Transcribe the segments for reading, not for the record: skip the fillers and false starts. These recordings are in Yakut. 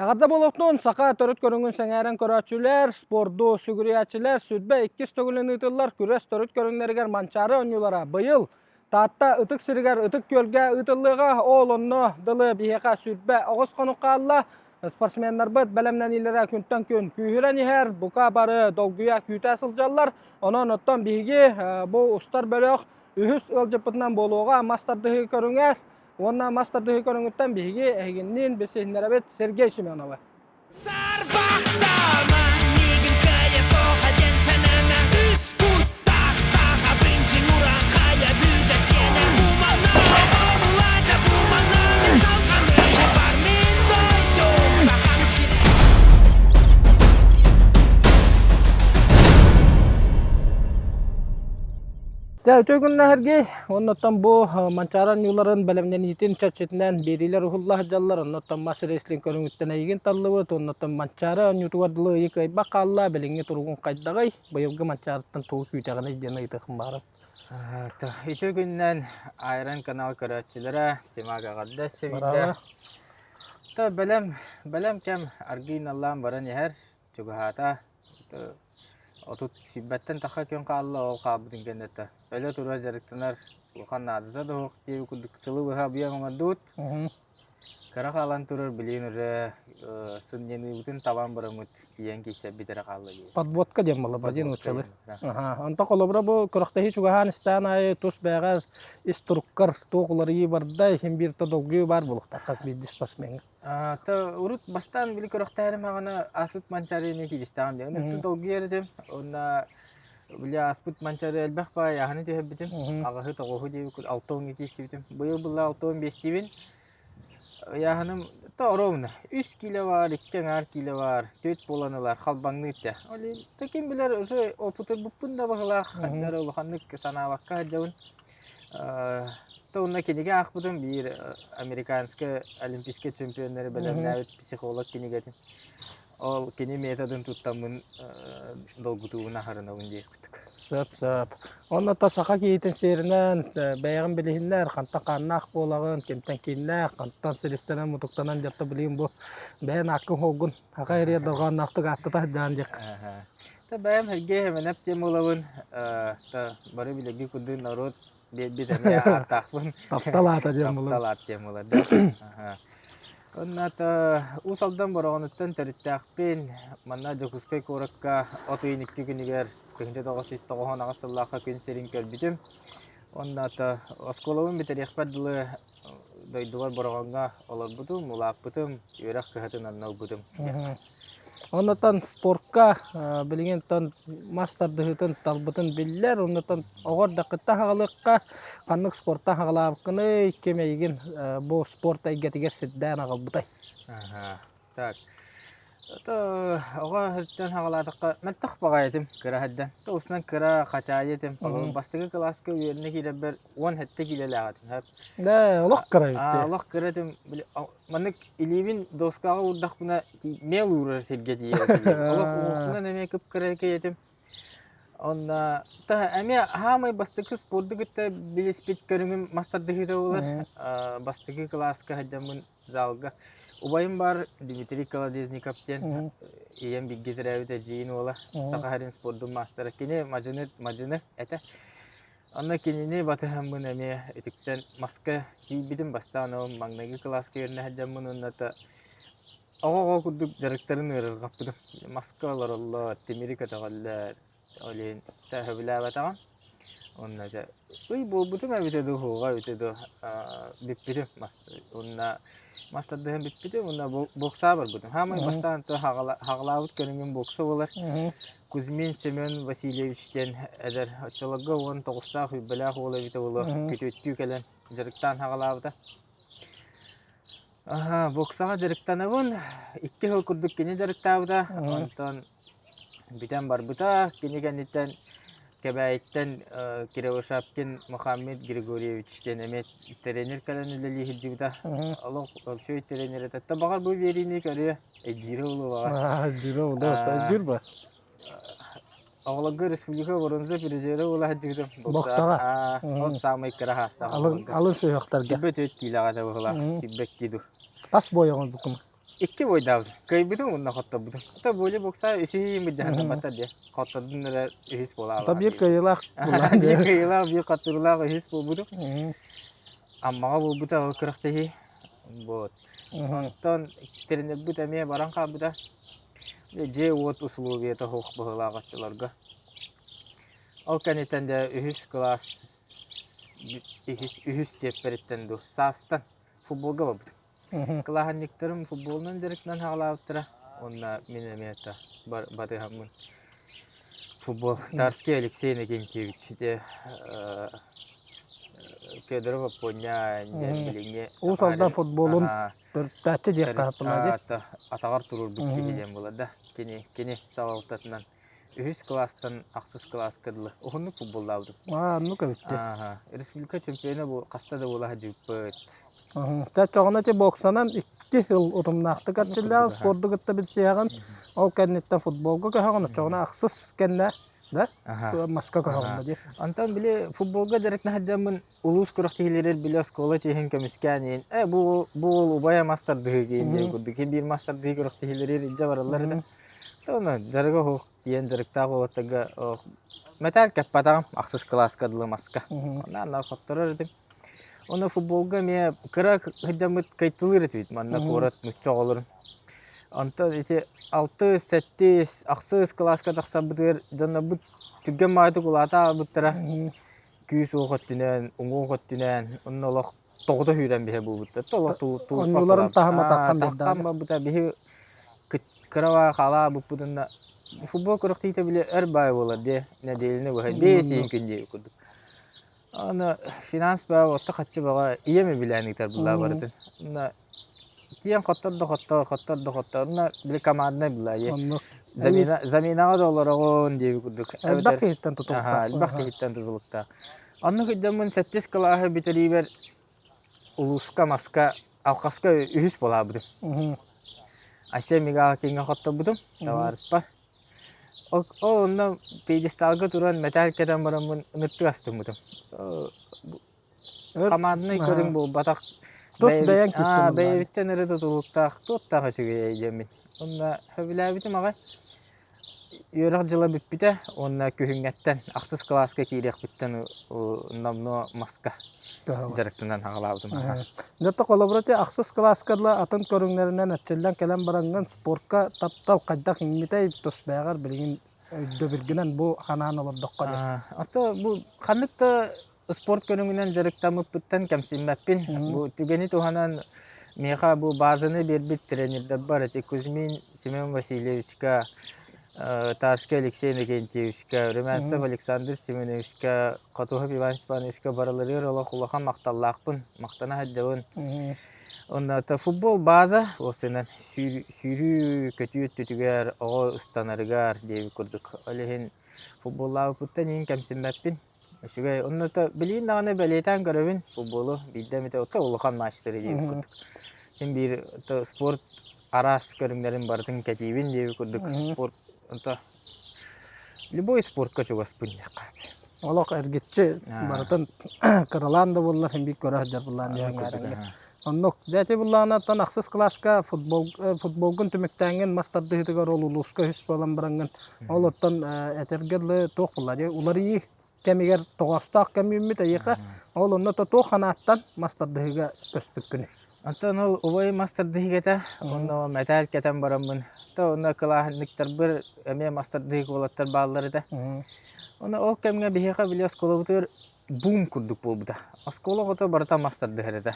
Эҕэрдэ буолуохтун саха төрүт көрүҥүн сэҥээрэн көрөөччүлэр, спорду сүгүрүйээччилэр сүрбэ иккис төгүлүн ыытыллар күрэс төрүт көрүҥнэригэр Манчаары оонньуулара быйыл Таатта ытык сиригэр Ытык Күөлгэ ыытыллыаҕа. Ол онно дылы биһиэхэ сүрбэ оҕус хонук хаалла. Спортсменнарбыт бэлэмнэниилэрэ күнтэн күн күүһүрэн иһэр, бука бары долгуйа күүтэ сылдьаллар. Онон оттон биһиги бу устар бөлөх үһүс ыалдьыппытынан буолуоҕа мас тардыһыы көрүҥэр уонна мас тардыһыы көрүҥүттэн биһиги эһигинниин билсиһиннэрэбит Сергей Семеновы. Сарбахтама, миигин кыайа суоха диэн санана Үс куттаах саха бынчыҥ урааҥхайа бүтэ сиэнэ Бумана, омулата бумана, салҕаныыга бар мин дойдум Сахам сирэ Дьэ, үтүө күннэһэргий. Оннуттан бу Манчаары оонньууларын бэлэмнэниитин чэрчитинэн биэриилэр уһулла сылдьаллар. Оннуттан мас рестлинг көрүҥүттэн эйигин таллыбыт. Оннуттан Манчаары оонньуутугар дылы ыйы кыайбат хаалла. Билиҥҥи туругун хайдаҕый? Быйылгы Манчаарыттан тугу күүтэҕиний диэн ыйытыахым баара. Үтүө күнүнэн Айрон канал көрөөччүлэрэ Симак эҕэрдэ сэбиитэ. То бэлэм бэлэм кэм аргыый наллаан баран иһэр чугаһаата. 30 сүүрбэттэн тахха күн хаалла, ол хаалбытын кэннэ өлө тура дьарыктанар улахан наадата да суох диэбит курдук сылы быһа объем оҥордубут. Кыра хаалан турар билигин уже сынньаныыбытын табан бараммыт тиийэн киирсэрбит эрэ хаалла дии. Подводка диэн буолла, диэн нууччалыы. Онтон холобура бу күрэхтэһии чугаһаан истээн аайы тус бэйэҕэр ис туруккар туох уларыйыы барда, иһин биир да долгуйуу баар буолуохтаах хас биирдии спортсмеҥҥа. То урут бастаан били көрөхтөөрүм аҕана ааспыт манчаарыны кииристэҕим диэн ынырты долгуйар этим. Уонна били ааспыт манчаары элбэх баай аһаны түһэрбитим. Аҕаһы тоҕуһу диэбит алта уоҥҥа тиийсибитим. Быйыл булла 65 тиибин. Ыйааһыным то ровно. Үс киилэ баар, икки аҥаар киилэ баар, түөрт буолан ылар, халбаҥныыр да. Ол иһин ким билэр уже опытырбыппын да баһылаах, ханна эрэ улаханнык санаабакка сылдьабын. То онно кинигэ аахпытым биир американскай олимпийскай чемпионнары бэлэмнээбит психолог кинигэтин. Ол кини методын туттаммын долгутуубун аһарынабын диэх курдук. Сөп, сөп. Онно то саха киһитин сиэринэн бэйэҕин билиһиннэр, хантан хааннаах буолаҕын, кимтэн кииннээх, хантан силистэнэн мутуктанан дьарта билигин бу бэйэн ааккын хоолгун аха эрийэ дорҕоонноохтук ааттата сылдьаан диэх. Та бэйэм Сергей Хэмэнэп диэн буолабын. Та бары билэрги курдук норуот биэрбит эмиэ ааттаахпын. Таптал аата диэн буолар. Таптал аат диэн буолар да. Онно та Уус Алдан Бороҕонуттан төрүттээхпин. Манна Дьокуускай куоракка от ыйын икки күнүгэр 1998 сыллаахха күн сирин көрбүтүм. Онно та оскуолабын бүтэриэхпэр дылы дойдубар Бороҕоҥҥо олорбутум, улааппытым, үөрэх кыһатын онно ылбытым. Оннуттан спортка билигин мас тардыһыытын талбытын биллэр. Оннуттан оҕо эрдэххиттэн аҕалыахха ханнык спортан аҕалаабыккыный, ким эйигин бу спорт эйгэтигэр сирдээн аҕалбытай? Так. Это оҕо өттүн аҕалаатахха мөлтөх баҕайы этим кыра сылдьан. Устунан кыра хачаайы этим. Бастакы кылааска үөрэнэ киирэрбэр 17 киилэлээх этим. Да, олох кыра эбит. Олох кыра этим. Маннык илиибин доскаҕа уурдахпына мэл уурар сиргэ тиийэр Олох уҥуохпунан эмиэ кып-кыракый этим. Онно та эмиэ хаамай бастакы спорду кытта билиспит көрүҥүм мас тардыһыыта буолар. Бастакы кылааска сылдьаммын залга. Убайым бар Дмитрий Колодезников диэн ийэм бииргэ төрөөбүт эдьиийин уола Саха сирин спордун маастара. Кини мадьыны мадьыны этэ. Онно кинини батыһаммын эмиэ үтүктэн маска тиийбитим. Бастаан ол маҥнайгы кылааска үөрэнэ сылдьаммын уонна да оҕо-оҕо курдук дьарыктарын ыарырҕаппытым. Маска олороллор, тимири көтөҕөллөр, ол иһин сөбүлээбэтэҕим. Уонна дьэ ый буолбутум эбитэ дуу, суоҕа эбитэ дуу, бүппүтүм мас уонна мас тардыһан бүппүтүм уонна боксаҕа барбытым. Саамай бастаан хаҕалаабыт көрүҥүм бокса буолар. Кузьмин Семен Васильевич диэн эдэр оччолорго 19-таах үбэлээх уол эбитэ буолуо күтүөттүү кэлэн дьарыктаан хаҕалаабыта. Аха, боксаҕа дьарыктанабын. Икки сыл курдук кини дьарыктаабыта. Онтон бүтэн барбыта. Кини кэнниттэн Кэбээйиттэн Кривошапкин Мухаммед Григорьевич диэн эмиэ тренер кэлэн үлэлии сылдьыбыта. Олох үчүгэй тренер этэ. Баҕар бу биэриини көрүө. Өйдүүрэ буолуо Өйдүүрэ буолуо, өйдүүр ба? Оҕолорго республика бронза призера буола сылдьыбытым. Боксаҕа? Ол саамай кыра саастаах Алын, алын сүһүөхтэргэ. 24 киилэҕэ этэ быһыылаах, 22 дуу. Тас буойаҕын букум. Икки бойдаабытым. Кыайбытым уонна хотторбутум. Ото боли бокса үсүһүн быдьаһаннамматтар диye. Хоттордун эрэ үһүс Ото буолаалаах биир диye. кыайыылаах булаан Биир диye. кыайыылаах, биир хотторуулаах үһүс буолбутум. Аммаҕа буолбута ол күрэхтэһии. Вот. Онтон тренербит эмиэ баран хаалбыта. Дьиэ-уот условиета суох быһыылаах оччолорго. Ол кэнниттэн дьэ үһүс кылаас үһүс, үһүс чиэппэриттэн дуу саастан футболга барбытым. Кылааһынньыктарым футболунан дьарыктанан саҕалаабыттара уонна мин эмиэ это батыһаммын футбол Тарский Алексей Иннокентьевич ити Федоров Оппуонньа диэн билиҥҥи Уус Алдан футболун төрүттээччи диэххэ хаппылаа дии. Атаҕар туруорбут киһи диэн буолар да. Кини кини салалтатынан үһүс кылаастан ахсыс кылааска дылы уһуннук футболлаабытым. Аа, оннук эбит дии. Ааха. Республика чемпиона бу хаста да буола сылдьыбыппыт. Чоҕуна ити боксанан икки сыл утумнаахтык арчыллаах спорду кытта билсиэҕин, ол кэнниттэн футболга көһөҕүн, оччоҕуна ахсыс кэннэ да маска көһөҕүн дии. Онтон били футболга дьарыктана сылдьаммын улуус күрэхтэһиилэригэр били оскуола чиэһин көмүскээн иһин э бу бу уол убайа мас тардыһыы диэн диэн курдук биир мас тардыһыы күрэхтэһиилэригэр илдьэ бараллар этэ. Тоно дьарыга суох диэн дьарыктаах уолаттарга мэтээл кэппэтэҕим ахсыс кылааска дылы маска. Онно хотторор этим. Онно футболга эмиэ кыра сылдьаммыт кайтылыыр этибит манна куорат нучча оҕолорун. Онтон ити алтыс, сэттис, ахсыс кылааска тахсарбытыгар дьоннорбут түргэн баҕайытык улаата хаалбыттара. Күүс-уох өттүнэн, уҥуох өттүнэн, онно олох тоҕута сүүрэн биһэ буолбуттар. Олох Оннуларын таһыма таххан таххан барбыта биһи кыра халаабыппытынна футбол күрэхтэһиитэ били өр баай буолар диэ нэдиэлэни быһа биэс иһин күн диэби курдук. Аны финанс баа отто хаччы баҕа ийэм үбүлээн ыытар булаа барытын. Онно тиийэн хоттор да хоттор, хоттор да хоттор. Онно били команднай булаа Оннук. Замена, заменаҕа да олороҕун диэби курдук. Элбэх киһиттэн тутулуктаах. Элбэх киһиттэн тутулуктаах. Оннук ыйдаммын сэттис кылааһы бүтэриибэр улууска маска алхаска үһүс буолаабытым. Айсен Мигалкиҥҥа хотторбутум табаарыспар. Ол онно пьедесталга туран мэтээл кэтэн бараммын ыныттык астыммытым. Команднай көрүҥ буолбатах. Тус бэйэҥ киирсэн Бэйэбиттэн эрэ тутулуктаах туохтаах үчүгэй диэммин. Онно сөбүлээбитим аҕай. Үөрэх дьыла бүппүтэ уонна күһүҥҥэттэн ахсыс кылааска киириэхпиттэн номнуо маска дьарыктанан аҕалаабытым. Дьэ холобура ити ахсыс кылааска дылы атын көрүҥнэринэн эрчиллэн кэлэн бараҥҥын спортка таптал хайдах иҥмитэй тус бэйэҕэр билигин өйдөбүлгүнэн бу ханаан олордоххо диэн. Ото бу ханнык да спорт көрүҥүнэн дьарыктаммыппыттан кэмсиммэппин. Бу түгэни туһанан миэхэ бу базаны биэрбит тренердэрбэр ити Кузьмин Семен Васильевичка, Тарский Алексей Иннокентьевичка, Румянцев Александр Семеновичка, Хотуһов Иван Степановичка барыларыгар олох улахан махталлаахпын, махтана сылдьабын. Онно футбол база уопсайынан сүүрүү көтүү өттүтүгэр оҕо ыстанарыгар диэбит курдук. Ол иһин футболлаабыппыттан иһин кэмсиммэппин. Үчүгэй. Онно билигин даҕаны бэлиэтээн көрөбүн футболу биирдэ эмитэ ото улахан матчтары диэбит курдук. Син биир спорт араас көрүҥнэрин барытын кэтиибин диэбит курдук спорт онто любой спортка чугаспын диэххэ. Олох эргиччи барытын кыралаан да буоллар син биир көрө сылдьар буллаан диэн Оннук. Дьэ ити буллаҕына ахсыс кылааска футбол футболгун түмүктээҥҥин мас тардыһыытыгар ол улууска үһүс буолан бараҥҥын ол оттон этэргэ дылы туох буолла дии уларыйыы кэмигэр тоҕоостоох кэм үүммүт эйиэхэ ол онно то туох санааттан мас тардыһыыга көспүккүнүй? Онтон ол убайым мас тардыһыыга этэ, онно мэтээл кэтэн бараммын, то онно кылааһынньыктарбар эмиэ мас тардыһыык уолаттар бааллар этэ. Онно ол кэмҥэ биһиэхэ били оскуолабытыгар бум курдук буолбута. Оскуола оҕото барыта мас тардыһар этэ.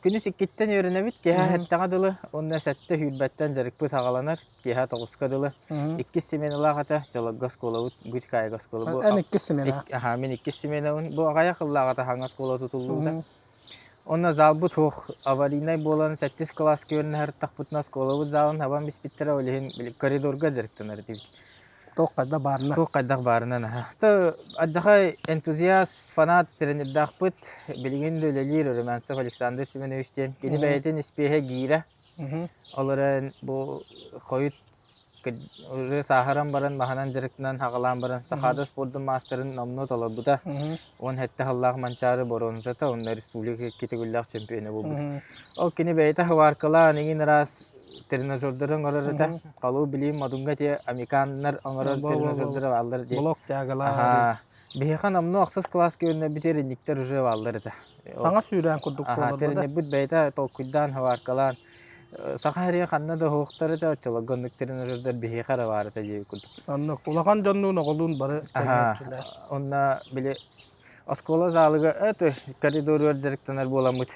Күнүс иккиттэн үөрэнэбит, киэһэ сэттэҕэ дылы, уонна сэттэ сүүрбэттэн дьарыкпыт саҕаланар, киэһэ тоҕуска дылы. Иккис сменалаах этэ, Дьолорго оскуолабыт, Гучкаайга оскуола. Бу Эн иккис смена. Аха, мин иккис сменабын. Бу аҕыйах сыллааҕыта саҥа оскуола тутуллубута. Онно залбыт суох, аварийнай буолан сэттис кылааска үөрэнэ сырыттахпытына оскуолабыт залын хабан биспиттэрэ, ол иһин коридорга дьарыктанар этибит. Туох хайдах баарынан. Туох хайдах баарынан аха. То алдьархай энтузиаст, фанат тренердаахпыт, билигин да үлэлиир Румянцев Александр Семенович диэн. Кини бэйэтин испиэһэ гиирэ. Ол эрэн бу хойут Уже сааһыран баран маһынан дьарыктанан хаҕалаан баран Сахаада спордун маастарын номнуо толорбута. 17 сыллаах Манчаары боруонсата уонна республика икки төгүллээх чемпиона буолбут. Ол кини бэйэтэ хыбааркалаан иҥин араас тренажердары оҥорор этэ. Холуу билиим Модуҥҥа те американнар оҥорор тренажердары бааллар дии. Блок тягалаах. Биһиэхэ номнуо ахсыс кылааска үөрэнэрбит эринниктэр уже бааллар этэ. Саҥа сүүрээн курдук буолар. Тренербит бэйэтэ толкуйдаан, хыбааркалаан Саха сиригэр ханна да уһуктар этэ, оччолорго оннук тренажердар биһиэхэ эрэ баар этэ диэбит курдук. Оннук улахан дьоннуун оҕолуун бары тэҥнээччилэр. Онно били оскуола залыга это коридоругар дьарыктанар буоламмыт.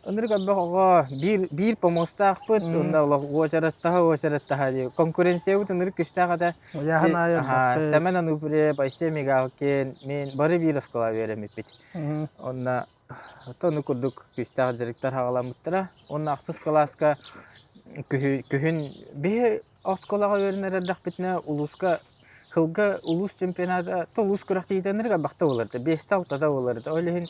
Ынырык элбэх оҕо биир биир помостаахпыт, онно олох уочараттаһа уочараттаһа дии. Конкуренциябыт ынырык күүстээх этэ. Ыйааһын аайы Аха, Сэмэн Ануприев, Айсен Мигалкин, мин бары биир оскуолаҕа үөрэммиппит. Онно Оттон ону курдук күүстээх дьарыктар саҕаламмыттара. Уонна ахсыс кылааска күһүн биһи оскуолаҕа үөрэнэр эрдэхпитинэ улууска сылга улуус чемпионата то улуус күрэхтэһиитэ элбэхтэ буолар этэ, биэстэ-алтата буолар этэ. Ол иһин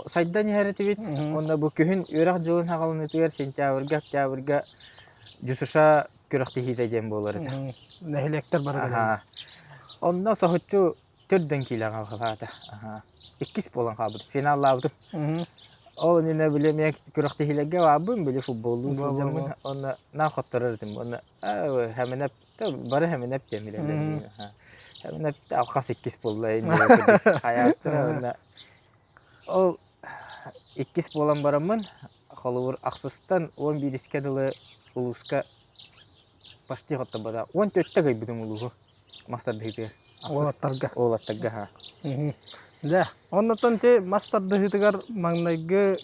сайдан иһэр этибит. Уонна бу күһүн үөрэх дьылын саҕаланыытыгар сентябрьга, октябрьга ДЮСШ күрэхтэһиитэ диэн буолар этэ. Нэһилиэктэр бары кэлэллэр. Онно соһуччу төрдөн киилэҕэ хаалаата. Иккис буолан хаалбытым, финаллаабытым. Ол иннинэ били эмиэ күрэхтэһиилэргэ баабын, били футболлуу сылдьаммын, онно наа хотторор этим. Онно хэминэп, бары хэминэп диэн билэллэр. Хэминэп алхас иккис буолла хайааттара онно ол иккис буолан бараммын, холобур ахсыстан 11-искэ дылы улууска почти хотторбота. 14-тэ кыайбытым улууһу. Мас тардыһыытыгар. Уолаттарга. Уолаттарга, ха. Дьэ, оннуттан ти мас тардыһыытыгар маҥнайгы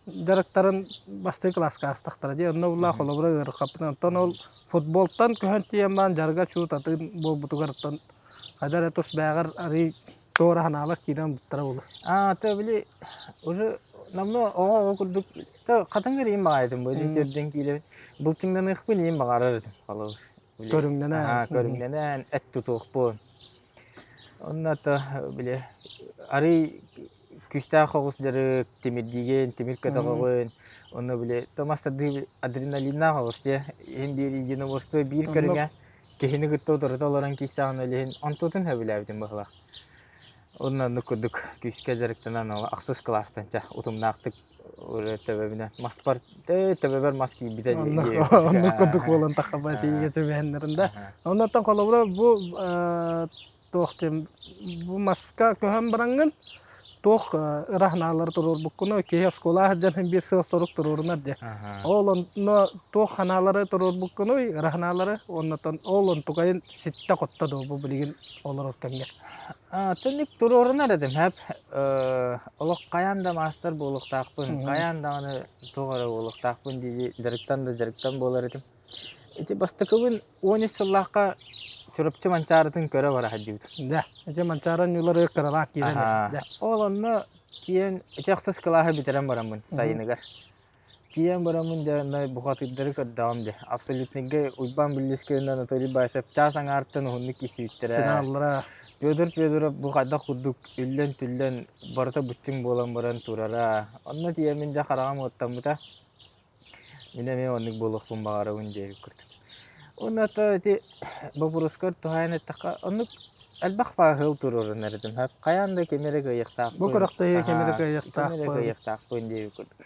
дьарыктарын бастакы кылааска аастахтара дии. Онно булла холобура ыарырҕаппытын. Оттон ол футболтан көһөн тиийэн баран дьарыга чуут атын буолбутугар оттон хайда эрэ тус бээҕэр арыый туора санаалар киирэн ылбыттара буолуо. Аа, то били уже намно оҕо-оҕо курдук то хатыҥыр иин баҕайытым бу төрдөн киилэбин былчыҥнаныахпын иин баҕарар этим холобур Көрүҥнэнэн. Аа, көрүҥнэнэн эт тутуохпун. Онно то били арый күүстээх оҕус дьарык, тимирдиигин, тимир көтөҕөҕүн, онно били то мастардыы адреналиннаах оҕус дьэ иһин биир единоборство биир көрүҥэ киһини кытта утарыта олорон киирсэҕин ол иһин онтутун сөбүлээбитим быһыылаах. Онно оннук курдук күүскэ дьарыктанан ол ахсыс кылаастан ча утумнаахтык төбөбүнэ маспар төбөбөр мас киирбитэ Оннук курдук буолан таххаба тиийгэ түбэһэннэрин да. Оннуттан холобура бу туох диэн бу маска көһөн бараҥҥын туох ыра санаалары туруорбуккуну киһи оскуола сылдьан биир сыал-сорук туруорунар диye. Ол онно туох санаалары туруорбуккунуй ыра санаалары оннотон ол онтукайын ситтэ-хотто дуо бу билигин олорор кэмҥэ? Түннүк туруорунар этим хэп. Олох хайаан да маастар буолуохтаахпын, хайаан даҕаны туох эрэ буолуохтаахпын дии дьарыктан да дьарыктан буолар этим. Ити бастакыбын 13 сыллаахха Чурапчы Манчаарытын көрө бара сылдьыбытым. Да, ити Манчаары оонньуулары кыралаах киирэн Аһаа. Ол онно тиийэн ити ахсыс кылааһы бүтэрэн бараммын сайыныгар. Тиийэн бараммын дьэ онно бухатыырдары көрдөҕүм дьэ. Абсолютныйга Уйбаан Бүллүскэй уонна Анатолий Баишев чаас аҥаарыттан уһуннук киирсибиттэрэ. Финаллара. Петр Федоров бу хайдах курдук үллэн-түллэн барыта быччыҥ буолан баран турара. Онно тиийэммин дьэ хараҕым уоттаммыта. Мин эмиэ оннук буолуохпун баҕарабын диэбит курдук. Уонна то ити боппуруоскар туһаайан эттэххэ, оннук элбэх пааһыл туруорунар этим. Хайаан да кими эрэ кыайыахтаахпын. Бу күрэхтэһии кими эрэ Кими эрэ кыайыахтаахпын. кыайыахтаахпын диэбит курдук.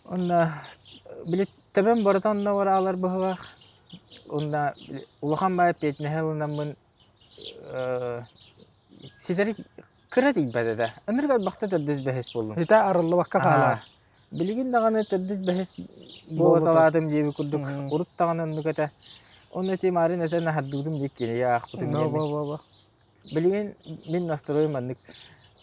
Онно били төбөм барыта онно бараалар быһыылаах. Онно улахан баай эппиэтинэһи ылынаммын ситэри кыра тиийбэт этэ. Ынырык элбэхтэ төрдүс бэһис буоллум. Итэ арыллыбакка хаалаа. Билигин даҕаны төрдүс бэһис буолаталаатым диэбит курдук урут даҕаны оннук этэ. Онно ити маарыын этэн аһардыбытым диэки кинигэ аахпытым диэммин. Билигин мин настройум маннык.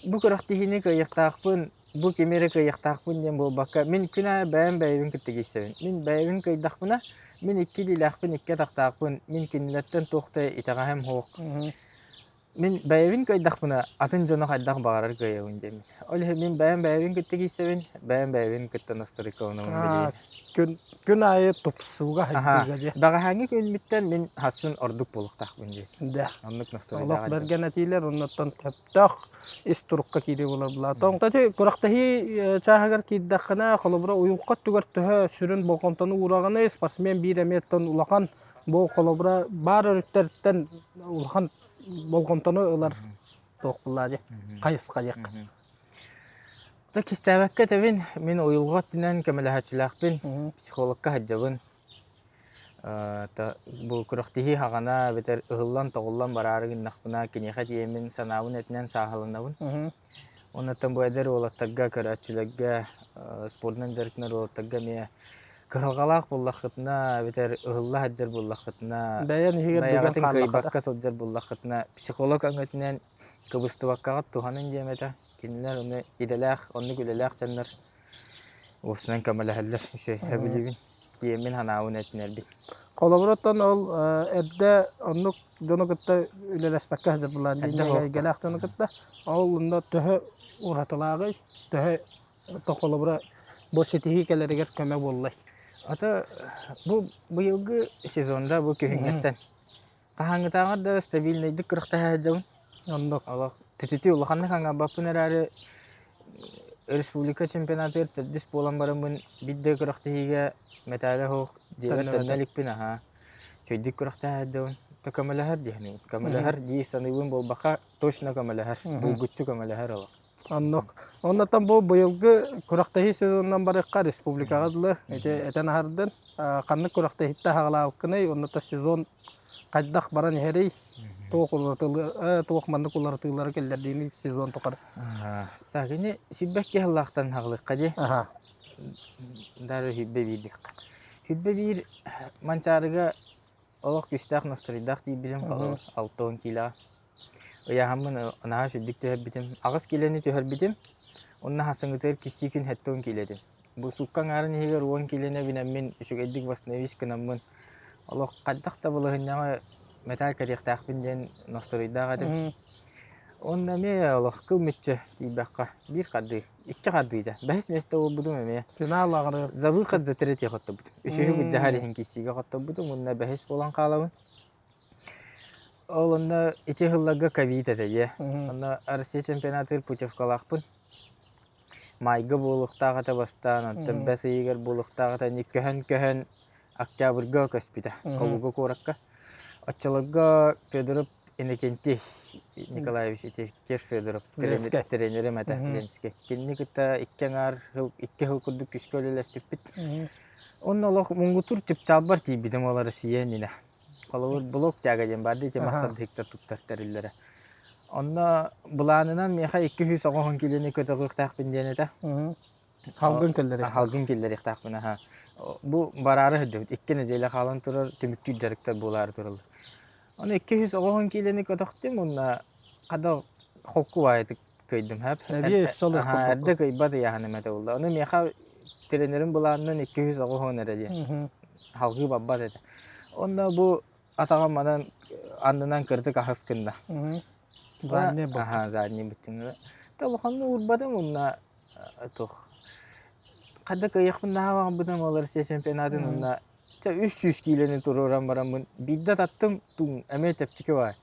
Бу күрэхтэһиини кыайыахтаахпын, бу кими эрэ кыайыахтаахпын диэн буолбакка, мин күн аайы бэйэм бэйэбин кытта киирсэбин. Мин бэйэбин кыайдахпына, мин икки илиилээхпин, икки атахтаахпын, мин кинилэртэн туох да итэҕэһим суох. Мин бэйэбин кыайдахпына, атын дьону хайдах баҕарар кыайабын диэммин. Ол иһин мин бэйэм бэйэбин кытта киирсэбин, бэйэм бэйэбин кытта настройкаланабын билигин. Күн, күн аайы тупсууга хайдыыга дии. Бэҕэһээҥҥи күммүттэн мин хассын ордук буолуохтаахпын дии. Да. Оннук Олох настройдаах бэргэн этиилэр оннуттан сөптөөх ис турукка киирии буолар булаата. Кстати, күрэхтэһии чааһыгар киирдэххинэ, холобура, уйулҕа өттүгэр төһө сүрүн болҕомтону уураҕыный, спортсмен биир эмиэттэн улахан. Бу холобура баар өрүттэртэн улахан болҕомтону ылар туох буллаа дии хайысха диэххэ. Да кистээбэккэ этэбин, мин уйулҕа өттүнэн көмөлөһөөччүлээхпин, психологка сылдьабын. Бу күрэхтэһии хаҕана эбэтэр ыһыллан-тоҕуллан бараары гыннахпына киниэхэ тиийэммин санаабын этинэн сааһыланабын. Оннуттан бу эдэр уолаттарга, көрөөччүлэргэ, спордунан дьарыктанар уолаттарга эмиэ кыһалҕалаах буоллаххытына эбэтэр ыһылла сылдьар буоллаххытына, Бэйэн иһигэр бүгэн бэйэҕитин хааллахха да. кыайбакка сылдьар буоллаххытына, психолог өҥөтүнэн кыбыстыбаккаҕыт туһанын диэм этэ. Кинилэр ону идэлээх, оннук үлэлээх дьоннор уопсайынан көмөлөһөллөр, үчүгэй сөбүлүүбүн диэммин санаабын этинэрбин. Холобур оттон ол эрдэ оннук дьону кытта үлэлэспэккэ сылдьар буоллаҕын Эрдэ суох эйгэлээх дьону кытта ол онно төһө уратылааҕый, төһө холобура бу ситиһии кэлэригэр көмө буоллай? Ата бу быйылгы сезонда бу күһүҥҥэттэн Хаһааҥҥытааҕар да стабильнайдык күрэхтэһэ сылдьабын. Оннук. Олох титити улаханнык аҥаарбаппын эрээри республика чемпионатыгар төрдүс буолан бараммын биир да күрэхтэһиигэ мэтээлэ суох дьиэбэр төннө иликпин аһаа. Үчүгэйдик күрэхтэһэ сылдьабын. То көмөлөһөр дии саныыбын. Көмөлөһөр дии саныыбын буолбакка точно көмөлөһөр. Булгуччу көмөлөһөр олох. Оннук. Оннуттан бу быйылгы күрэхтэһии сезонунан барыахха республикаҕа дылы ити этэн аһардын. Ханнык күрэхтэһииттэ хаҕалаабыккыный? Оннута сезон хайдах баран иһэрий? Туох уларытылы туох маннык уларытыылары киллэрдииний сезон тухары? Так, ини сүүрбэ икки сыллаахтан хаҕылыахха дии. Аха. Даже 21 диэххэ. 21 Манчаарыга Олох күүстээх настарыйдаах тиийбитим холобур 60 киилэҕэ. Ыйааһыммын наһаа үчүгдүк түһэрбитим. 8 киилэни түһэрбитим. Онно хасыҥытыгар киссии күн 70 киилэ этим. Бу суукка аҥаарын иһигэр 10 киилэни эбинэммин, үчүгэйдик восстановить гынаммын, олох хайдах да балаһынньаҕа мэтээл кэриэхтээхпин диэн настарыйдаах этим. Уонна эмиэ олох кыл мүччү тиийбэххэ биир хардыы икки хардыыта. Бэһис миэстэ буолбутум эмиэ. Финал аҕырыыр. За выход за третий хотторбутум. Үсүһү былдьаһар иһин киирсиигэ хотторбутум уонна бэһис буолан хаалабын. Ол онно ити сылларга ковид этэ дьэ. Онно Россия чемпионатыгар путевкалаахпын. Майга буолуохтаах этэ бастаан, оттон бэс ыйыгар буолуохтаах этэ. Көһөн-көһөн октябрьга көспүтэ Калуга куоракка. Оччолорго Федоров Иннокентий Николаевич ити Кеш Федоров тренерим этэ Ленскэй. Кинини кытта икки аҥаар сыл 2 сыл курдук күүскэ үлэлэспиппит. Онно олох муҥутуур чыпчаалбар тиийбитим ол Россия иннинэ. Холобур блок тяга диэн баар дии ити мас тардыһыктар туттар тэриллэрэ. Онно былаанынан миэхэ 290 киилэни көтөҕүөхтээхпин диэн этэ. Халгын киллэриэхтээхпин. Халгын киллэриэхтээхпин аха. Бу бараары сылдьыбыт. Икки нэдиэлэ хаалан турар түмүктүүр дьарыктар буолаары тураллар. Ону 290 киилэни көтөхтүм уонна хада холку баайытык кыайдым хэп. Эбии өссө олох Аха, эрдэ кыайбат ыйааһыным этэ буолла. Ону миэхэ тренерим былаанынан 290 эрэ диэн. Халгыы барбат этэ. Онно бу атаҕым манан аннынан кырдык аһыс гынна. Задний быччыҥ. Аха, задний быччыҥ. Та улаханнык уурбатым уонна туох хадда кыайыахпын наһаа баҕарбытым ол Россия чемпионатын уонна чэ 300 киилэни туруоран бараммын биирдэ таттым туҥ эмиэ чэпчэки баҕайы.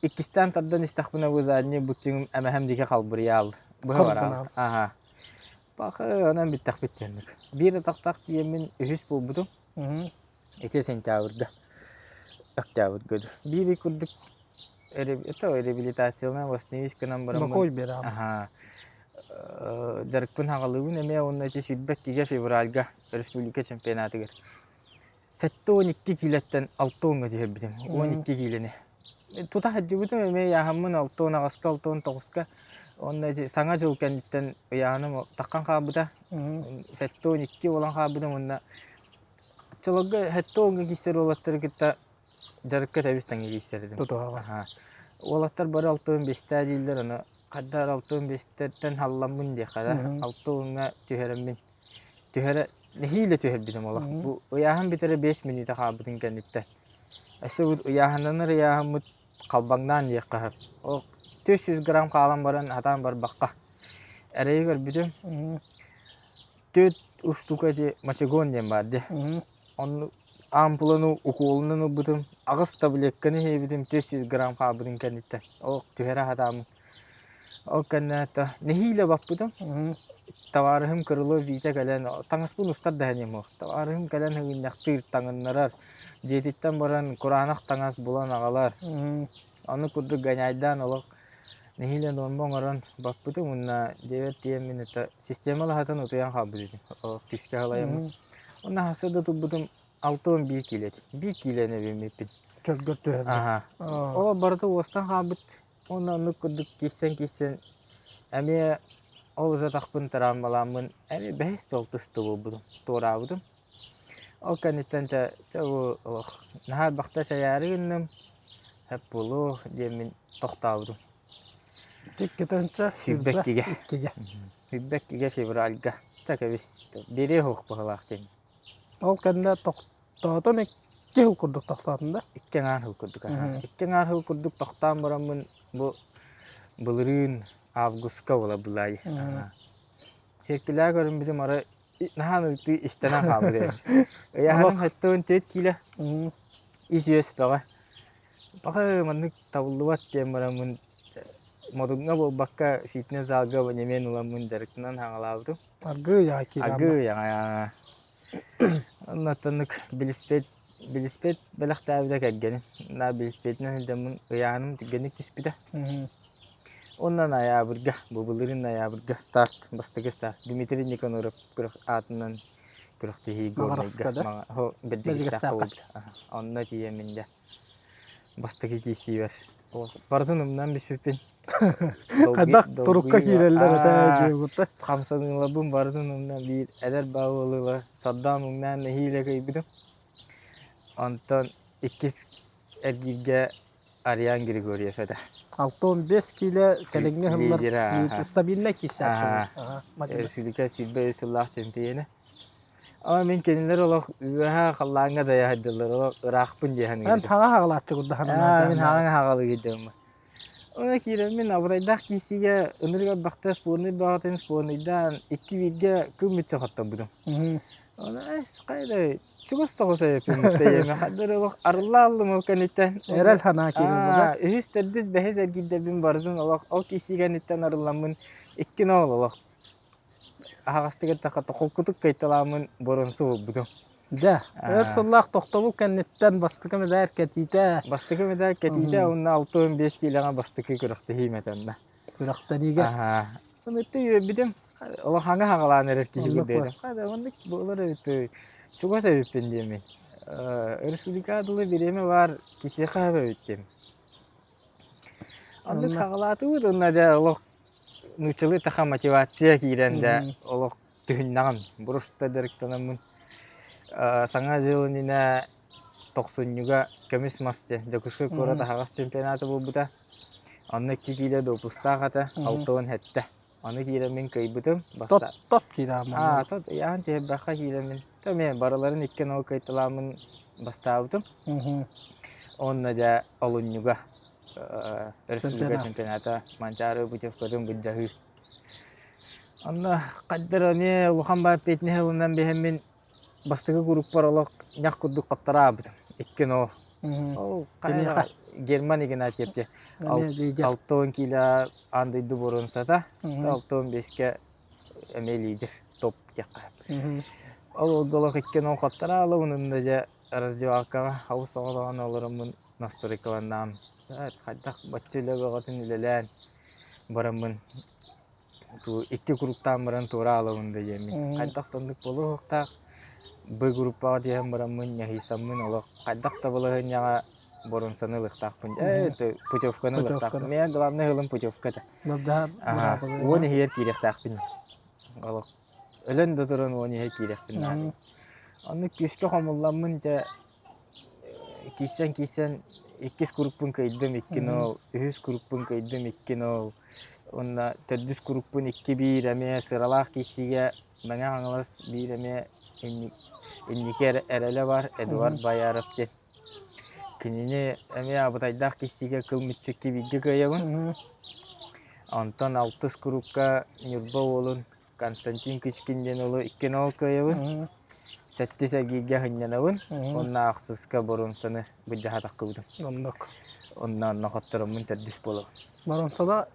Иккистээн тардан истэхпинэ бу задний быччыҥым эмэһэм диэки халбырыйаал быһа бараал. Аха. Пахы онон бүттэхпит диэнник. Биир атахтаах тиийэммин үһүс буолбутум. Ити сентябрьга, октябрьга биир ый курдук это реабилитацияланан восстановить гынан бараммын Бокуой биэрэҕин. аһаа дьарыкпын хаҕалыыбын эмиэ уонна ити 22 февральга республика чемпионатыгар 72 киилэттэн 60-га түһэрбитим 12 киилэни тута сылдьыбытым эмиэ ыйааһыммын 68-ка 69-ка уонна ити саҥа дьыл кэнниттэн ыйааһыным таххан хаалбыта 72 буолан хаалбытым уонна Оччолорго сэттэ уонга киирсэр уолаттары кытта дьарыкка тэбис тэҥҥэ киирсэр этим. Тутуһаҕын. Аһаа. Уолаттар бары 65-тээ дииллэр, ону хайдах эрэ 65-тэртэн халламмын диэххэ да, 60-ҥа түһэрэммин түһэрэ нэһиилэ түһэрбитим олох. Бу ыйааһын бүтэрэ 5 мүнүүтэ хаалбытын кэнниттэн. Өссө бу ыйааһыннанар ыйааһыммыт халбаҥнаан диэххэ сөп. Ол 400 грамм хаалан баран сатаан барбакка эрэйи көрбүтүм. Түөрт устука ити мочегон диэн баар дии. Онну ампуланы укуолунан ылбытым, аҕыс таблетканы иһиэбитим 400 грамм хаалбытын кэнниттэн. Ол түһэрэ сатааммын. Ол кэннэ нэһиилэ баппытым. Табаарыһым Крылов Витя кэлэн таҥаспын устар да иһэн Табаарыһым кэлэн ыгынньахтыыр, таҥыннарар, дьиэтиттэн баран кураанах таҥас булан аҕалар. Ону курдук гоняйдаан олох нэһиилэ нуорма оҥорон баппытым уонна дьиэбэр тиийэммин это система лаһатан утуйан хаалбыт этим. Олох күүскэ халайаммын. Уонна хаста да турбутум 61 киилэ этим. Биир киилэни эбиммиппин. Чөлгөр түһэргэ. Аха. Ол барыта уостан хаалбыт. Уонна оннук курдук киирсэн-киирсэн эмиэ ол узатахпын травмалааммын эмиэ бэһис да алтыс да буолбутум, туораабытым. Ол кэнниттэн чэ, чэ бу олох наһаа элбэхтэ чайаары гынным, сөп буолуо диэммин тохтообутум. Иккитинчэ Сүүрбэккигэ. иккигэ. Сүүрбэккигэ февральга. Чэ кэбис, биэриэ суох быһыылаах диэн. Ол кэннэ тохтоотон икки сыл курдук тохтоотун да? Икки аҥаар сыл курдук аһаа. Икки аҥаар сыл курдук тохтоон бараммын бу былырыын августка буола былаайы. Сиэркилэҕэ көрүммүтүм арай наһаа ынырыктыы истэнэн хаалбыт эбит. Ыйааһыным 74 киилэ. Ис үөс бөҕө. Баҕа маннык табыллыбат диэн бараммын модуҥҥа буолбакка фитнес залга абонемент ыламмын дьарыктанан хаҥалаабытым. Аргыый аҕай киирэ Аргыый аҕай Оннук билиспиэт билиспиэт бэлэхтээбитэ кэргэним. На билиспиэтинэн сылдьаммын ыйааһыным түргэнник түспүтэ. Уонна ноябрьга, бу былырыын ноябрьга старт, бастакы старт Дмитрий Никаноров күрэх аатынан күрэхтэһии Маҕараска Горнайга да? Маҥа Бэрдьигэстээх Бэрдьигэстээххэ. буолбута. Онно тиийэммин дьэ бастакы киирсиибэр барытын умнан бүппүппүн. Хайдах турукка киирэллэр этэ диэбитэ. Хамсаныыларбын барытын умнан биир эдэр баҕалыыла Саддаам умнаан нэһиилэ кыайбытым. Онтон иккис эргииргэ Ариан Григорьев этэ. 65 киилэ кэлиҥҥи сыллар стабильнай киирсээччи. Республика 23 сыллаах чемпионэ. Ама мин кинилэр олох үөһэ халлааҥҥа дайа сылдьаллар, олох ыраахпын дии саныыбын. Эн хаҥа хаҕалааччы курдук Аа, мин хаҥа хаҕалыы киирдим. Онно киирэммин абырайдаах киирсиигэ ынырык элбэхтэ спорный бөҕөтүн спорныйдаан икки бииргэ күн мүччү хотторбутум. Ону эс хайда чугас соҕус эппин хаддар олох арылла аллым ол кэнниттэн. Эрэл санаа киирэр Үһүс, төрдүс, бэһис эргийдэрбин барытын олох ол киирсии кэнниттэн арылламмын икки нол олох аһаҕастык эттэххэ холкутук кыайталааммын боронсу булбутум. Дьэ, өр сыллаах тохтобул кэнниттэн бастакы мэдээр кэтиитэ. Бастакы мэдээр кэтиитэ уонна 65 киилэҕэ бастакы күрэхтэһиим этэннэ. Күрэхтэниигэ. Ынытты үөрбүтүм. Улахаҥа хаҕалаан эрэр киһи курдук. Хада оннук буолар эбит. Чугас эбиппин диэмин. Республика дылы бириэмэ баар кисиэхэ эбит диэн. Оннук хаҕалаатыбыт уонна дьэ олох нууччалыы таха мотивация киирэн дьэ олох түһүннэҕим. Буруста дьарыктанаммын Саҥа дьыл иннинэ тохсунньуга көмүс мас диэн Дьокуускай куорат аһаҕас чемпионата буолбута. Онно икки киилэ допустаах этэ, 67. Ону киирэммин кыайбытым. Тот, тот киирэҕин Аа, тот ыйаан түһэрбэххэ киирэммин. То эмиэ барыларын икки нол кыайталааммын бастаабытым. Онно дьэ олунньуга республика чемпионата Манчаары путевкатын былдьаһыы. Онно хайдах эмиэ улахан баар эппиэтинэһи ылынан биһэммин бастакы группар олох ньах курдук хаттараабытым. Икки нол. Ол Киниэхэ? Герман Игнатьев диye. Эмиэ лидер. 60 киилэ аан дойду боруонсата. 65-кэ эмиэ лидер топ диэххэ. Ол олох икки нол хаттараалы унунна дьэ раздевалкаҕа хабыс соҕотоҕун олороммун настройкаланнаам. Хайдах бачча үлэ бөҕөтүн үлэлээн бараммын икки кругтаан баран туора аалабын да диэммин хайдах да оннук буолуохтаах Б группаҕа түһэн бараммын ньаһыйсаммын олох хайдах да балаһыанньаҕа боруонсаны ылыахтаахпын э путевканы ылыахтаахпын меня главное ылым путевка этэ уон иһигэр киириэхтээхпин олох өлөн да туран уон иһигэр киириэхпин наада оннук күүскэ хомулламмын дьэ Киирсэн-киирсэн иккис курукпун кыайдым икки нол, үһүс курукпун кыайдым икки нол уонна төрдүс курукпун икки биир эмиэ сыралаах киирсиигэ Мэҥэ Хаҥалас биир эмиэ инники эрэлэ бар Эдуард Бояров диэн. Кинини эмиэ абытайдаах киирсиигэ кыл мүччүккэ бииргэ кыайабын. Онтон алтыс курукка Ньурба уолун Константин Кычкин диэн уолу икки нол кыайабын. Сэттис эргииргэ сынньанабын уонна ахсыска боруонсаны былдьаһа таххыбытым. Оннук. Онно онно хоттороммун төрдүс буолабын. Боруонсада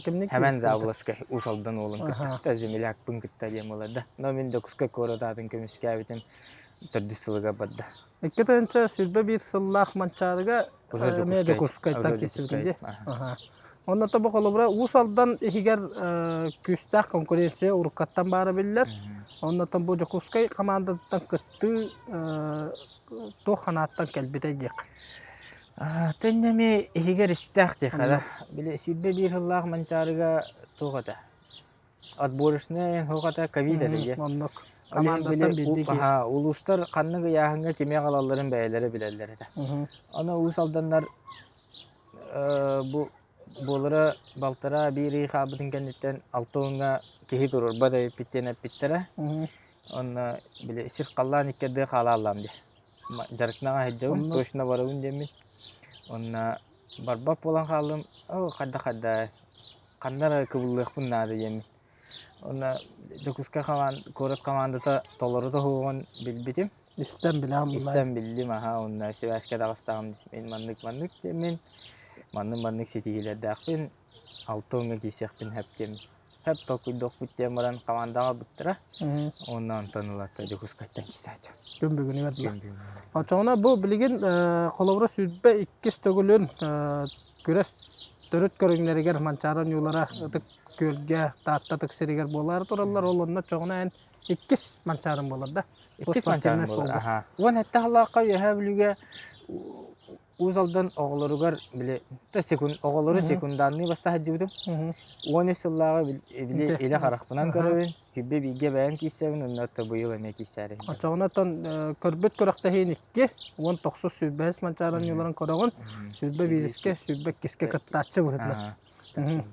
кимник Хэмэн Забласкай Уус Алдан уолун кытта землякпын кытта диэн буолар да. Но мин Дьокуускай куорат аатын көмүскээбитим төрдүс сылыгар барда. 2021 сыллаах Манчаарыга эмиэ Дьокуускайтан киирсибитим дии. Онно тобу холобура Уус Алдан иһигэр күүстээх конкуренция уруккаттан баара биллэр. Оннотон бу Дьокуускай хамаандатыттан кыттыы туох ханааттан кэлбитэй диэх. Тэннэ эмиэ иһигэр истээх диэххэ Били 21 сыллаах Манчаарыга туох этэ? Отборочная суох этэ, ковид этэ дии. Оннук. Командаттан биирдии киһи. Улуустар ханнык ыйааһыҥҥа кими аҕалалларын бэйэлэрэ билэллэр этэ. Аны Уус Алданнар бу буолара балтараа биир ый хаалбытын кэнниттэн алта уоҥҥа киһи туруорбат эбиппит диэн эппиттэрэ. Онно били сир халлаан икки ардыгар хаалааллаам дии. Дьарыктанаҕа сылдьабын, точно барабын диэммин. Онно барбат буолан хааллым. Оо, хайда-хайда ханна эрэ кыбыллыахпын наада диэммин. Онно Дьокуускай куорат хамаандата толору тоһуоҕун билбитим. Истэн билэҕин Истэн биллим, аһа, уонна сибээскэ таҕыстаҕым. Мин маннык-маннык диэммин, маннык-маннык ситиһиилэрдээхпин, алта уоҥҥа киирсиэхпин сөп диэммин. Сөп толкуйдуохпут диэн баран хамаандаҕа ылбыттара. Уонна онтон ылата Дьокуускайтан киирсээччи. Күн бүгүнүгэр дылы. Оччоҕуна бу билигин холобура 22 төгүлүн күрэс төрүт көрүҥнэригэр Манчаары оонньуулара Ытык Күөлгэ, Таатта ытык сиригэр буолаары тураллар. Ол онно оччоҕуна эн иккис Манчаарым буолар да? Иккис Манчаарым буолар. Аха. Уон этте халлаахха Үөһээ Бүлүүгэ Уус Алдан оҕолоругар били секунд оҕолору секунданныы баста сылдьыбытым. 13 сыллааҕы били илэ харахпынан көрөбүн. Күббэ бииргэ бэйэм киирсэбин, онно быйыл эмиэ киирсээри. Оччоҕуна көрбүт күрэхтэһиин икки, уон тохсус сүүрбэһис Манчаары оонньууларын көрөҕүн, сүүрбэ биирискэ, сүүрбэ иккискэ кыттааччы быһыытынан.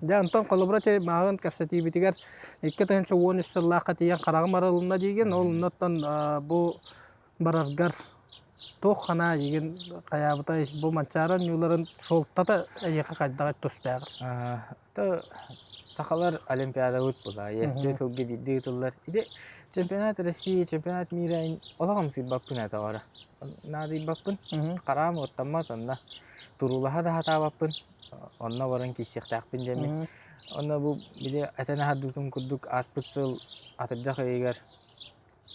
Дьэ, онтон холобура ити мааҕын кэпсэтиибитигэр 2013 сыллаахха тиийэн хараҕым арылынна диигин, ол оннуттан бу бараргар туох санаа эйигин хайаабытай бу Манчаары оонньууларын суолтата эйиэхэ хайдаҕый тустааҕар? То сахалар олимпиадабыт булаайы түөрт сылга биирдэ ыытыллар. Ити чемпионат России, чемпионат мира олох ымсыйбаппын ээ тоҕо эрэ. Наадыйбаппын. Хараам уоттаммат онно. Туруулаһа да сатаабаппын. Онно баран киирсиэхтээхпин диэммин. Онно бу били этэн аһардыбытым курдук ааспыт сыл атырдьах ыйыгар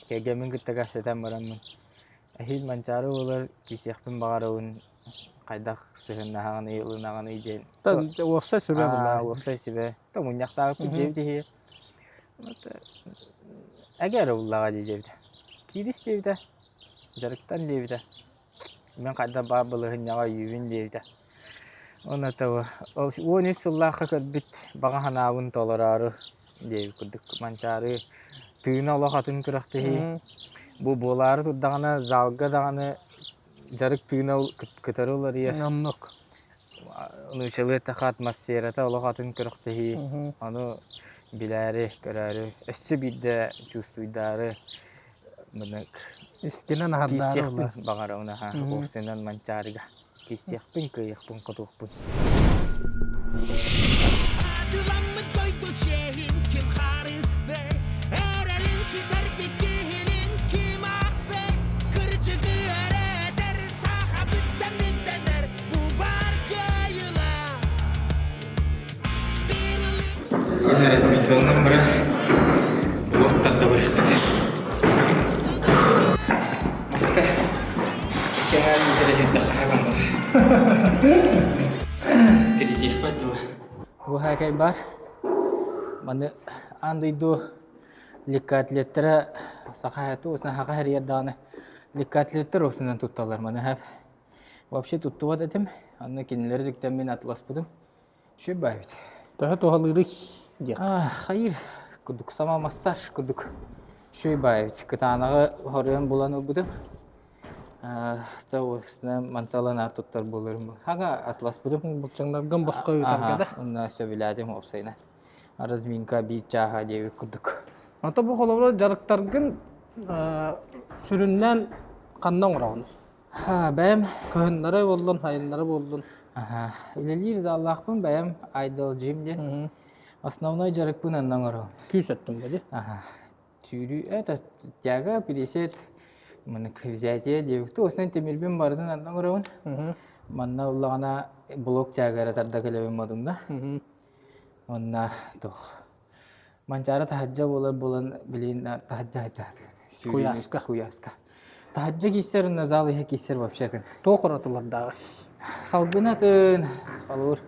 кэргэммин кытта кэпсэтэн бараммын эһиил Манчаары буолар киирсиэхпин баҕарабын хайдах сыһыннаһаҕыный ылынаҕыный диэн уопсай сүбэ буолла уопсай сүбэ то мунньахтаабыппыт диэбит иһи эгэ эрэ буллаҕа дии диэбитэ киирис диэбитэ дьарыктан диэбитэ Мин хайдах баар балаһыанньаҕа өйүүбүн диэбитэ. Уонна того ол 13 сыллаахха көрбүт баҕа санаабын толороору диэбит курдук Манчаары тыына олох атын күрэхтэһии. Бу буолаары турдаҕына залга даҕаны дьарык тыына кытары уларыйар. Оннук. Нууччалыы эттэххэ атмосферата олох атын күрэхтэһии. Ону билээри, көрөөрү, өссө биирдэ чувствуйдаары Мынык Искинэн аһардаары киирсиэхпин баҕарабын аһаа уопсайынан Манчаарыга киирсиэхпин кыайыахпын хотуохпун. Аатыламмыт дойду чиэһин ким харысты, эрэлин сүтэрбит киһилин ким ахсыр, кырдьыгы эрэ этэр сахабыттан ирдэнэр бу бар кыайыылаах. Рекомендованным бара блок тарда барыспыт. Маска кэһээн интереһирдэххэ барар. Киритиэхпэт дуо? Бу хакай бар. Маны аан дойду легкоатлеттара саха усна хаха хэрийэр даҕаны легкоатлеттар усунан тутталлар маны хэп. Вообще туттубат этим. Онно кинилэри түктэммин атласпытым. Үчүгэй эбит. Төһө туһалыырый диэх. Хайыр курдук сама массаж курдук үчүгэй эбит. Кытаанаҕы хоруйан булан ылбытым. Манталан аар туттар буоларым. Хага атласпытым. Былчыҥнаргын босхо ыытарга да. Онно сөбүлээтим уопсайынан. Разминка биир чааһа диэбит курдук. Ото бу холобура дьарыктаргын сүрүннээн ханна оҥороҕун? Бэйэм Кыһыннары буоллун, сайыннары буоллун. Аха, үлэлиир заллаахпын бэйэм Idol Gym диэн. Основной дьарыкпын онно оҥоробун. Күүс өттүн били. Аха. Сүүрүү это тяга, присед. Маннык взятие диэбит. Туосунан тимирбин барытын анна оҥоробун. Манна уллаҕына блок тягара тарда кэлэбин модуҥҥа. Онна туох Манчаары таһырдьа буолар буолан билигин таһырдьа сылдьаатыгын. Куйааска. Куйааска. Таһырдьа киирсэр уонна зал иһэ киирсэр вообще атын. Туох уратылардаах? Салгын атын, холуур.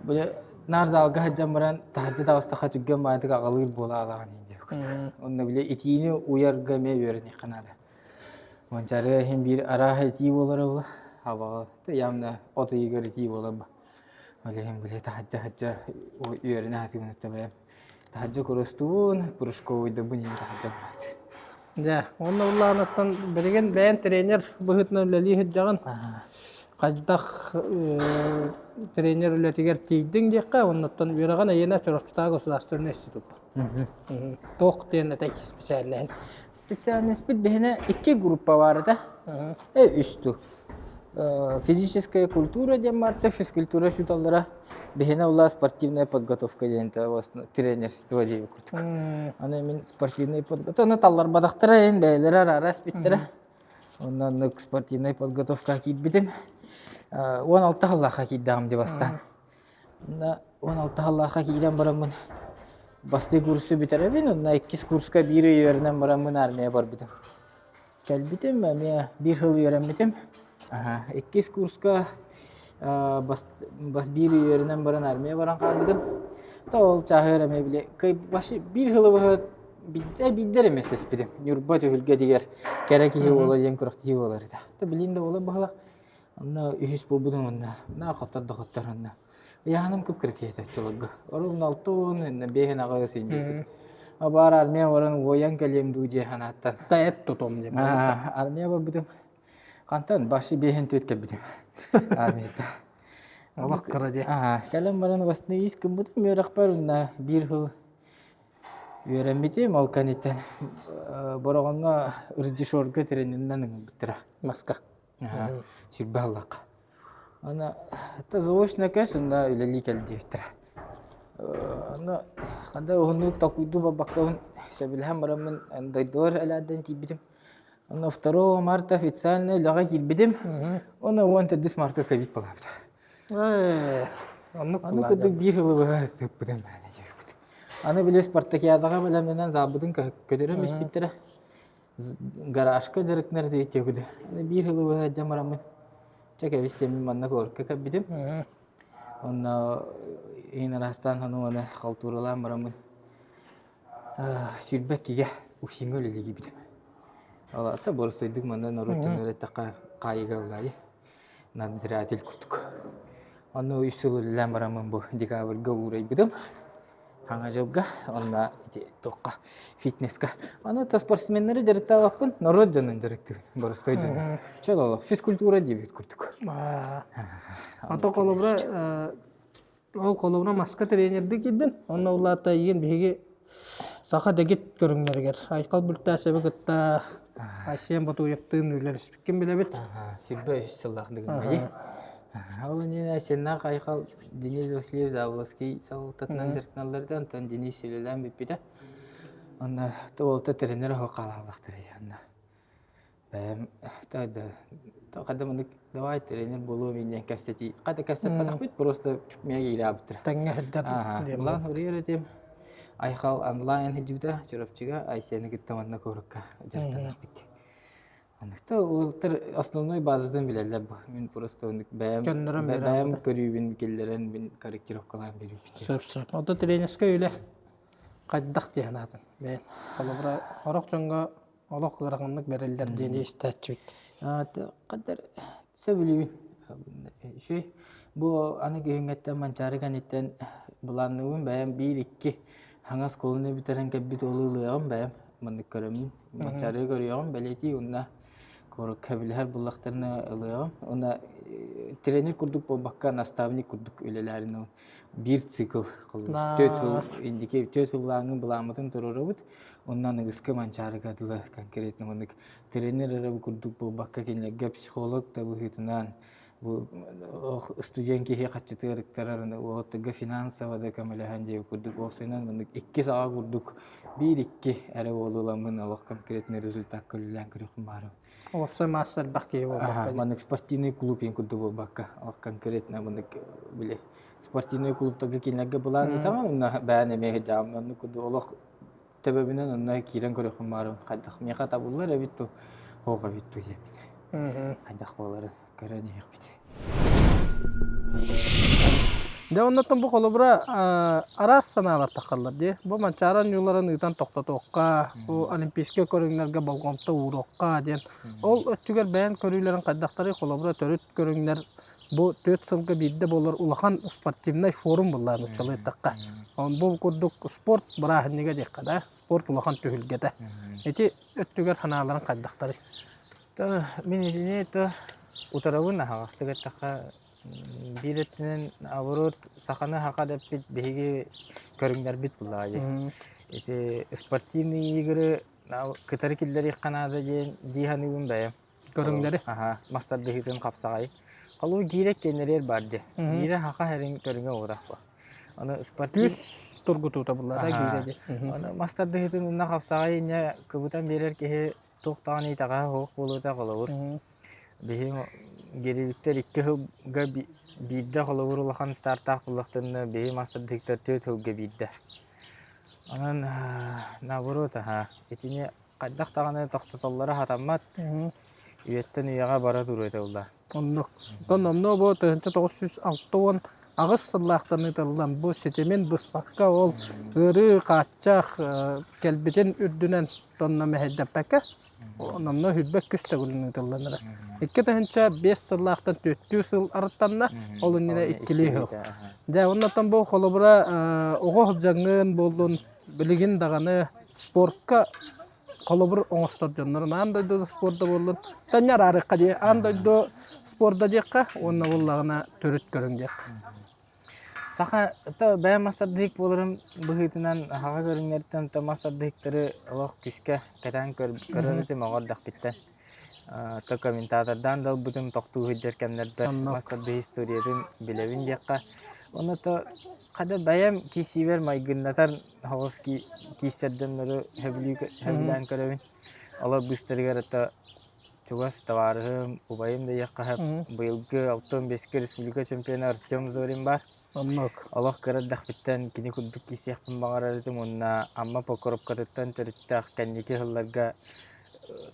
Били наар залга сылдьан баран таһырдьа таҕыстахха түргэн баайдык аҕалыыр буола алаҕын диэбит. Онно били итиини уйарга эмиэ үөрэниэххэ наада. Манчаары иһин биир арааһа итии буолара була. Абаҕа явно от ыйыгар итии буолар Ол иһин били таһырдьа таһырдьа үөрэнэ сатыыбын өттө бэйэм. Таһырдьа курустуун, прыжковыйдабын иһин таһырдьа бараат. Дьэ, уонна улаанаттан билигин бэйэн тренер быһыытынан үлэлии сылдьаҕын. Хайдах тренер үлэтигэр тиийдиҥ диэххэ, оннуттан үөрэҕин эйиэнэ Чурапчытааҕы государственный институт. Туох диэн этэй специальноһын? Специальностьпит биһиэнэ икки группа баар этэ. Э, үс ту. Физическая культура диэн баарта, физкультура учууталлара. Биһиэнэ була спортивная подготовка диэн тренерство диэби курдук. Аны мин спортивный подготовка, аны талларбатахтара эн бэйэлэрэ араара испиттэрэ. Онно оннук спортивная подготовка киирбитим. 16 сыллаахха киирдэҕим дии бастаан. Онно 16 сыллаахха киирэн бараммын бастакы курсу бүтэрэбин, онно иккис курска биир ый үөрэнэн бараммын армия барбытым. Кэлбитим, эмиэ биир сыл үөрэммитим. Аха, иккис курска бас, бас биир ый үөрэнэн баран армия баран хаалбытым. То ол чааһыгар эмиэ били биир сылы быһа биирдэ биирдэ эмэ сеспитим. Ньурба түһүлгэтигэр кэрэ киһи буола диэн күрэхтэһии буолар этэ. То билин да буолар баһылах. Онно үһүс буолбутум онно. На хоттор да хоттор онно. Ыйааһыным кып-кыракый этэ оччолорго. Оруобуна 60, иннэ биэһин аҕыс инньэ Баар армия баран уойан кэлиэм дуу диэ санааттан. Та эт тутум диэн. Армия барбытым. Хантан баши биэһин түөт кэлбитим. Армията. Олох кыра диэ. Кэлэн баран восстановись гыммытым үөрэхпэр уонна биир сыл үөрэммитим. Ол кэнниттэн Бороҕоҥҥо Рздишорга тренеринэн ыҥырбыттара. Маска. Сүрбэ аллахха. Аны заочно көс онно үлэлии кэл диэбиттэрэ. Аны ханда уһуннук толкуйдуу барбаккабын сөбүлэһэн бараммын дойдубар элээрдэн тиийбитим. Онно 2 марта официально үлэҕэ киирбитим. Уонна 14 марка ковид буолаабыта. Оннук Аны курдук биир сылы быһа сыппытым Аны били спартакиадаҕа бэлэмнэнэн заалбытын көтөрөн испиттэрэ. Гаражка дьарыктанар этибит Биир сылы быһа сылдьан бараммын, чэ кэбис диэммин манна куоракка кэлбитим. Онно иһин араастаан хануаны халтууралаан бараммын 22-гэ УФИМҥа үлэлии киирбитим. Ол аата боростуойдук манна норуот дьонугар эттэххэ хаайыыга ыллаайы надзиратель курдук. Онно үс сыл үлэлээн бараммын бу декабрьга уурайбытым. Хаҥа дьылга уонна ити туохха фитнеска. Аны то спортсменнары дьарыктаабаппын, норуот дьонун дьарыктыыбын, боростой дьону. Чөл олох, физкультура диэбит курдук. Ото холобура ол холобура маска тренердик киирдин. Онно улаата иин биһиги саха дэгит көрүҥнэригэр Айхал Бүлтээсэби кытта Айсен Ботуевтыын үлэлэспиккин билэбит. Сүрбэ үс сыллаах дыгын Ол иннинэ Сеннах Айхал Денис Васильевич Заболоцкий салалтатынан дьарыктаналлар онтон Денис үлэлээн бүппүтэ. Онно уолта тренер оһо хаалааллахтара онно. Бэйэм хада мынык давай тренер буолуом иннен кэпсэтии. Хада кэпсэппэтэхпит просто чукмия киирээбиттэр. Тэҥҥэ сылдьар. Булан уруйар этим. Айхал онлайн сылдьыбыта Чурапчыга Айсены кытта манна куоракка дьарыктанахпыт. Аныкта уолаттар основной базатын билэллэр бу. Мин просто оннук бэйэм Көннөрөн бэйэм көрүүбүн киллэрэн мин корректировкалаан биэрүүбүт. Сөп сөп. Ото тренерскэй үлэ хайдах дии санаатын бэйэн. Холобура сорох дьоҥҥо олох ыараханнык бэриллэр диэни истээччибит. Хаддар сөбүлүүбүн. Үчүгэй. Бу аны күһүҥҥэттэн Манчаары кэнниттэн былаанныыбын бэйэм биир-икки хаҥас колуну бүтэрэн кэлбит уолу ылыаҕым бэйэм маннык көрөммүн Манчаарыга көрүөҕүм бэлиэтии уонна куоракка билиһэр буллахтарына ылыаҕым уонна тренер курдук буолбакка наставник курдук үлэлээрин биир цикл түөрт сыл инники түөрт сыллааҥҥы былааммытын туруорабыт уонна аныгыскы Манчаарыга дылы конкретно маннык тренер эрэ курдук буолбакка кинилэргэ психолог да быһыытынан. Бу студент киһи хаччытыгар ыктарар уолаттарга финансово да көмөлөһөн диэбит курдук уопсайынан маннык икки саҕа курдук биир-икки эрэ уолу ыламмын олох конкретный результакка үлэлээн көрүөхпүн баҕарабын. Уопсай маасса элбэх киһи буолбакка. Маннык спортивный клуб иин курдук буолбакка, олох конкретно маннык били спортивный клубтарга кинилэргэ былаан ыытаҕын уонна бэйэн эмиэ сылдьаҕын оннук курдук олох төбөбүнэн онно киирэн көрүөхпүн баҕарабын хайдах миэхэ табыллар эбит дуу суох эбит дуу диэммин хайдах буоларын көрөн иһиэхпит. Дьэ оннуттан бу холобура араас санаалар таххаллар дии. Бу Манчаары оонньууларын ыытан тохтотуохха, бу олимпийскай көрүҥнэргэ болҕомто ууруохха диэн. Ол өттүгэр бэйэн көрүүлэрин хайдахтарый холобура төрүт көрүҥнэр бу түөрт сылга биирдэ буолар улахан спортивнай форум буолла нууччалыы эттэххэ. Бу курдук спорт бырааһынньыга диэххэ да, спорт улахан түһүлгэтэ. Ити өттүгэр санааларын хайдахтарый? Мин итини то утарабын аһаҕастык эттэххэ биир өттүнэн наоборот саханы саха дэппит биһиги көрүҥнэрбит буллаҕа дии. Ити спортивные игры кытары киллэриэххэ наада диэн дии саныыбын бэйэм. Көрүҥнэри? Аха, мас тардыһыытын хапсаҕай. Холуу гиирэ киэннэриэр баар дии. Гиирэ саха сирин көрүҥэ уурах бу. Аны спортив Күүс тургутуута буллара гиирэ дии. Аны мас тардыһыытын уонна хапсаҕай инньэ кыбытан биэрэр киһи туох даҕаны итэҕэһэ суох буолуота холобур. Биһи гиревиктэр икки сылга биирдэ холобур улахан стартаах буллахтарына биһи мас тардыһыктар түөрт сылга биирдэ. Онон наоборот аха итини хайдах даҕаны тохтотоллоро сатаммат. Үйэттэн үйэҕэ бара туруо этэ буолла. Оннук. Оттон номнуо бу 1968 сыллаахтан ыытыллан бу ситимин быспакка ол ыарыы хааччах кэлбитин үрдүнэн тонна мэһэйдэппэккэ номнуо сүүрбэ үс төгүлүн ыытыллан эрэр. 2005 сыллаахтан түөртүү сыл арыттанна, ол иннинэ иккилии сыл. Дьэ, оннуттан бу холобура оҕо сылдьаҥҥын буоллун, билигин даҕаны спортка холобур оҥостор дьоннорун аан дойду спорда буоллун таня араарыахха дии аан дойду спорда диэххэ уонна буоллаҕына төрүт көрүҥ диэххэ. Саха то бэйэм мас тардыһык буоларым быһыытынан саха көрүҥнэриттэн то мас тардыһыктары олох күүскэ кэтээн көрөр этим оҕо эрдэхпиттэн. То комментатордаан да ылбытым тохтуу сылдьар кэмнэрбэр мас тардыһыы историятын билэбин диэххэ. Уонна то хата бэйэм киисиибэр майгыннатар соҕус кииссэр дьоннору сөбүлээн көрөбүн. Олор быыстарыгар это чугас табаарыһым, убайым да диэххэ сөп. Быйылгы 65-кэ республика чемпиона Артем Зорин баар. Оннук. Олох кыра эрдэхпиттэн кини курдук киирсиэхпин баҕарар этим уонна Амма Покровкатыттан төрүттээх кэнники сылларга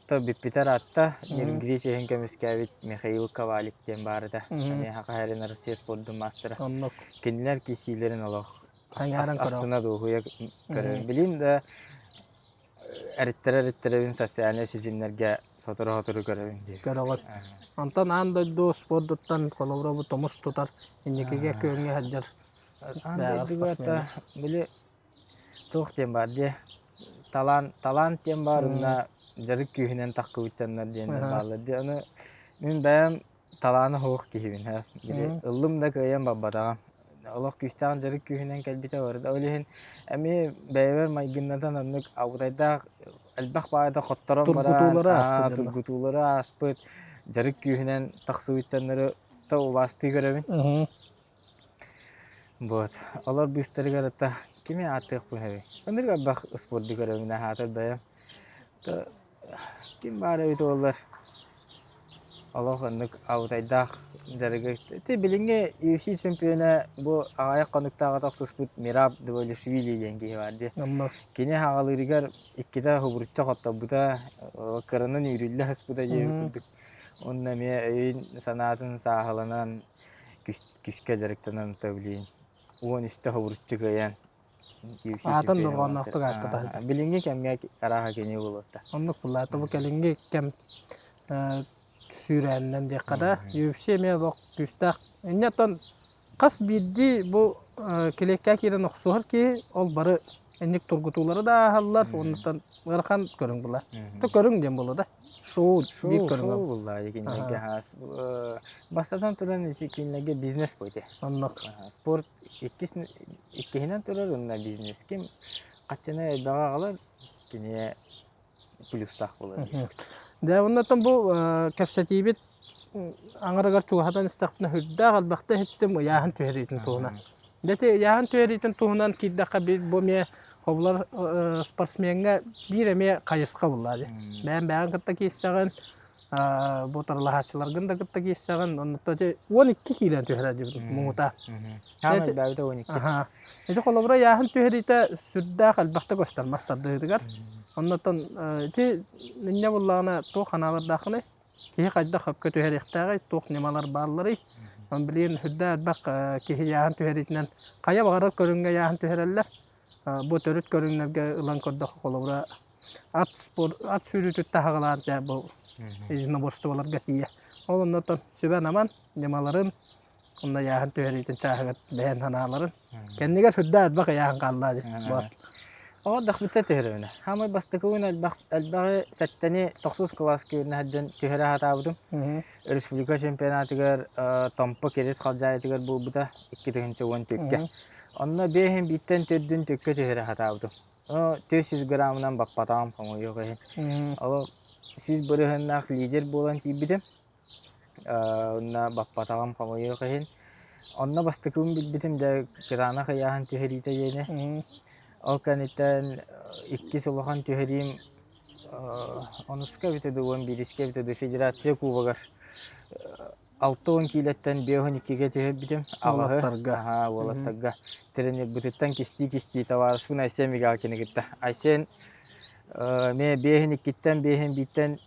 то бүппүтэ ыраатта. Нерюнгри чиэһин көмүскээбит Михаил Ковалик диэн баар этэ. Эмиэ Саха сирин Россия спордун маастара. Оннук. Кинилэр киирсиилэрин олох Хайаарын көрөҕүн. астына дуоһуйа көрөбүн. Билин да эриттэрэ-эриттэрэбин социальнай ситимнэргэ сотору-сотору көрөбүн диир. Көрөҕүт. Онтон аан дойду спордуттан холобура бу тумус тутар инникигэ күөҥҥэ сылдьар Аан бэйэҕэр дойдуга спортсменнар. били туох диэн баар диэ талаан талаан диэн баар уонна дьарык күүһүнэн таххыбыт дьоннор диэннэр бааллар диэ. Ону мин бэйэм талаана суох киһибин һэ. Били ыллым да кыайан барбатаҕым. Олох күүстээх дьарык күүһүнэн кэлбитэ барыта. Ол иһин эмиэ бэйэбэр майгыннатан оннук абытайдаах элбэх баайда хотторон баран Тургутуулары ааспыт дьоннор. тургутуулары ааспыт дьарык күүһүнэн тахсыбыт дьоннору то убаастыы көрөбүн. Вот. Олор быыстарыгар это кими ааттыахпын эбий? Ынырык элбэх спорду көрөбүн аһаатар бэйэм. То ким баар эбит буоллар Олох оннук абытайдаах дьарыгы. Ити билиҥҥи UFC чемпиона бу аҕыйах хонуктааҕыта охсуспут Мираб Двалишвили диэн киһи баар дии. Оннук. Кини хаҕалыырыгар иккитэ хубуручча хотторбута, кыранан үүрүллэ сыспыта диэбит курдук. Уонна эмиэ өйүн-санаатын сааһыланан күүскэ дьарыктанан блин 13 хобуруччу кыайан Аатын дорҕоонноохтук ааттата сылдьар. Билиҥҥи кэмҥэ арааһа кини буолуота. Оннук буллаата бу кэлиҥҥи кэм сүүрээнинэн диэххэ да UFC эмиэ олох күүстээх. Инньэ оттон хас биирдии бу килиэккэ киирэн охсуһар киһи ол бары инник тургутуулары да ааһаллар уоннаттан ыарахан көрүҥ буолар. То көрүҥ диэн буолла да. Шоу биир көрүҥ. Шоу буолла кинилэргэ бастатан туран кинилэргэ бизнес буолла. Оннук. Спорт Иккис иккиһинэн турар уонна бизнес ким хаччыны элбэҕи аҕалар кини плюстаах буолар. Дьэ, оннуттан бу кэпсэтиибит аҥарыгар чугаһатан истэхпинэ сүрдээх элбэхтэ иһиттим ыйааһын түһэриитин туһунан. Дьэ ити ыйааһын түһэриитин туһунан киирдэххэ биир бу эмиэ хобулар спортсмеҥҥа биир эмиэ хайысха буллаа дии. Бэйэм бэйэҕин кытта киирсэҕин, бу утарылаһааччыларгын да кытта киирсэҕин, оннуттан ити 12 киирэн түһэрэ диэбитим муҥутаан. Хаан элбээбитэ 12. Аха. Ити холобура ыйааһын түһэриитэ сүрдээх элбэхтэ көстөр мас тардыһыытыгар. Оннуттан ити инньэ буоллаҕына туох санаалардааххыный? Киһи хайдах сөпкө түһэриэхтээҕий, туох ньымалар баалларый? Онон билигин сүрдээх элбэх киһи ыйааһын түһэриитинэн хайа баҕарар көрүҥҥэ ыйааһын түһэрэллэр. Бу төрүт көрүҥнэргэ ылан көрдөххө, холобура, ат спорт, ат сүүрүүтүттэн саҕалаан дьэ бу единоборстволарга тиийэ. Ол оннуттан сүбэн-аман ньымаларын, онно ыйааһын түһэриитин чааһыгар бэйэн санааларын. Кэннигэр сүрдээх элбэх ыйааһын хаалла дии. Вот. Оҕо дахбыта түһэрэминэ. Хаамай бастакы күн элбэх элбэҕи сэттэни тохсус кылааска үөрэнэ сылдьан түһэрэ сатаабытым. Республика чемпионатыгар Томпо Кирис халдьаайытыгар буолбута 2014-кэ. Онно биэһин бииртэн төрдүн төккө түһэрэ сатаабытым. 400 граммынан баппатаҕым хомойуох иһин. Ол 100 бырыһыаннаах лидер буолан тиийбитим. Онно баппатаҕым хомойуох иһин. Онно бастакыбын билбитим дьэ кытаанах ыйааһын түһэриитэ диэни. Ол кэнниттэн иккис улахан түһэриим онуска эбитэ дуу, 11-искэ эбитэ дуу федерация кубогар 60 киилэттэн 52-гэ түһэрбитим. Аҕаһы, Уолаттарга. аһаа, уолаттарга. Тренербытыттан кистии-кистии табаарыспын Айсен Мигалкины кытта. Айсен эмиэ биэһин иккиттэн, биэһин бииртэн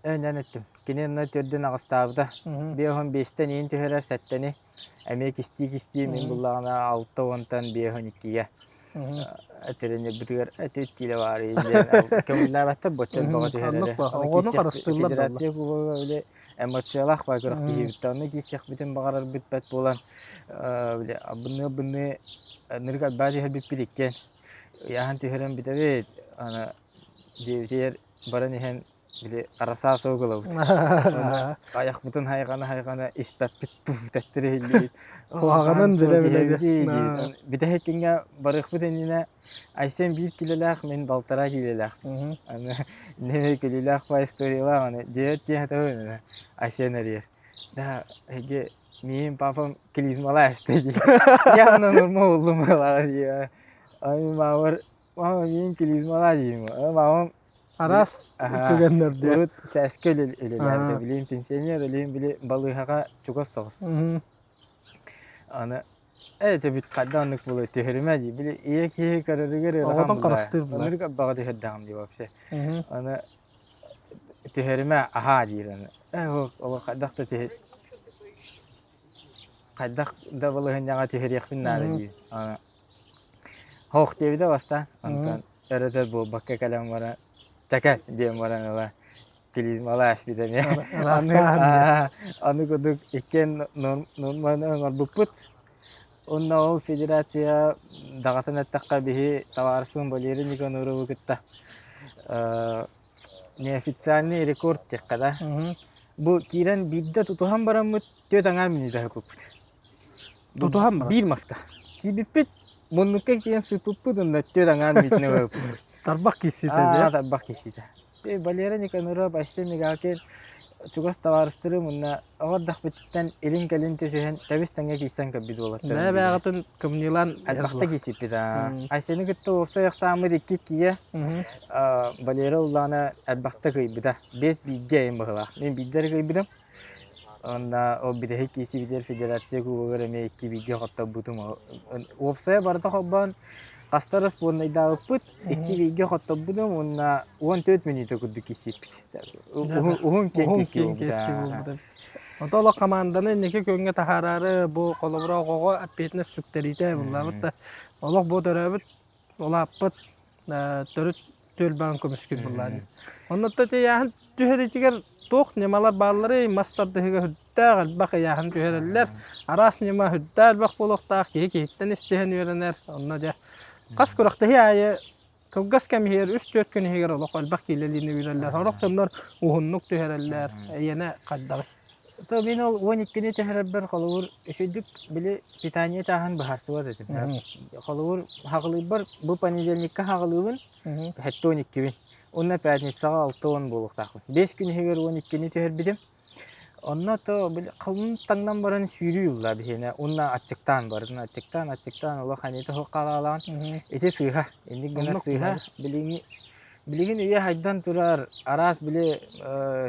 Өнөн өттүм. Кини онно төрдүн аҕыстаабыта. 55-тэн иин түһэрэр сэттэни. Эмиэ кистии-кистии мин буллаҕына 60-тан 52-гэ. Тренербитигэр этит киилэ баар диэн көҥүллээбэттэр боччо элбэҕи түһэрэри. Оҕону харыстыыллар Федерация кубога били эмоциялаах баа күрэхтэһиибит. Онно киирсиэхпитин баҕарарбыт бэт буолан били абыныы-абыныы нырык арбаа түһэрбиппит иккиэн. Ыйааһын түһэрэн бүтэбит. Аны дьиэбитигэр баран иһэн били арасаа суох ылабыт. Уонна айахпытын хайҕана-хайҕана испэппит тэттэр иһиллибит. Куһаҕанын билэ-билэ. Бүтэһик күҥҥэ барыахпыт иннинэ Айсен биир киилэлээх, мин балтараа киилэлээх. Аны нэмэй күлүүлээх по историялаах аны дьиэбит диэн этэ Айсен эрийэр. Да, эһиги миин папам клизмалаа эстэ дии. Явно норма буллум дии. Ай маамар Мама миин клизмалаа диим. Мамам Араас түгэннэр Урут сээскэ үлэлээбитэ. Билигин пенсионер, билигин били балыыһаҕа чугас соҕус. Аны ээ бүт хайдах оннук буолуой түһэримэ дии. Били ийэ киһи көрөрүгэр ыарахан Оҕотун харыстыыр буолар. Оннук баҕа түһэрдэҕим дии вообще. Аны түһэримэ аһаа диир аны. Ээ ол хайдах да түһэ хайдах да балаһыанньаҕа түһэриэхпин наада диир. Аны Һоох диэбитэ бастаан, онтон өрөтөр буолбакка кэлэн баран чэкэ диэн баран ыла клизмалаа эспитэ эмиэ. Ыраастааһын Аны курдук иккиэн норманы оҥорбуппут. Уонна ол федерация даҕатан эттэххэ биһи табаарыспын Валерий Никаноровы кытта неофициальный рекорд диэххэ да. Бу киирэн биирдэ тутуһан бараммыт түөрт аҥаар мүнүүтэ ыһыппыппыт. Тутуһан баран? Биир маска. Киирбиппит, муннукка киирэн сыппыппыт уонна түөрт аҥаар мүнүүтүнэ ыһыппыппыт. Тарбах киирсиитэ дии. Тарбах киирсиитэ. Валера Никаноров, Айсен Мигалкин чугас табаарыстарым уонна оҕо эрдэхпититтэн илин-кэлин түсүһэн тэбис-тэҥҥэ киирсэн көрбүт уолаттар. Бэйэ-бэйэҕитин кымньыылаан Элбэхтэ киирсиппит аа. Айсены кытта уопсай ахсааммыт икки иккигэ. Валера Уллаана элбэхтэ кыайбыта. Биэс бииргэ эйим быһыылаах. Мин биирдэ эрэ кыайбытым. Уонна ол бүтэһик киирсибитигэр федерация кубогар эмиэ икки бииргэ хотторбутум. Уопсайа барыта холбоон хаста да сборнайдаабыппыт, икки бииргэ хотторбутум уонна 14 мүнүүтэ курдук киирсиппит. Уһун киэҥ киирсии буолбута. Ото олох команданы инники күөҥҥэ таһаараары бу холобура оҕоҕо эппиэтинэс сүктэриитэ буллаабыт да олох бу төрөөбүт улааппыт төрүт түөлбэҕин көмүскүүр буоллаҕа. Оннуттан ыйааһын түһэриитигэр туох ньымалар баалларый? Мас тардыһыыга сүрдээх элбэх ыйааһын түһэрэллэр. Араас ньыма сүрдээх элбэх буолуохтаах, киһи киһиттэн истиһэн үөрэнэр. Онно дьэ хас күрэхтэһии аайы кылгас кэм иһигэр үс-түөрт күн иһигэр олох элбэх киилэлиини үүрэллэр. Сорох дьоннор уһуннук түһэрэллэр. Эйиэнэ хайдаҕый? То мин ол 12-ни түһэрэрбэр холобур үчүгдүк били питание чааһын быһаарсыбат этим. Холобур хаҕылыырбар бу понедельникка хаҕылыыбын сэттэ уон иккибин. Уонна пятницаҕа 60 буолуохтаахпын. Биэс күн иһигэр 12-ни түһэрбитим. Онно то били халын таҥнан баран сүүрүү ылла биһиэнэ уонна аччыктаан бардын аччыктаан аччыктаан олох анита суох хаалаалаан ити сыыһа инник гына Оннук сыыһа билиҥҥи билигин үйэ хайдан турар араас били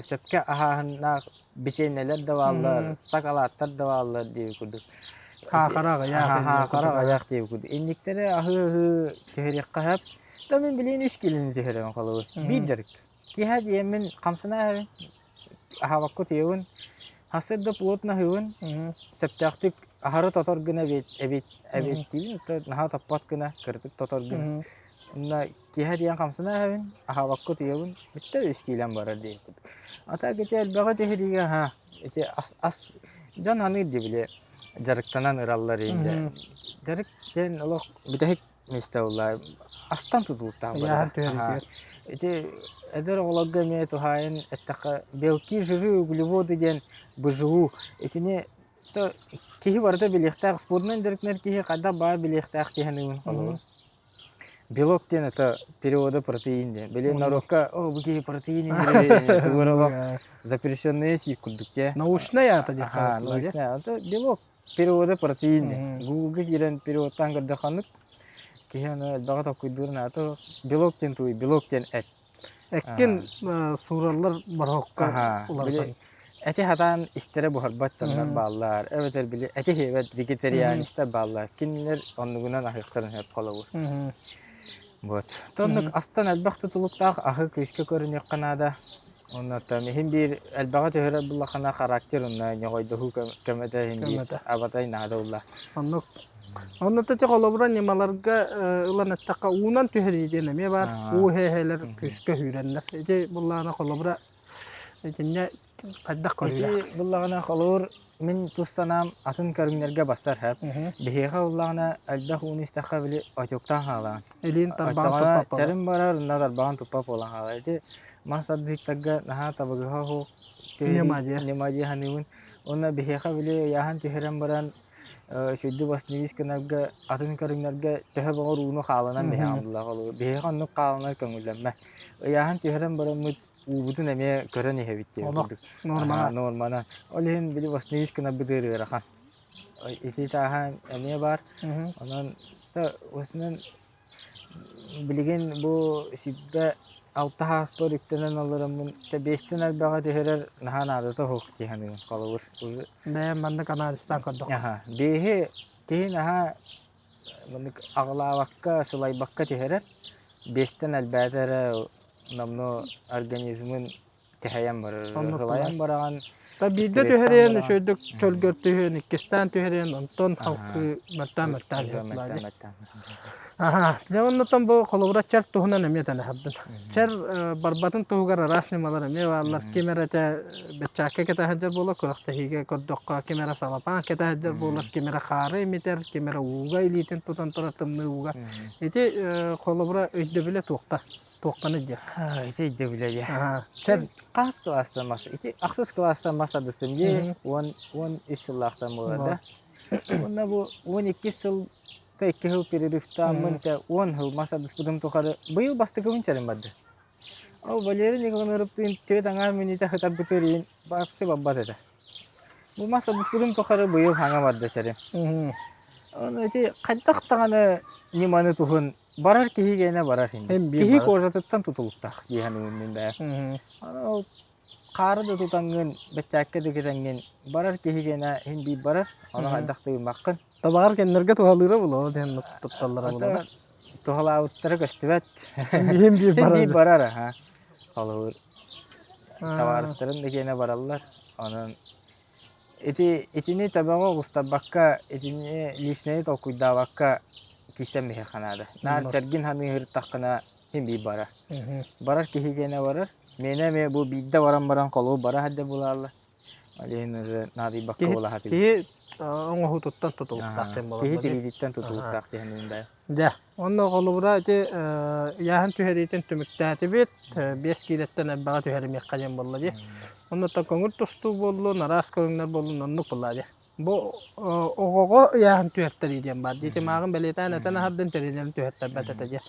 сөпкө аһааһыннаах бичиэннэлэр да бааллар сакалааттар да бааллар диэбит курдук Хаахара аҕыйах хаахара аҕыйах диэбит курдук инниктэри аһыы-аһыы түһэриэххэ сөп да мин билигин үс киилэни түһэрэбин холобур биир дьарык киэһэ диэммин хамсана иһэбин аһаабакка утуйабын сарсыарда плотно аһыыбын сөптөөхтүк аһары тотор гына эбиэт эбиэт эбиэттиибин наһаа топпот гына кыратык тотор гына онно киэһэ диэн хамсана иһэбин аһаабакка утуйабын бүттэ үс киилэм барар диэбит а так ити элбэҕи түһэриигэ аһаа ити ас ас дьон аныыр дии били дьарыктанан ыраллар иһин дьарык диэн олох бүтэһик миэстэ буолла астан тутулуктаах Ыйааһын барыта. түһэритигэр. Ити эдэр оҕолорго эмиэ туһаайан эттэххэ белки, жиры, углеводы диэн БЖУ итини то киһи барыта билиэхтээх спордунан дьарыктанар киһи хайдах баар билиэхтээх киһи аныыбын холобур. Белок диэн это перевода протеин диэн. Били народка о бу киһи протеин иһэр запрещенные сиир курдук диэ. Научнай аата диэн Аха, научнай аата белок Перевода протеин диэн. Гуглга киирэн переводтаан көрдөххө киһи аны элбэҕи толкуйдуур наада. Белок диэн тугуй? Белок диэн эт. Эккин суураллар бороһукка уларытан. Эти хатаан истэрэ буһарбат дьоннор бааллар. Эбэтэр били эти сиэбэт вегетарианецтар бааллар. Кинилэр оннугунан аһыахтарын сөп холобур. Вот. Тоннук астан элбэх тутулуктаах аһы күүскэ көрүнүөххэ наада. Оннуттан иһин биир элбэҕи түһэрэр буллаххына характер онно ньоҕойдоһуу көмөтө иһин биир Көмөтө. абатай наада булла. Оннук. Онно ити холобура ньымаларга ылан эттэххэ уунан түһэрии диэн эмиэ баар. Уу эһэлэр күүскэ сүүрэннэр. Ити буллаҕына холобура итиннэ хайдах көрүүлээх? Ити буллаҕына холобур мин тус санаам атын көрүҥнэргэ бассар сөп. Биһиэхэ буллаҕына элбэх ууну истэххэ били отюктаан хаалаҕын. Илиин тарбаҕын Оччоҕуна туппат буолар. чэрим барар, онно тарбаҕын туппат буолан хаалар. Ити мас тардыһыктарга наһаа табыгыһа суох Ньыма диэ. ньыма дии саныыбын. Уонна биһиэхэ били ыйааһын түһэрэн баран сүрдү восстановить гынарга атын көрүҥнэргэ төһө баҕар ууну хааланан биһиэхэ буллаах олорор. Биһиэхэ оннук хааланар көҥүллэммэт. Ыйааһын түһэрэн бараммыт уубутун эмиэ көрөн иһэбит диэн Олох курдук. нуормана. Нуормана. Ол иһин били восстановить гынарбыт ыарахан. Ити чааһа эмиэ баар. Онон осунан билигин бу сирбэ алта сааспар үктэнэн олороммун биэстэн элбэҕи түһэрэр наһаа наадата суох дии саныыбын холобур. Бэйэм маннык анализтаан көрдөххө. Аха, биэһи киһи наһаа маннык аҕылаабакка, сылайбакка түһэрэр. Биэстэн элбээтэ эрэ номнуо организмын тэһэйэн барар, ылайан бараҕын. Та биирдэ түһэриэн үчүгэйдик чөлгөр түһүөн, иккистээн түһэриэн, онтон халкы мөлтөөн мөлтөөн Аха, дьэ оннуттан бу холобура чэр туһунан эмиэ тэлэһэрдим. Чэр барбатын туһугар араас ньымалар эмиэ бааллар. Ким эрэ этэ бэччээккэ кэтэһэрдэр буолар, күрэхтэһиигэ көрдөххө ким эрэ салапаан кэтэһэрдэр буолар, ким эрэ хаары имитэр, ким эрэ ууга илиитин тутан турар тымныы ууга. Ити холобура өйдөбүлэ туохта? Туохханы диэх. Ити өйдөбүлэ диэ. Чэр Хас кылаастан мас? Ити ахсыс кылаастан мас адыстым дии. 10 13 сыллаахтан буолар да. Уонна бу 12 сыл та 2 сыл перерывтааммын тэ 10 сыл мас адыспытым тухары быйыл бастакыбын чэрим барды. Ол Валерий Николаевтыын түөрт аҥаар мүнүүтэ сытарбытыгар иин вообще барбат этэ. Бу мас адыспытым тухары быйыл хаҥа барда чэрим. Ону ити хайдах даҕаны ньыманы туһун барар киһи гиэнэ барар ини. Киһи кожатыттан тутулуктаах дии саныыбын мин бэйэм. Ол хаары да тутаҥҥын, бэччээккэ да кирэҥҥин барар киһи гиэнэ иһин биир барар, ону хайдах да гыммаккын. Табаҕар кэннэргэ туһалыыра буолуо диэн тутталлара буолуо. Туһалаабыттара көстүбэт. Иһин биир барар. Биир барар аха. Холобур табаарыстарын да гиэнэ бараллар. Онон Ити итини төбөҕө оҕустарбакка, итини личнэйи толкуйдаабакка киирсэн биһиэхэ наада. Наар чэргин саныыһыртаххына син биир барар. Барар киһи гиэнэ барар. Миэнэ эмиэ бу биирдэ баран баран холобур бара сылдьар буолааллар. Ол иһин уже наадыйбакка буола сатыыр. Киһи оҥоһуутуттан тутулуктаах диэн буолар. Киһи тириититтэн тутулуктаах диэн бэйэ. Дьэ, онно холобура ити ыйааһын түһэриитин түмүктээтибит. 5 киилэттэн элбэҕи түһэримиэххэ диэн буолла дии. Оннуттан көҥүл тустуу буоллун, араас көрүҥнэр буоллун, оннук буолла дии. Бу оҕоҕо ыйааһын түһэртэрии диэн баар дии. Ити мааҕын бэлиэтээн этэн аһардын тэринэн түһэртэрбэт этэ дии.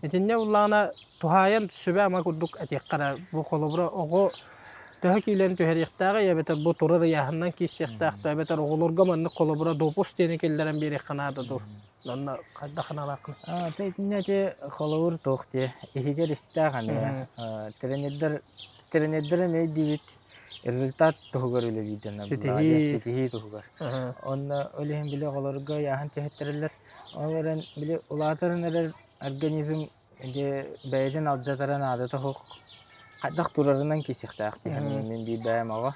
Итиннэ буллаҕына туһаайан сүбэ-ама курдук этиэххэ эрэ. Бу холобура оҕо. Төһө киилэни түһэриэхтээҕий эбэтэр бу турар ыйааһынынан киирсиэхтээх да эбэтэр оҕолорго маннык холобура допуск диэни киллэрэн биэриэххэ наада дуу? Онно хайдах санаалааххын? Ити итиннэ ити холобур туох диэ иһигэр истээх эмиэ тренердэр тренердэр эмиэ өйдүүбүт результат туһугар үлэлиир дьоннор Ситиһии. ситиһии туһугар. Онно ол иһин били оҕолорго ыйааһын түһэттэрэллэр. Ол эрэн били улаатан эрэр организм Ити бэйэтин алдьатара наадата суох. Хайдах турарынан киирсиэхтээх дии саныыбын мин биир бэйэм оҕо.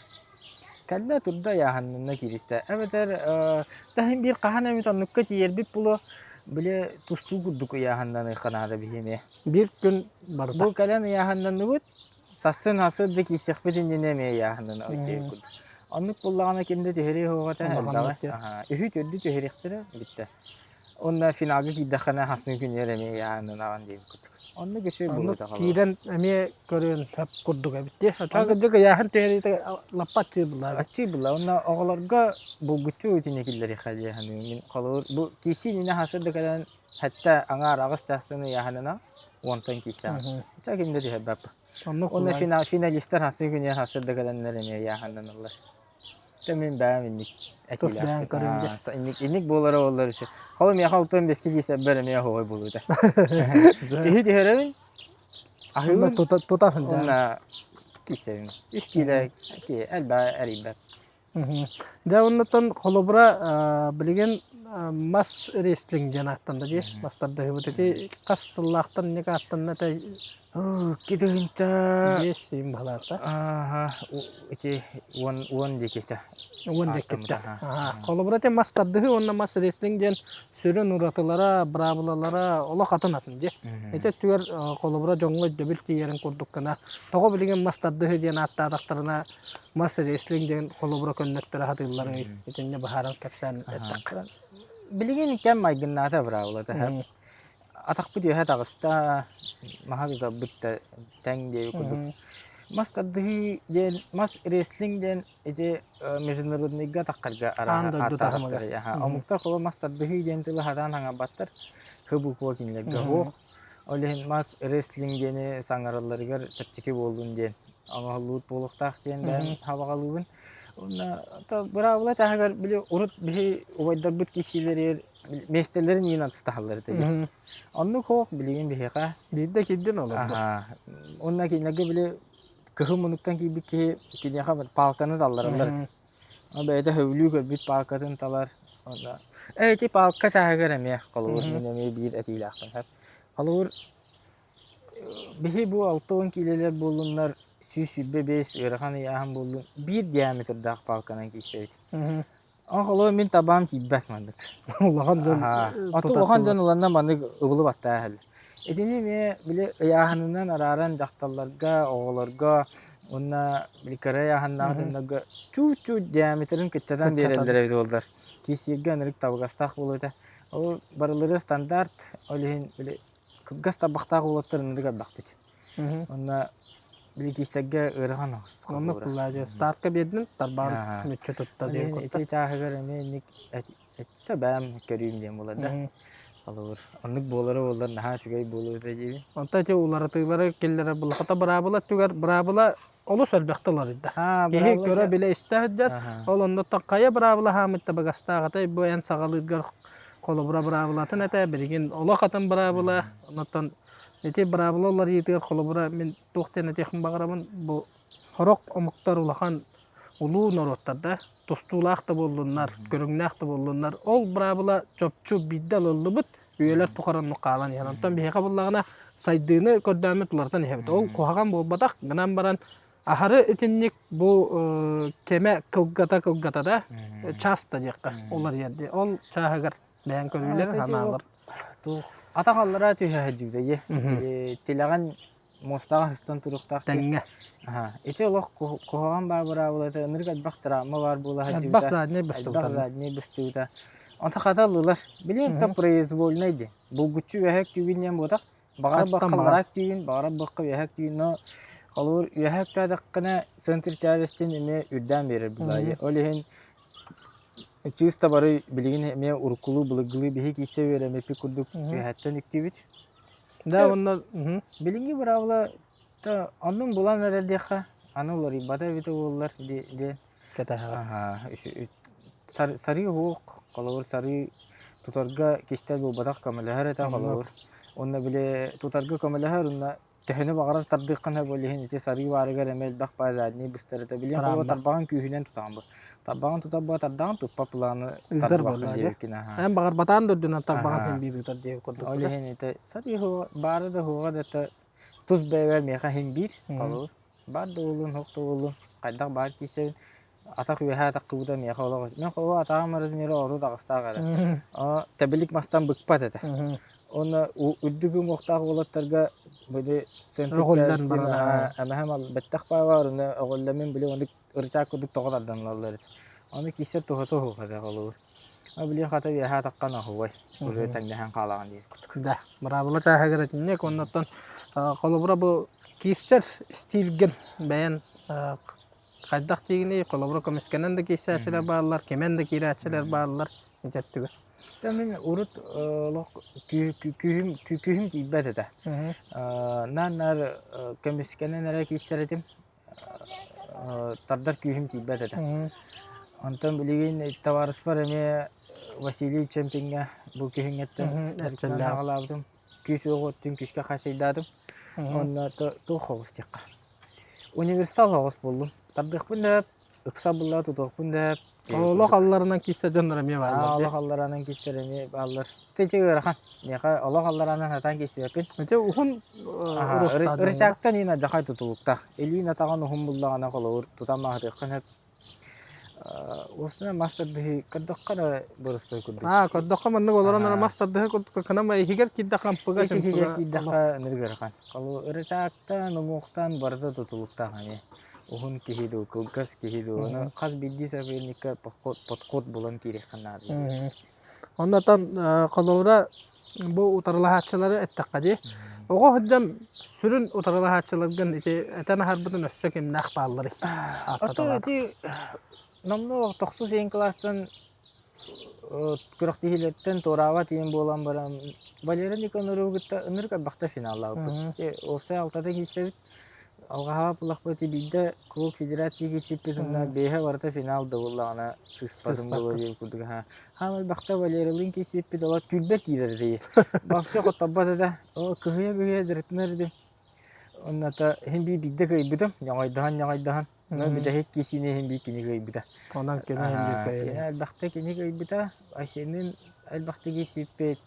Кэллэ турда ыйааһыннанна кииристэ. Эбэтэр таһын биир хаһан эмит оннукка тиийэрбит буолуо, били тустуу курдук ыйааһыннаныахха наада биһи эмиэ. Биир күн барыта. Бу кэлэн ыйааһыннанныбыт, сарсын сарсыарда да киирсиэхпит иннинэ эмиэ ыйааһыннана окей курдук. Оннук буоллаҕына ким да түһэриэ суоҕа этэ Улаханнык элбэҕи. диэн. Аһаа, үһү-төрдү түһэриэхтэрэ бүттэ. Уонна финалга киирдэххинэ хассын күнүгэр эмиэ ыйааһыннанаҕын диэбит курдук. Оннук үчүгэй Оннук буолуо киирэн эмиэ көрүөн сөп курдук эбит дии. Оччоҕо Оннук кырдьык ыйааһын түһэриитэ лаппа аччыыр буоллаҕа. аччыыр буолла. Уонна оҕолорго булгуччу итини киллэриэххэ дии саныыбын. Мин холобур бу киирсии иннинэ сарсыарда кэлэн сэттэ аҥаар аҕыс чаастан ыйааһыннана уонтан киирсэҕин. Оччоҕо ким да түһэрбэппин. Оннук Уонна буоллаҕа. финал финалистар хассын күнүгэр сарсыарда кэлэннэр эмиэ ыйааһыннаналлар. Дьэ мин бэйэм инник Тус бэйэҥ этиилээхпин. көрүҥ дьэ. Аа, инник инник буолара буоллар үчү. Холо миэхэ алтан бэски киирсэрбэр эмиэ оһуохай буолуо этэ. Иһи түһэрэбин, Уонна аһыыбын тута тута сылдьаҕын. уонна киирсэбин. Үс киилэ ки элбэҕи эрийбэт. Дьэ оннуттан холобура билигин мас рестлинг диэн ааттанна дии. Мас тардыһыбыт ити хас сыллаахтан инник ааттанна этэй? 2000 Биэс сиин баһылаата. Ааха, ити уон уон диэкитэ. Уон диэкиттэ. Холобура ити мас тардыһыы уонна мас рестлинг диэн сүрүн уратылара, быраабылалара олох атын атын дии. Ити өттүгэр холобура дьоҥҥо өйдөбүл тиийэрин курдук гына тоҕо билигин мас тардыһыы диэн ааттаатахтарына мас рестлинг диэн холобура көннөттөрө сатыылларый итиннэ быһааран кэпсээн эттэххэ. Билигин кэм майгыннаата быраабылата. Атахпыт үөһэ таҕыста, маһа тутарбыт да тэҥ диэбит курдук. Мас тардыһыы диэн, мас рестлинг диэн ити международныйга атаххарга Аан дойду таһымыгар. Омуктар холо мас тардыһыы диэн тылы сатаан хаҥарбаттар. Х буква кинилэргэ суох. Ол иһин мас рестлинг диэни саҥаралларыгар чэпчэки буоллун диэн оҥоһуллубут буолуохтаах диэн бэйэм хабаҕалыыбын. Уонна быраабыла чааһыгар били урут биһи убайдарбыт киирсиилэригэр миэстэлэрин иин атыстаһаллар этэ. Оннук суох билигин биһиэхэ. Биирдэ киирдин олордо. Уонна кинилэргэ били кыһыл муннуктан киирбит киһи киниэхэ палканы таллараллар этэ. Бэйэтэ сөбүлүү көрбүт палкатын талар. Онно э ити палка чааһыгар эмиэ холобур мин эмиэ биир этиилээхпин сөп. Холобур биһи бу 60 киилэлэр буоллуннар 125 ыарахан ыйааһын буоллун биир диаметрдаах палканан киирсэбит. Оҕолоор мин табаам тиийбэт маннык. Улахан дьон Оттон улахан дьон ыланна маннык ыбылы баттаа иһэллэр. Итини эмиэ били ыйааһынынан арааран дьахталларга, оҕолорго уонна били кыра ыйааһыннаах дьоннорго чуут-чуут диаметрын кыччатан биэрэллэр эбит буоллар. Киирсииргэ ынырык табыгастаах буолуо этэ. Ол барылары стандарт, ол иһин били кылгас тарбахтаах уолаттар ынырык элбэхпит. Уонна били киирсэргэ ыарахан оҕус. Оннук буолла стартка биэрдим, тарбаан мүччү тутта диэн курдук. Ити чааһыгар эмиэ инник эттэ бэйэм көрүүм диэн буолар да. Холобур, оннук буолара буоллар наһаа үчүгэй буолуо этэ диибин. Онтон ити уларытыылары киллэрэр буллахата быраабыла өттүгэр быраабыла олус элбэхтэ уларыйда. Киһи көрө-билэ истэ сылдьар. Ол оннуттан хайа быраабыла хаамыт табыгастаах этэй бу эн саҕалыыргар холобура быраабылатын этэ билигин олох атын быраабыла оннуттан ити быраабыла уларыйыытыгар холобура мин туох диэн этиэхпин баҕарабын бу сорох омуктар улахан улуу норуоттар да тустуулаах да буоллуннар көрүҥнээх да буоллуннар ол быраабыла чопчу биирдэ ылыллыбыт үйэлэр тухары оннук хаалан иһэр онтон биһиэхэ буоллаҕына сайдыыны көрдөөммүт уларытан иһэбит ол куһаҕан буолбатах гынан баран аһары итинник бу кэмэ кылгата кылгата да часто диэххэ уларыйар дии ол чааһыгар бэйэҥ көрүүлэр санаалар Атах аллараа түһэ сылдьыбыта тилэҕин муостаҕа сыстан туруохтаах тэҥҥэ ити олох куһаҕан баар быраабылата ынырык элбэх травма баар буола сылдьыбыта элбэх задний быстыбыта элбэх задний быстыбыта онто хата ыллылар билигин то произвольнай диэн булгуччу үөһэ өттүүгүн диэн буотах баҕара бахха аллараа өттүүгүн баҕара бахха үөһэ өттүүгүн но холобур үөһэ өттөөтөххүнэ центр тяжестин эмиэ үрдээн биэрэр булаайы ол иһин чыыс бары билигин эмиэ уруккулуу былыргылыы биһи киирсэ үөрэммиппит курдук үөһэттэн үктүүбүт Да, уонна билиҥҥи быраабыла оннун булан эрэр диэххэ. Аны уларыйбата эбитэ буоллар диэн. Кэтэһэҕин. Аһаа, сарыы уһуох, холобур, сарыы тутарга кистэл буолбатах көмөлөһөр этэ, холобур. Уонна били тутарга көмөлөһөр уонна төһөнү баҕарар тардыаххын сөп ол иһин ити сарыы баарыгар эмэ элбэх баа задний быстар этэ. Билигин холобур тарбаҕын күүһүнэн тутаҕын бу. Тарбаҕын тутар буо тардаҕын туппат былааны Ыытар тардыбаккын буоллаа дии. диэбиккин аһаа. Эн баҕарбатаан да үрдүнэн тарбаҕын Аһаа. иһин биир ыытар диэбит курдук Ол да. иһин ити сарыы уһуоҕа баара да уһуоҕа да это тус бэйэбэр миэхэ иһин биир холобур. Баар да буоллун, суох да буоллун, хайдах баар киирсэбин. Атах үөһээ атахтыбыта миэхэ олох мин холобур атаҕым размера орут аҕыстаах эрэ. Оо тэбилик мастан быкпат этэ. Уонна үрдүк уҥуохтаах уолаттарга били Өҕүллэн барара. эмэһэм бэттэх баабар уонна өҕүллэммин били оннук ырычаак курдук тоҕо тардан ылаллар этэ. Ону киирсэр туһата суох этэ холобур. Билигин хата үөһээ атахха оһуобай уже тэҥнэһэн хаалаҕын диир курдук. Да, быраабыла чааһыгар итинник оннуттан холобура бу киирсэр стилгин бэйэн хайдах диигиний холобура көмүскэнэн да киирсээччилэр бааллар, кимэн да киирээччилэр бааллар ити өттүгэр. Мин урут олох күүһүм күүһүм тиийбэт этэ. Наар-наар көмүскэнэн эрэ киирсэр этим. Тардар күүһүм тиийбэт этэ. Онтон билигин табаарыспар эмиэ Василий Чемпиҥҥэ бу күһүҥҥэттэн дьарыктанан аҕалаабытым. Күүс уох өттүн күүскэ хачайдаатым. Уонна туох оҕус диэххэ. Универсал оҕус буоллум. Тардыахпын да ыкса булла тутуохпун да Олох алларынан киирсэ дьоннор эмиэ бааллар. Олох алларанан киирсэр эмиэ бааллар. Ити ыарахан. Миэхэ олох алларанан сатаан киирсибэппин. Ити уһун Ырычаактан иин алдьархай тутулуктаах. Илиин атаҕын уһун буллаҕына холобур тутан маһытыаххын сөп. Уопсайынан мас тардыһыы көрдөххө эрэ боростуой курдук. Аа, көрдөххө маннык олорон эрэ мас тардыһыы курдук кынама иһигэр киирдэххэ ампыга Ис иһигэр киирдэххэ ынырык ыарахан. Холобур ырычаактан, уҥуохтан барыта тутулуктаах эмиэ. Уһун киһи дуу, кылгас киһи дуу, ону хас биирдии соперникка подход, подход булан киириэххэ наада. Оннотон холобура бу утарылаһааччылары эттэххэ дии. Оҕо сылдьан сүрүн утарылаһааччыларгын ити этэн аһарбытын өссө кимнээх баалларый? Ото ити номнуо тохсус иһин кылаастан күрэхтэһиилэртэн туораабат иһин буолан баран Валера Никоноровы кытта ынырык элбэхтэ финаллаабыппыт. Уопсай алтата киирсэбит. Алҕаһаҕа буллахпыт биирдэ Кубок Федерации киирсиппит уонна бэйэһэ барыта финал да буоллаҕына сыыспатым буолуо диэн курдук аһаа. Хаам элбэхтэ Валералыын киирсиппит ола түүрбэр киирэр этэ. Вообще хотторбот этэ. О кыһыйа-кыһыйа дьарыктанар этим. Онната иһин биир биирдэ кыайбытым. Ньоҕойдоһон-ньоҕойдоһон. Но бүтэһик киирсиини иһин биир кини кыайбыта. Онон кини иһин биир кыайбыта. Кини элбэхтэ кини кыайбыта. Айсенныын элбэхтэ киирсиппит.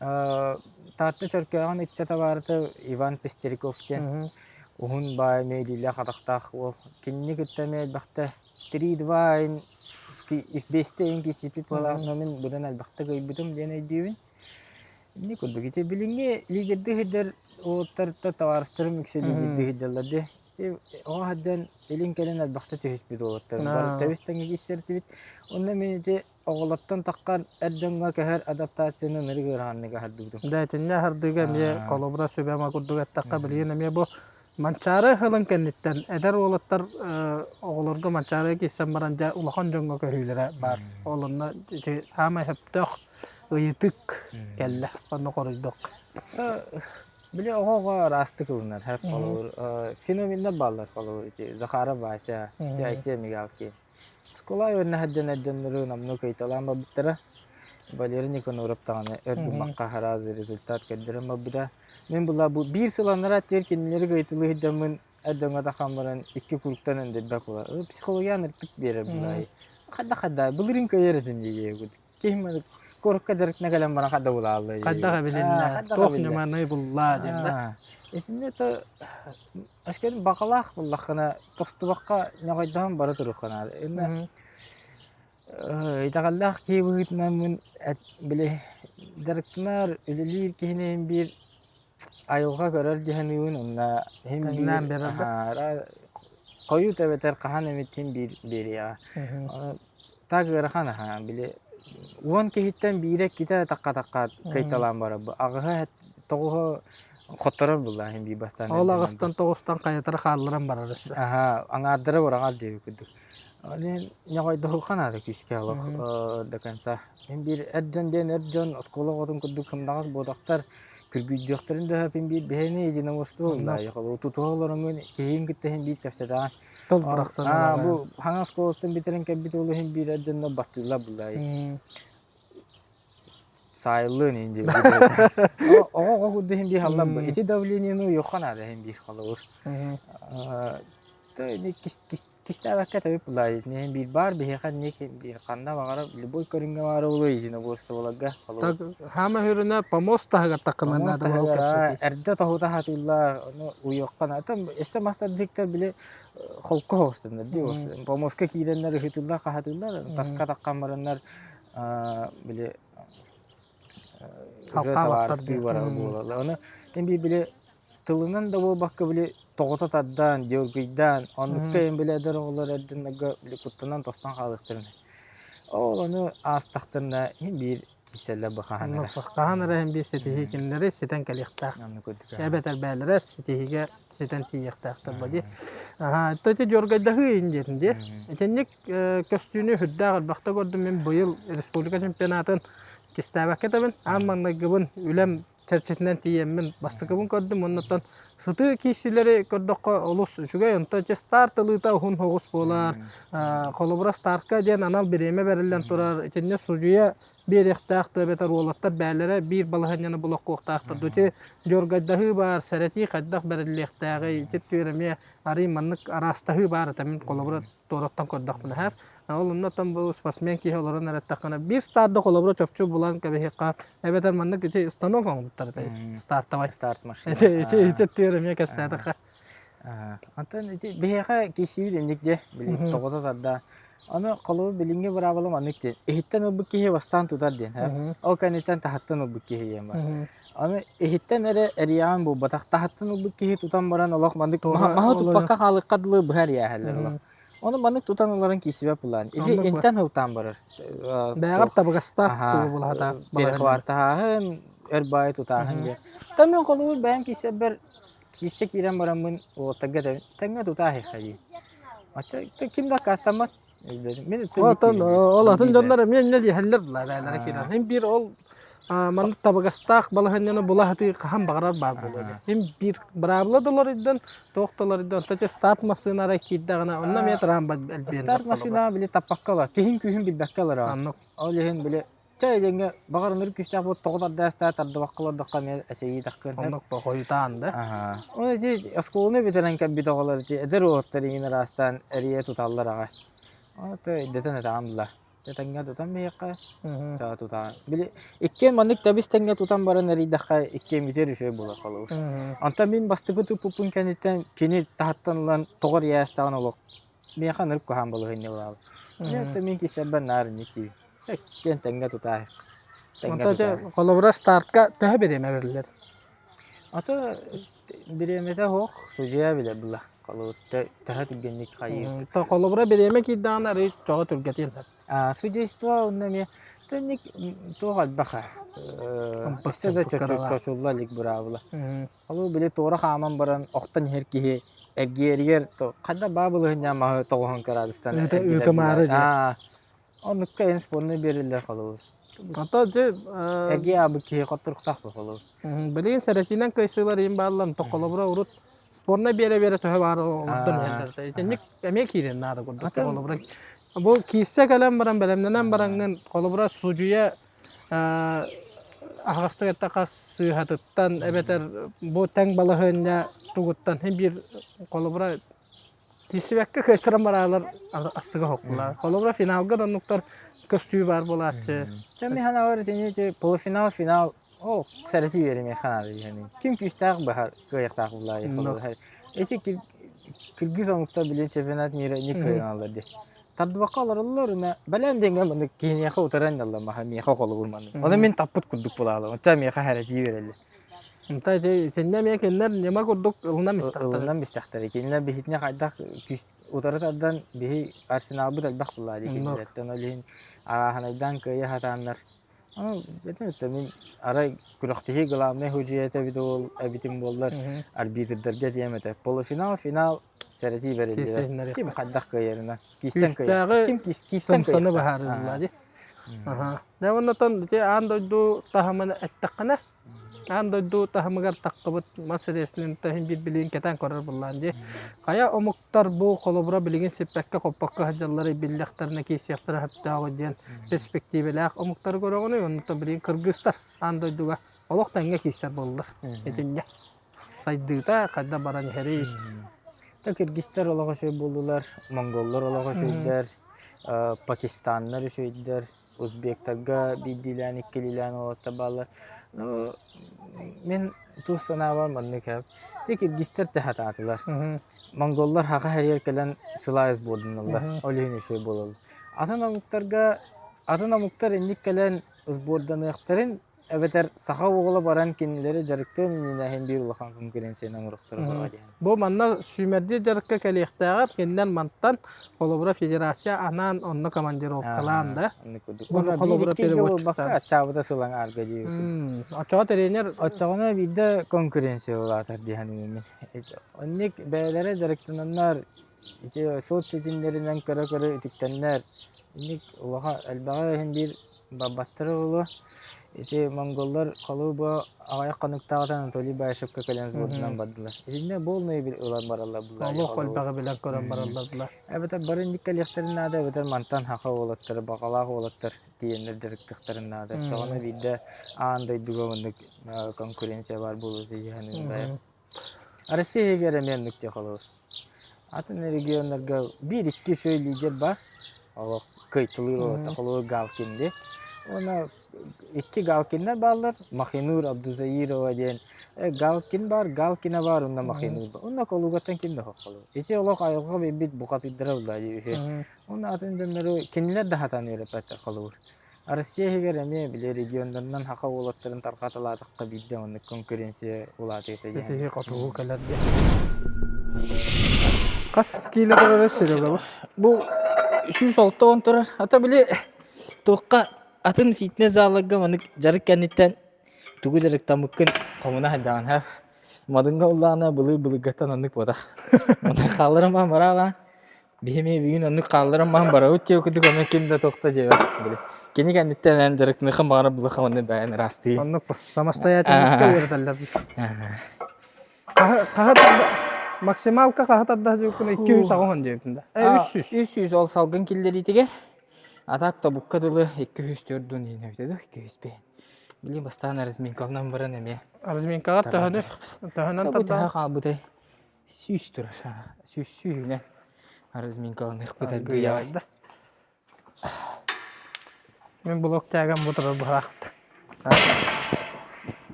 Таатта Чөркөөҕүн ыччата баарыта Иван Пестеряков диэн уһун баай эмиэ илиилээх атахтаах уол. Кинини кытта эмиэ элбэхтэ 3-2 ин биэстэ иһин киирсиппит буолаах, но мин быдан элбэхтэ кыайбытым диэн өйдүүбүн. Инни курдук ити билиҥҥи лидердии сылдьар уолаттарта табаарыстарым үксэ лидердии сылдьаллар дии. Ити оҕо сылдьан илин-кэлин элбэхтэ түһүспүт уолаттарым. Бары тэбис-тэҥҥэ киирсэртибит. Онно мин ити Оҕолортон таххан эр дьоҥҥо көһөр адаптацияны ынырык ыараханнык аһардыбытым. Дьэ, итиннэ аһардыыга эмиэ холобура сүбэ-ама курдук эттэххэ, билигин эмиэ бу Манчаары ыһылын кэнниттэн эдэр уолаттар оҕолорго Манчаарыга киирсэн баран дьэ улахан дьоҥҥо көһүүлэрэ баар. Ол онно ити саамай сөптөөх ыйытык кэллэ. Онно хоруйдуох. Били оҕо-оҕо араастык ылынар. Холобур, феноменнар бааллар холобур ити Захаров Вася, Айсия Мигалкин. Оскуола үөрэнэ сылдьан эр дьоннору номнуо кыайталаан барбыттара. Валерий Никаноров даҕаны өр гыммакка араас результат көрдөрөн барбыта. Мин була бу биир сыл анараа өттүгэр кинилэри кыайталыы сылдьаммын эр дьоҥҥо тахсан баран икки курууктан өндөйбөт буолар. Психология ынырыктык биэрэр буолаайы. Хайдах-хайдах былырыын кыайар этим дии Киһи куоракка дьарыктана кэлэн баран хайда булааллар Хайдах эбилиннэ, туох ньыманы булла диэн да. Итиннэ то Өскөтүн баҕалаах буллаххына, тостубакка ньоҕойдоһон бара туруохха наада. Инна итэҕэллээх киһи быһыытынан мин били дьарыктанар, үлэлиир киһини иһин биир айылҕа көрөр дии саныыбын уонна иһин Тэҥнээн биэрэр да? хойут эбэтэр хаһан эмит иһин биир биэриэҕэ. Так ыарахан аһаа били уон киһиттэн биирэ иккитэ такка-такка кыайталаан барар аҕыһа тоҕуһа хотторор буллаа иһин биир бастаан Ол аҕыстан тоҕустан хайатара хаалларан барар өссө. Аһаа аҥаардара быраҕар диэбит курдук. Ол ньоҕойдоһуохха наада күүскэ олох до конца. Мин биир эр дьон диэн эр дьон оскуола оҕотун курдук сымнаҕас буотахтар күргүйдүөхтэрин да сөп мин биир биһини единоборство ылла тутуһа олороҥҥун киһигин кытта иһин биир кэпсэтэҕин. Тыл бырахсан бу хаҥа оскуолаттан бүтэрэн кэлбит уол иһин биир эр дьоннор баттыыллар буллай. Саайыллыан иһин диир. Оҕо оҕо курдук иһин биир халлар ити давлениены уйуохха наада иһин биир холобур. Кистээбэккэ этэбит былаайыт иһин биир баар биһиэхэ инник биир ханна баҕарар любой көрүҥҥэ баара буолуо единоборстволарга холобур. Хаама хүрүнэ помост таһыгар таккынан наада буолуо кэпсэтии. Эрдэ тоһута хатыыллар, ону уйуохха наада. Өссө мастардыктар били холку хоҕустаннар дии помостка киирэннэр ыһытыллар хаһатыыллар, таска таххан бараннар били уже табаарыстыы барар буолаллар. Ону эн били тылынан да буолбакка били тоҕута тардан, дьылгыйдаан, оннукка эн били эдэр оҕолор эрдиннэргэ били куттанан тостон хаалыахтарын. Ол ону аастахтарына иһин биир киирсэллэр бу хаһан эрэ. Хаһан эрэ иһин биир ситиһии кинилэри ситэн кэлиэхтээх. Эбэтэр бээлэрэ ситиһиигэ ситэн тиийиэхтээхтэр бу дии. Аха, ити дьоргайдаһыы иһин диэтин дии. Итинник көстүүнү үрдээх элбэхтэ көрдүм мин быйыл республика чемпионатын кистээбэккэ этэбин. Аан маҥнайгыбын үлэм чэрчитинэн тиийэммин бастакыбын көрдүм. Оннуттан сытыы киирсиилэри көрдөххө олус үчүгэй. Онтон ити старт ылыыта уһун соҕус буолар. Холобура стартка диэн анал бириэмэ бэриллэн турар. Итиннэ судьуйа биэриэхтээх да эбэтэр уолаттар бээлэрэ биир балаһыанньаны булуохтаахтар. Ити дьоргайдаһыы баар, сэрэтии хайдах бэриллиэхтээҕий? Ити түөр эмиэ арый маннык араастаһыы баар этэ. Мин холобура туораттан көрдөхпүнэ һэр. Ол оннуттан бу спортсмен киһи олорон эрэттэххинэ биир старда холобура чопчу булан кэбиһиэххэ эбэтэр маннык ити станок оҥорбуттар этэ стартовай. Старт машина. Ити ити ити түөр эмиэ кэпсээтэххэ. Онтон ити биһиэхэ киирсиибит инник дьэ били тоҕото тарда. Аны холобур билиҥҥи быраабыла маннык диэн. Иһиттэн ылбыт киһи бастаан тутар диэн. Ол кэнниттэн таһыттан ылбыт киһи диэн бар. Аны иһиттэн эрэ эрийэҕин булбатах, таһыттан ылбыт киһи тутан баран олох маннык маһы туппакка хаалыахха дылы быһа эрийээһэллэр олох. Ону маннык тутан ыларын киирсибэт булаан. Ити интэн һылтаан барар. Бэҕэр табыгастаах тугу булаһата. Перехваттаһааһын, өр баайы тутааһын диэн. Та мен холобур бэйэм киирсэрбэр киирсэ киирэн бараммын уолаттарга этэбин, тэҥҥэ тутааһыахха дии. Оччо ким да аккаастаммат. Мин Отон ол атын дьоннор эмиэ инньэ диэһэллэр була бээлэрэ киирэн. Һин биир ол маннык табыгастаах балаһыанньаны була сатыы хаһан баҕарар баар буолуо диэн. Һин биир быраабыла да уларыйдан, туох да уларыйдан, онто старт массыына арай киирдэҕинэ, онно эмиэ тыраан элбиэн Старт машина били таппакка ыла, киһин күүһүн билбэккэ ылар. Оннук. Ол иһин били чэ диэҥҥэ баҕар ынырык күүстээх буолуо тоҕо тардаас тардыбакка олордоххо эмиэ эчэйии таххыан сөп. Оннук хойутаан да. Аһаа. Оны ити оскуоланы бүтэрэн кэлбит оҕолор ити эдэр уолаттар иҥин араастаан эрийэ туталлар аҕай. Ото өйдөтөн этаҕым була. Чэ тэҥҥэ тутан биһиэххэ, чаа тутаҕын. Били иккиэн маннык тэбис тэҥҥэ тутан баран эрийдэххэ иккиэммитигэр үчүгэй буолар холобур. Онтон мин бастакы туппуппун кэнниттэн кини таһыттан ылан тоҕо эрийээстэҕин олох Миэхэ ынырык куһаҕан балаһыанньа буолаабыт. Мин мин киирсэрбэр наар инник диибин. Иккиэн тэҥҥэ тутаайык. Тэҥҥэ Онто дьэ тутаайык. холобура стартка төһө бириэмэ бэриллэр? Ата бириэмэтэ суох, судьуйа билэр була. Холобур, төһө түргэнник хайыыр. Холобура бириэмэ киирдэҕинэ арыый чоҕо түргэтиэн сөп. А судейство онно эмиэ тэнник туох элбэх өссө да чочулла илик быраабыла. Холобур, били туора хааман баран охтон иһэр киһи эргиэригэр хайда баа былыһынньа маһы тоҕуһун кыраадыстан Ыытымаары дии. Оннукка эн спорный биэриллэр холобур. Ото дьэ Эргиэ аабыт киһи хотторуктаах бу холобур. Билигин сэрэтиинэн кыайсыылар иһин бааллар, то холобура урут спорнай биэрэ-биэрэ төһө баар олордон иһэллэр. Итинник эмиэ киирэн наада курдук холобура. Бу киирсэ кэлэн баран бэлэмнэнэн бараҥҥын холобура судьуйа аһаҕастык эттэххэ сыыһатыттан эбэтэр бу тэҥ балаһыанньа тугуттан син биир холобура тиийсибэккэ кыайтаран бараалар астыга хоһуккулар. Холобура финалга да оннуктар көстүү баар буолааччы. Чэ мин санаабар итини ити полуфинал финал ол сэрэтии биэримиэххэ наада дии Ким күүстээх баһар кыайыахтаах буллаа Ити кыргыз омуктар били чемпионат мира не кыайаналлар дии. Тардыбакка олороллор уна бэлэм диэҥҥэ маннык киһиниэхэ утаран ялла маһа миэхэ холобур маннык. Ону мин таппыт курдук буолаалым. Оччо миэхэ хэрэтии береллэр. Онто ити итиннэ эмиэ кинилэр ньыма курдук ылынан истэхтэрэ. Ылынан истэхтэрэ. Кинилэр биһитинэ хайдах күүс утары тардан биһи арсеналбыт элбэх буллаа дии кинилэртэн. Ол иһин арааһынайдаан кыайа сатааннар. Этим мин арай күрэхтэһии главнай судьуйата эбит ол эбитим буоллар арбитрдарга этиэм этэ. Полуфинал, финал сэрэтии бэриллибэт. Ким хайдах кыайарынан. Киирсэн кыайар. Ким киирсэн кыайар. быһаарыллар дии. Аха. Дьэ оннотон ити аан дойду таһымын эттэххинэ, аан дойду таһымыгар таххыбыт мас рестлингтэ иһин биир билигин кэтээн көрөр буоллаан дии. Хайа омуктар бу холобура билигин сиппэккэ-хоппокко сылдьаллара биллэхтэринэ киирсиэхтэрэ сөптөөҕө диэн перспективэлээх омуктары көрөҕүнүй, оннуттан билигин кыргызтар аан дойдуга олох тэҥҥэ киирсэр буоллар итиннэ. Сайдыыта хайда баран иһэрий? Та киргизтэр олох үчүгэй буоллулар, монголлар олох үчүгэйдэр, пакистаннар үчүгэйдэр, узбектарга биирдиилээн, иккилиилээн уолаттар бааллар. Ну, мин тус санаабар маннык эп. Ти киргизтэр тэһатаатылар. Монголлар хаха хэрийэр кэлэн сылайыс буорданаллар. Ол иһин үчүгэй буолаллар. Атын омуктарга атын омуктар инник кэлэн сборданыахтарын Эбэтэр саха уола баран кинилэри дьарыктыан иннинэ иһин биир улахан конкуренцияны оҥоруохтара буолуо диэн. Бу манна сүүмэрдиир дьарыкка кэлиэхтээҕэр кинилэр мантан холобура федерация анаан онно командировкалаан да бу холобура переводчиктар аччаабыта сылаҥ аарга диир. Оччоҕо тренер Оччоҕуна биирдэ конкуренция улаатар дии саныыбын. Оннук бэйэлэрэ дьарыктананнар Ити соцситимнэринэн көрө-көрө үтүктэннэр, инник улахан элбэҕи иһин биир барбаттара буолуо. Ити монголлар холобур аҕыйах хонуктааҕыта Анатолий Баишевка кэлэн сбордунан бардылар. Итиннэ полный ылан бараллар булар. Олох элбэҕи билэн көрөн бараллар булар. Эбэтэр бары инник кэлиэхтэрин наада, эбэтэр мантан саха уолаттара, баҕалаах уолаттар тиийэннэр дьарыктыахтарын наада. Оччоҕуна биирдэ аан дойдуга оннук конкуренция баар буолуо дии саныыбын бэйэм. Россия иһигэр эмиэ оннук дии холобур. Атын регионнарга биир-икки үчүгэй лидер баар. Олох кыайталыыр уолаттар холобур Галкин дии. Уонна икки Галкиннар бааллар. Махинур Абдузаирова диэн Галкин баар, Галкина баар уонна Махинур баар. Уонна Калугаттан ким да суох холобур. Ити олох айылҕа биэрбит бухатыйдара буолла дии үһү. Уонна атын дьоннору кинилэр да сатаан үөрэппэттэр холобур. Россия иһигэр эмиэ били регионнарынан саха уолаттарын тарҕаталаатахха биирдэ оннук конкуренция улаатыыта диэн. Ситиһии хотугу кэлэр диэн. Хас киилэ турар Серега бу? Бу 160 турар. Ата били туохха атын фитнес залларга маннык дьарык кэнниттэн тугу дьарыктаммыккын хомуна сылдьаҕын һэ. Мадыҥҥа ыллаҕына былыр-былыргаттан оннук буотах. Онон хаалларан баран бараалаан Биһи эмиэ бүгүн оннук хаалларан маһан барабыт диэ курдук ону ким да туохта диэбэт. Били кини кэнниттэн эн дьарыктаныаххын баҕарар булуха онно бэйэн ыраастыы. Оннук самостоятельностька үөрэтэллэр. Хаһа тарда максималка хаһа тарда дьуккуна 280 диэбитин да. Э 300. 300 ол салгын киллэриитигэр. А так тобукка дылы 204 дун иһин эбитэ дуу 205. Били бастаан разминкалынан баран эмиэ. Разминкаҕар төһөнү төһөнөн тарда хаалбытай. Сүүс турар, сүүс сүүһүнэн разминкаланыахпыт аргыйаҕай. Мин блок тягам бу турар быһаахт.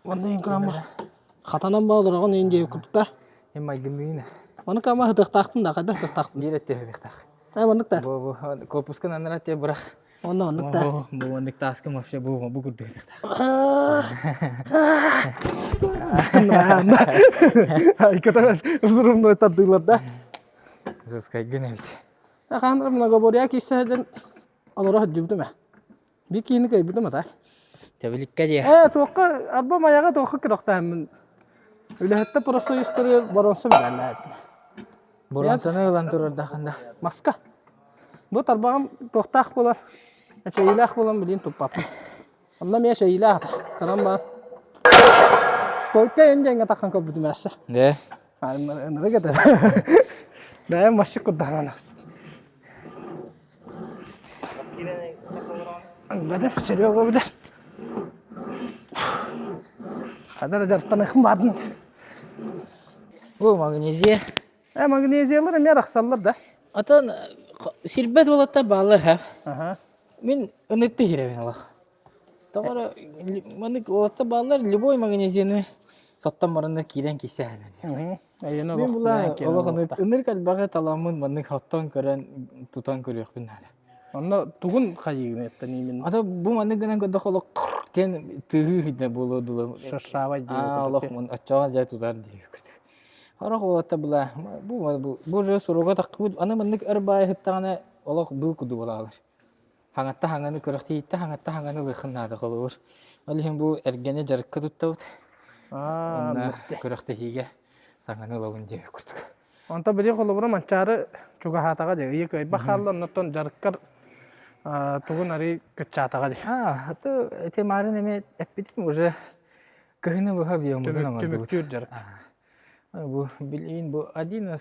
Манна иҥкыламмар хатанан баалыраҕын иин диэбит курдук Эн майгынныын. Маны кама ытыахтаахпын да хайдах ытыахтаахпын? Биир өттө ытыахтаах. Э маннык да. Бу бу корпускан анара те бырах. Онно оннук да. Бу маннык тааска вообще бу бу курдук ытыахтаах. Айкатан узурумной тардыылар да. Жескайгын эбит. Хааныр многоборья киссэһэлэн олоро сылдьыбытым ээ. Биир киһини кыайбытым ата. Тэбиликкэ диэ. Ээ туохха арба майаҕа туохха кырахтаһаммын. Үлэһиттэ профсоюзтары боронсо мэдээллээбиппин. Боронсону ылан турардахын да. Маска. Бу тарбаҕым туохтаах буолар, эчэйиилээх буолан билигин туппаппын. Онно эмиэ эчэйиилээх ата. Канан баар. Стойка эн диэҥҥэ таххан көрбүтүм ээссе. Дэ. Ынырык этэ. Бэйэм масчык курдаһынан ахсын. Бэдэр Серега билэр. Хадара дьарыктаныахым баардын. Бу магнезия. Э, магнезиялар эмиэ арахсаллар да. Отон сирбэт уолаттар бааллар ха. Аха. Мин ыныкты иһирэбин олох. Тоҕо маннык уолаттар бааллар любой магнезияны соттон баранна киирэн кисэһэнэн. Эйэни Мин олох була киэн олох олохтоох. ынырык элбэҕи таламмын маннык оттон көрөн тутан көрүөхпүн наада. Онно тугун хайыыгын эттэн именно? Ата бу маннык гынан көрдөх олох диэн тыһыы хидэ буолуо дылы. Шершавай диye Аа олох оччоҕо дьэ тутар диye. Харах уолатта была бу бу бу же суруга таххыбыт аны маннык өр баайыһыттаҕына олох быыл курдук буолаалар. Хаҥатта хаҥаны күрэхтиһииттэ хаҥатта хаҥаны ылыаххын наада холобур. Ол иһин бу эргэни дьарыкка туттабыт. Онно күрэхтэһиигэ саҥаны ылабын диэбит курдук. Онто били холобура Манчаары чугаһаатаҕа дии, ыйы кыайбах хаалла, оннуттан дьарыккар тугун арый кыччаатаҕа дии. А, то эти марын эми эппитим уже кыһыны быһа биомутун оҥордубут. Түмүктүүр дьарык. Бу билигин бу один из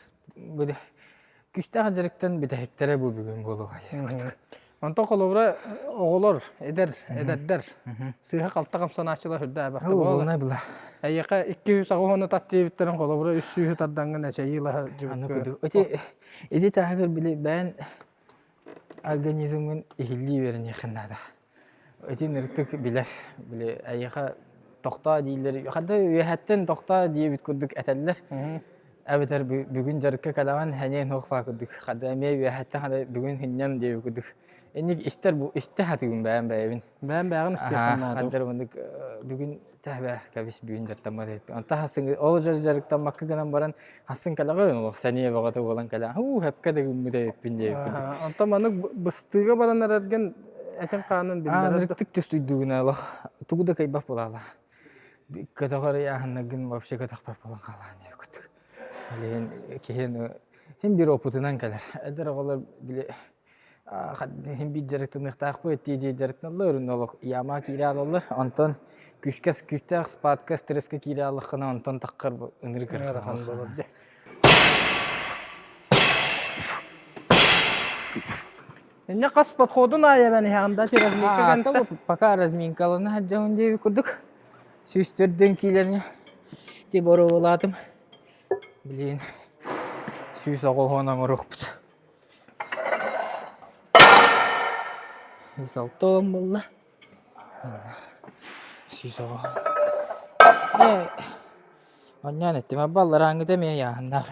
күстээх дьарыктан бүтэһиктэрэ бу бүгүн буолуоҕа. Онтон холобура оҕолор, эдэр, эдэрдэр сыыһа-халта хамсанааччылар үрдээбэхтэ буолар. Була. Эйиэхэ 200 тат диэбиттэрин холобура 300 тардаҥҥын эчэйии лаһа дьыбыккы. Ити ити чааһыгар били бэйэн организмын иһиллии үөрэниэххин наада. Итин ырытык билэр, били эйиэхэ тохтоо дииллэр, хата үөһэттэн тохтоо диэбит курдук этэллэр. Эбэтэр бүгүн дьарыкка кэлэҕин эниэн суох баа курдук, хата эмиэ үөһэттэн хата бүгүн хинньэн диэбит курдук. Инник истэр бу истэ сатыыбын бэйэм бэйэбин. Бэйэм бэйэҕин истиэххин наада. Хандар маннык бүгүн тэбэ кэбис бүгүн дьарыктаммат эбиппин. Онтон хасын ол дьарыктаммакка гынан баран Хасын кэлэҕин олох сэниэ бөҕөтө буолан кэлэ уу хэпкэ да гыммыт эбиппин диэбиппин. Онтон маннык быстыыга баран эрэргин этин хаанын биллэрэр. Ырыктык түстүйдүгүнэ олох тугу да кыайбат буолаала. Көтөҕөр ыйааһыннаргын вообще көтөхпөт буолан хаалаан диэбит курдук. Билигин киһи хин биир опытынан кэлэр. Эдэр оҕолор били Иһин биир дьарыктаныахтаахпыт дии дьарыктаналлар өрүн олох яма киирэ алаллар. Онтон күүскэ күүстээх спадка стресскэ киирэ аллаххына онтон таххар ынырык ыарахан буолар дии. Инне хас подходун аайа иһэҕин да разминка кэнтэ? Пока разминкалана сылдьабын диэбит курдук. Сүүс төрдүн киилэни ти боруобалаатым. Билигин 190 оҥоруохпут. Салтон буолла. 190. Ээ, онньоон эттим абба алларааҥҥыта эмиэ ыйааһыннаах.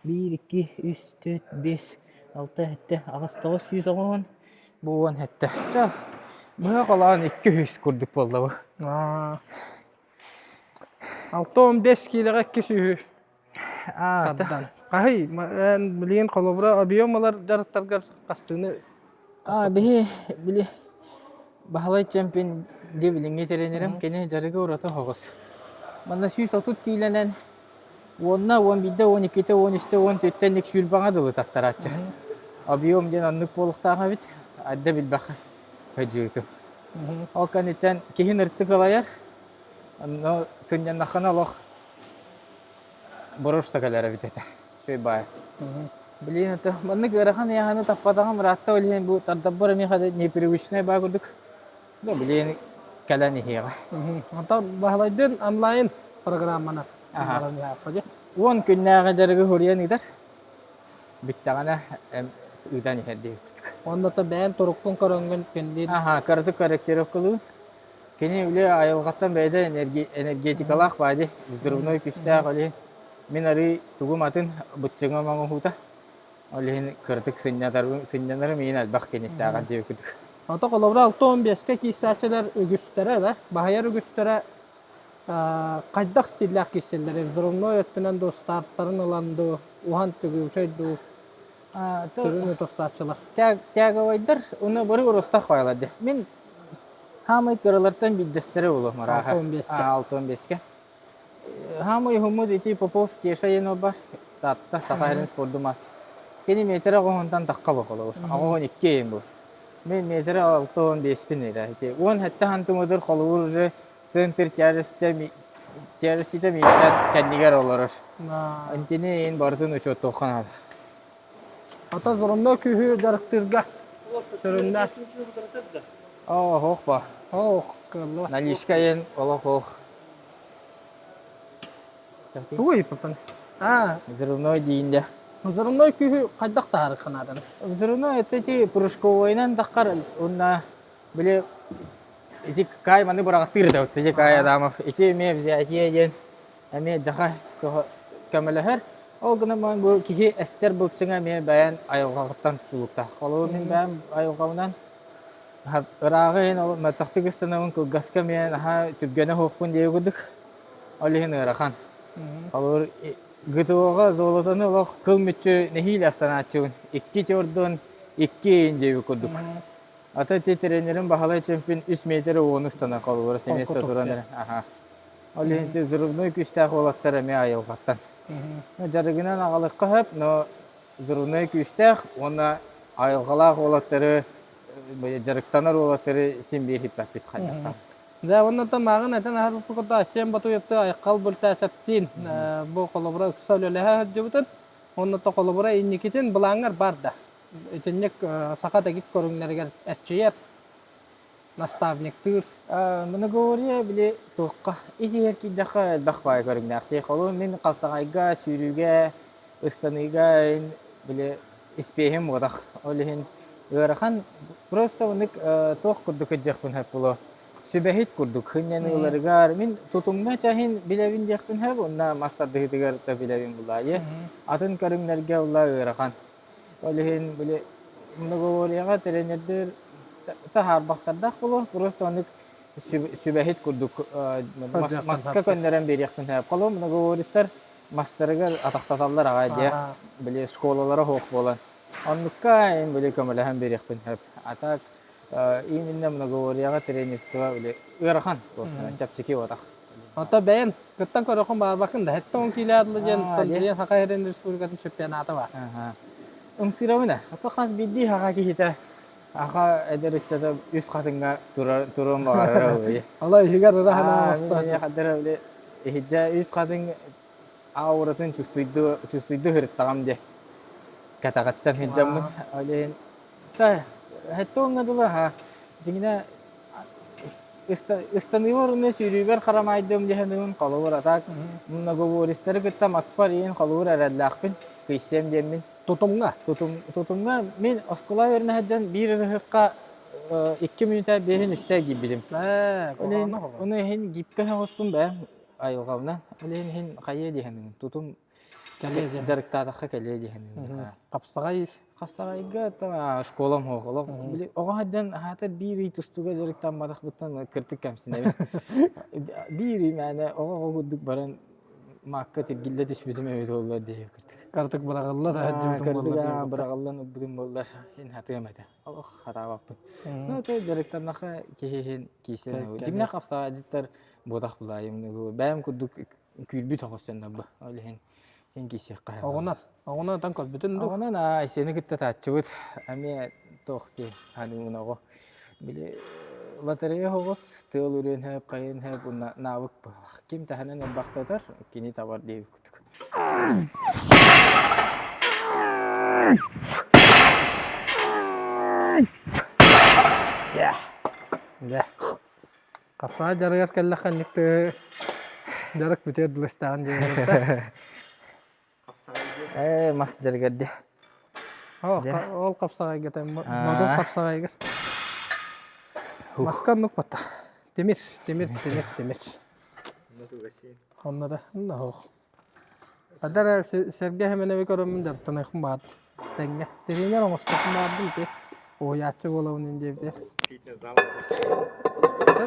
Биир, икки, үс, түөрт, биэс, алта, сэттэ, аҕыс, тоҕус, 190, бу 17. Чэ, быһа холоон 200 курдук буолла бу. 65 киилэҕэ икки сүүһү тардан. Хаһый, эн билигин холобура объем ылар дьарыктаргар хастыыны А, биһи били Баһылай чемпион дии билиҥҥи тренерим кини дьарыга ураты оһоҕос. Манна 130 киилэнэн уонна 11-дэ, 12-те, 13-те, 14-те инник сүүрбэҕэ дылы таттарааччы. Объем диэн оннук буолуохтаах эбит. Адда билбэххэ өдьүүтүм. Ол кэнниттэн киһи ыртык ылайар. Онно сынньаннаххына олох Борош да кэлэр эбит этэ. Үчүгэй баайа. Блин, это маннык ыарахан ыйааһыны таппатаҕым ыраатта ол иһин бу тардаббар эмиэ хата непривычнай баа курдук. Да, блин, кэлэн иһиэҕэ. Онтон Баһылайдыын онлайн программаны Аха. Уон күннээҕи дьарыгы суруйан ыытар. Бүттэҕинэ ыытан иһэр диэбиппит. Онно то бэйэн туруккун көрөҥҥүн күннүүр. Аха, кыратык корректировкалыы. Кини үлэ айылҕаттан бэйэтэ энергетикалаах баайды, взрывной күүстээх ол иһин мин арыы тугум атын быччыҥым оҥоһуута. Ол иһин кыратык сынньатарым, сынньанарым иһин элбэх киниттээҕэр диэбит курдук. Ото холобура 65-кэ киирсээччилэр үгүстэрэ да, баһыйар үгүстэрэ хайдах стиллээх киирсэллэр? Взрывной өттүнэн дуу, стартарын ылан дуу, уһан төгүчөй дуу, сүрүн утарсааччылар. Тяговайдар уну бары урустах баайлар дии. Мин Хаамай кыралартан биирдэстэрэ буолуом арааһа. 65-кэ. 65-кэ. Хаамай уһуммут ити Попов Кеша диэн бар. Таатта Саха сирин спордун маастар. Кини метрэ оҕоһунтан тахха бу холобур. 82 эйин бу. Мен метрэ 65-пин эрэ. Ити 17 сантиметр холобур уже центр тяжести тяжестите мииттэн кэннигэр олорор. Интини эйин барытын учуоттуохха наада. Ата зорунна күүһү дьарыктыырга сүрүннээх. Оох ба. Оох кыаллыба. Наличка иэн олох ох. Тугу ыйыппыппын? Аа. Взрывной диинде. Взрывной күүһү хайдах таһаарыахха нааданы? Взрывной это ити прыжковойынан таххар уонна били ити Кай маны быраҕаттыыр да ити Кай Адамов ити эмиэ взятие диэн эмиэ дьаха көмөлөһөр. Ол гынан баран бу киһи эстэр былчыҥа эмиэ бэйэн айылҕаҕыттан тутулуктаах. Холобур мин бэйэм айылҕабынан ырааҕы иһин ол мөлтөхтүк ыстанабын кылгаска эмиэ наһаа түргэнэ суохпун диэбит курдук. Ол иһин ыарахан. Холобур. ГТО-ҕа золотону олох кыл мүччү нэһиилэ астанааччыбын. Икки тердон, икки иин диэбит курдук. Ата ити тренерим Баһылай чемпион үс метр уону ыстанар холобура семестр туран эрэ. Аха. Ол иһин ити взрывной күүстээх уолаттар эмиэ айылҕаттан. Дьарыгынан аҕалыахха сөп, но взрывной күүстээх уонна айылҕалаах уолаттары дьарыктанар уолаттары син биир хиппэппит хайдахтаах. Дьэ, оннуттан мааҕын этэн аһарбыппыт курдук Айсен Батуевты Айхал Бүлтээсэптиин бу холобура ыкса үлэлэһэ сылдьыбытын, оннуттан холобура инникитин былааҥҥар бар да. Итинник саха дэгит көрүҥнэригэр эрчийэр, наставниктыыр. Многоборье били туохха ис-иһэр киирдэххэ элбэх баай көрүҥнээхтии. Холобур мин халсаҕайга, сүүрүүгэ, ыстаныыга били испиэһим буотах. Ол иһин ыарахан просто оннук туох курдук кыдьыахпын сөп буолуо. Сүбэһит курдук хынньаныыларыгар мин тутумҥа чаһин билэбин диэхпин сөп уонна мас тардыһыытыгар да билэбин булаайы. Атын көрүҥнэргэ ула ыарахан. Ол иһин били многоворияҕа тренердэр таһаарбахтардаах буолуо. Просто оннук сүбэһит курдук маска көннөрөн биэриэхпин сөп. Холобур многовористар мастарыгар атахтаталлар аҕай диэ. Били школалара суох буолан. Оннукка эн били көмөлөһөн биэриэхпин сөп. А так именно многоворияҕа тренерство били ыарахан буолсун, чэпчэки буотах. Ото бэйэм кыттан көрөххүн баарбаккын да 70 киилэ адлы диэн диэн Саха Сирин Республикатын чемпионата бар. Ымсыырабын ээ. Ото хас биирдии саха киһитэ аха эдэр ыччата үс хатыҥҥа туруон баҕарара буолуо. Ала иһигэр ыра санаа оҥостон. Хаддара били иһирдьэ үс хатыҥ ауратын чувствуйду чувствуйду сырыттаҕым диэ. Кэтэҕиттэн сылдьаммын. Ол иһин Хэттэ дылы ха дьиҥинэ ыстаныыбар уонна сүүрүүбэр харамайдым диэхиниин холобур а так многобористары кытта маспар иин холобур эрэллээхпин кыйсыам диэммин Тутумҥа. Тутумҥа мин оскуола үөрэнэ сылдьан биир ырыһыкка икки мүнүүтэ биэһин үстэ киирбитим. Ону иһин гипкэ соҕуспун бэйэм айылҕабынан. Ол иһин иһин хайыа диэхиниин тутум Кэлиэ диэн. Дьарыктаатахха кэлиэ диэхиниин. Хапсаҕай Хапсаҕайга школам суох. Олох били оҕо сылдьан аһаатар биир ый тустууга дьарыктамматахпыттан кырдьык кэмсинэбин. Биир ый мээнэ оҕо-оҕо курдук баран маакка тиргиллэ түспүтүм эбит буоллар диэки кырдьык. Кырдьык быраҕылла да сылдьыбытым буоллар. Кырдьык быраҕыллан ылбытым буоллар иһин хатыам этэ. Олох хатаабаппын. Ну то дьарыктаннаха киһи иһин киирсэн дьиҥнээх хапсаҕайдьыттар буотах булаайым бэйэм курдук күүрбүт оҕус дьоннорбу. Ол иһин иһин киирсиэххэ. Оҕунан, оҕунан отон көрбүтүн дуу? Оҕунан Айсены кытта тааччыбыт. Эмиэ туох дии ханыыбын оҕо. Били лотерея оҕус тыал үрүөн хөп, хайын хөп уонна навык быһалах. Ким таһынан ырбахтатар, кини табар диэбит курдук. Дьэ. Хапсаҕай дьарыгар кэллэххэ инник дьарык бүтүөр дылы истэҕин диэн Ээ, мас дьарыгар дии. Ол хапсаҕайга модун хапсаҕайгар. Маска оннук батта. Тимир, тимир, тимир, тимир. Онно да, онно суох. Хадара Сэргэ Хэмэнэби көрөммүн дьарыктаныахпын баҕардым. Тэҥҥэ. Тренер оҥостуохпун баҕардым ити. Уһуйааччы буолабын ин диэбитигэр.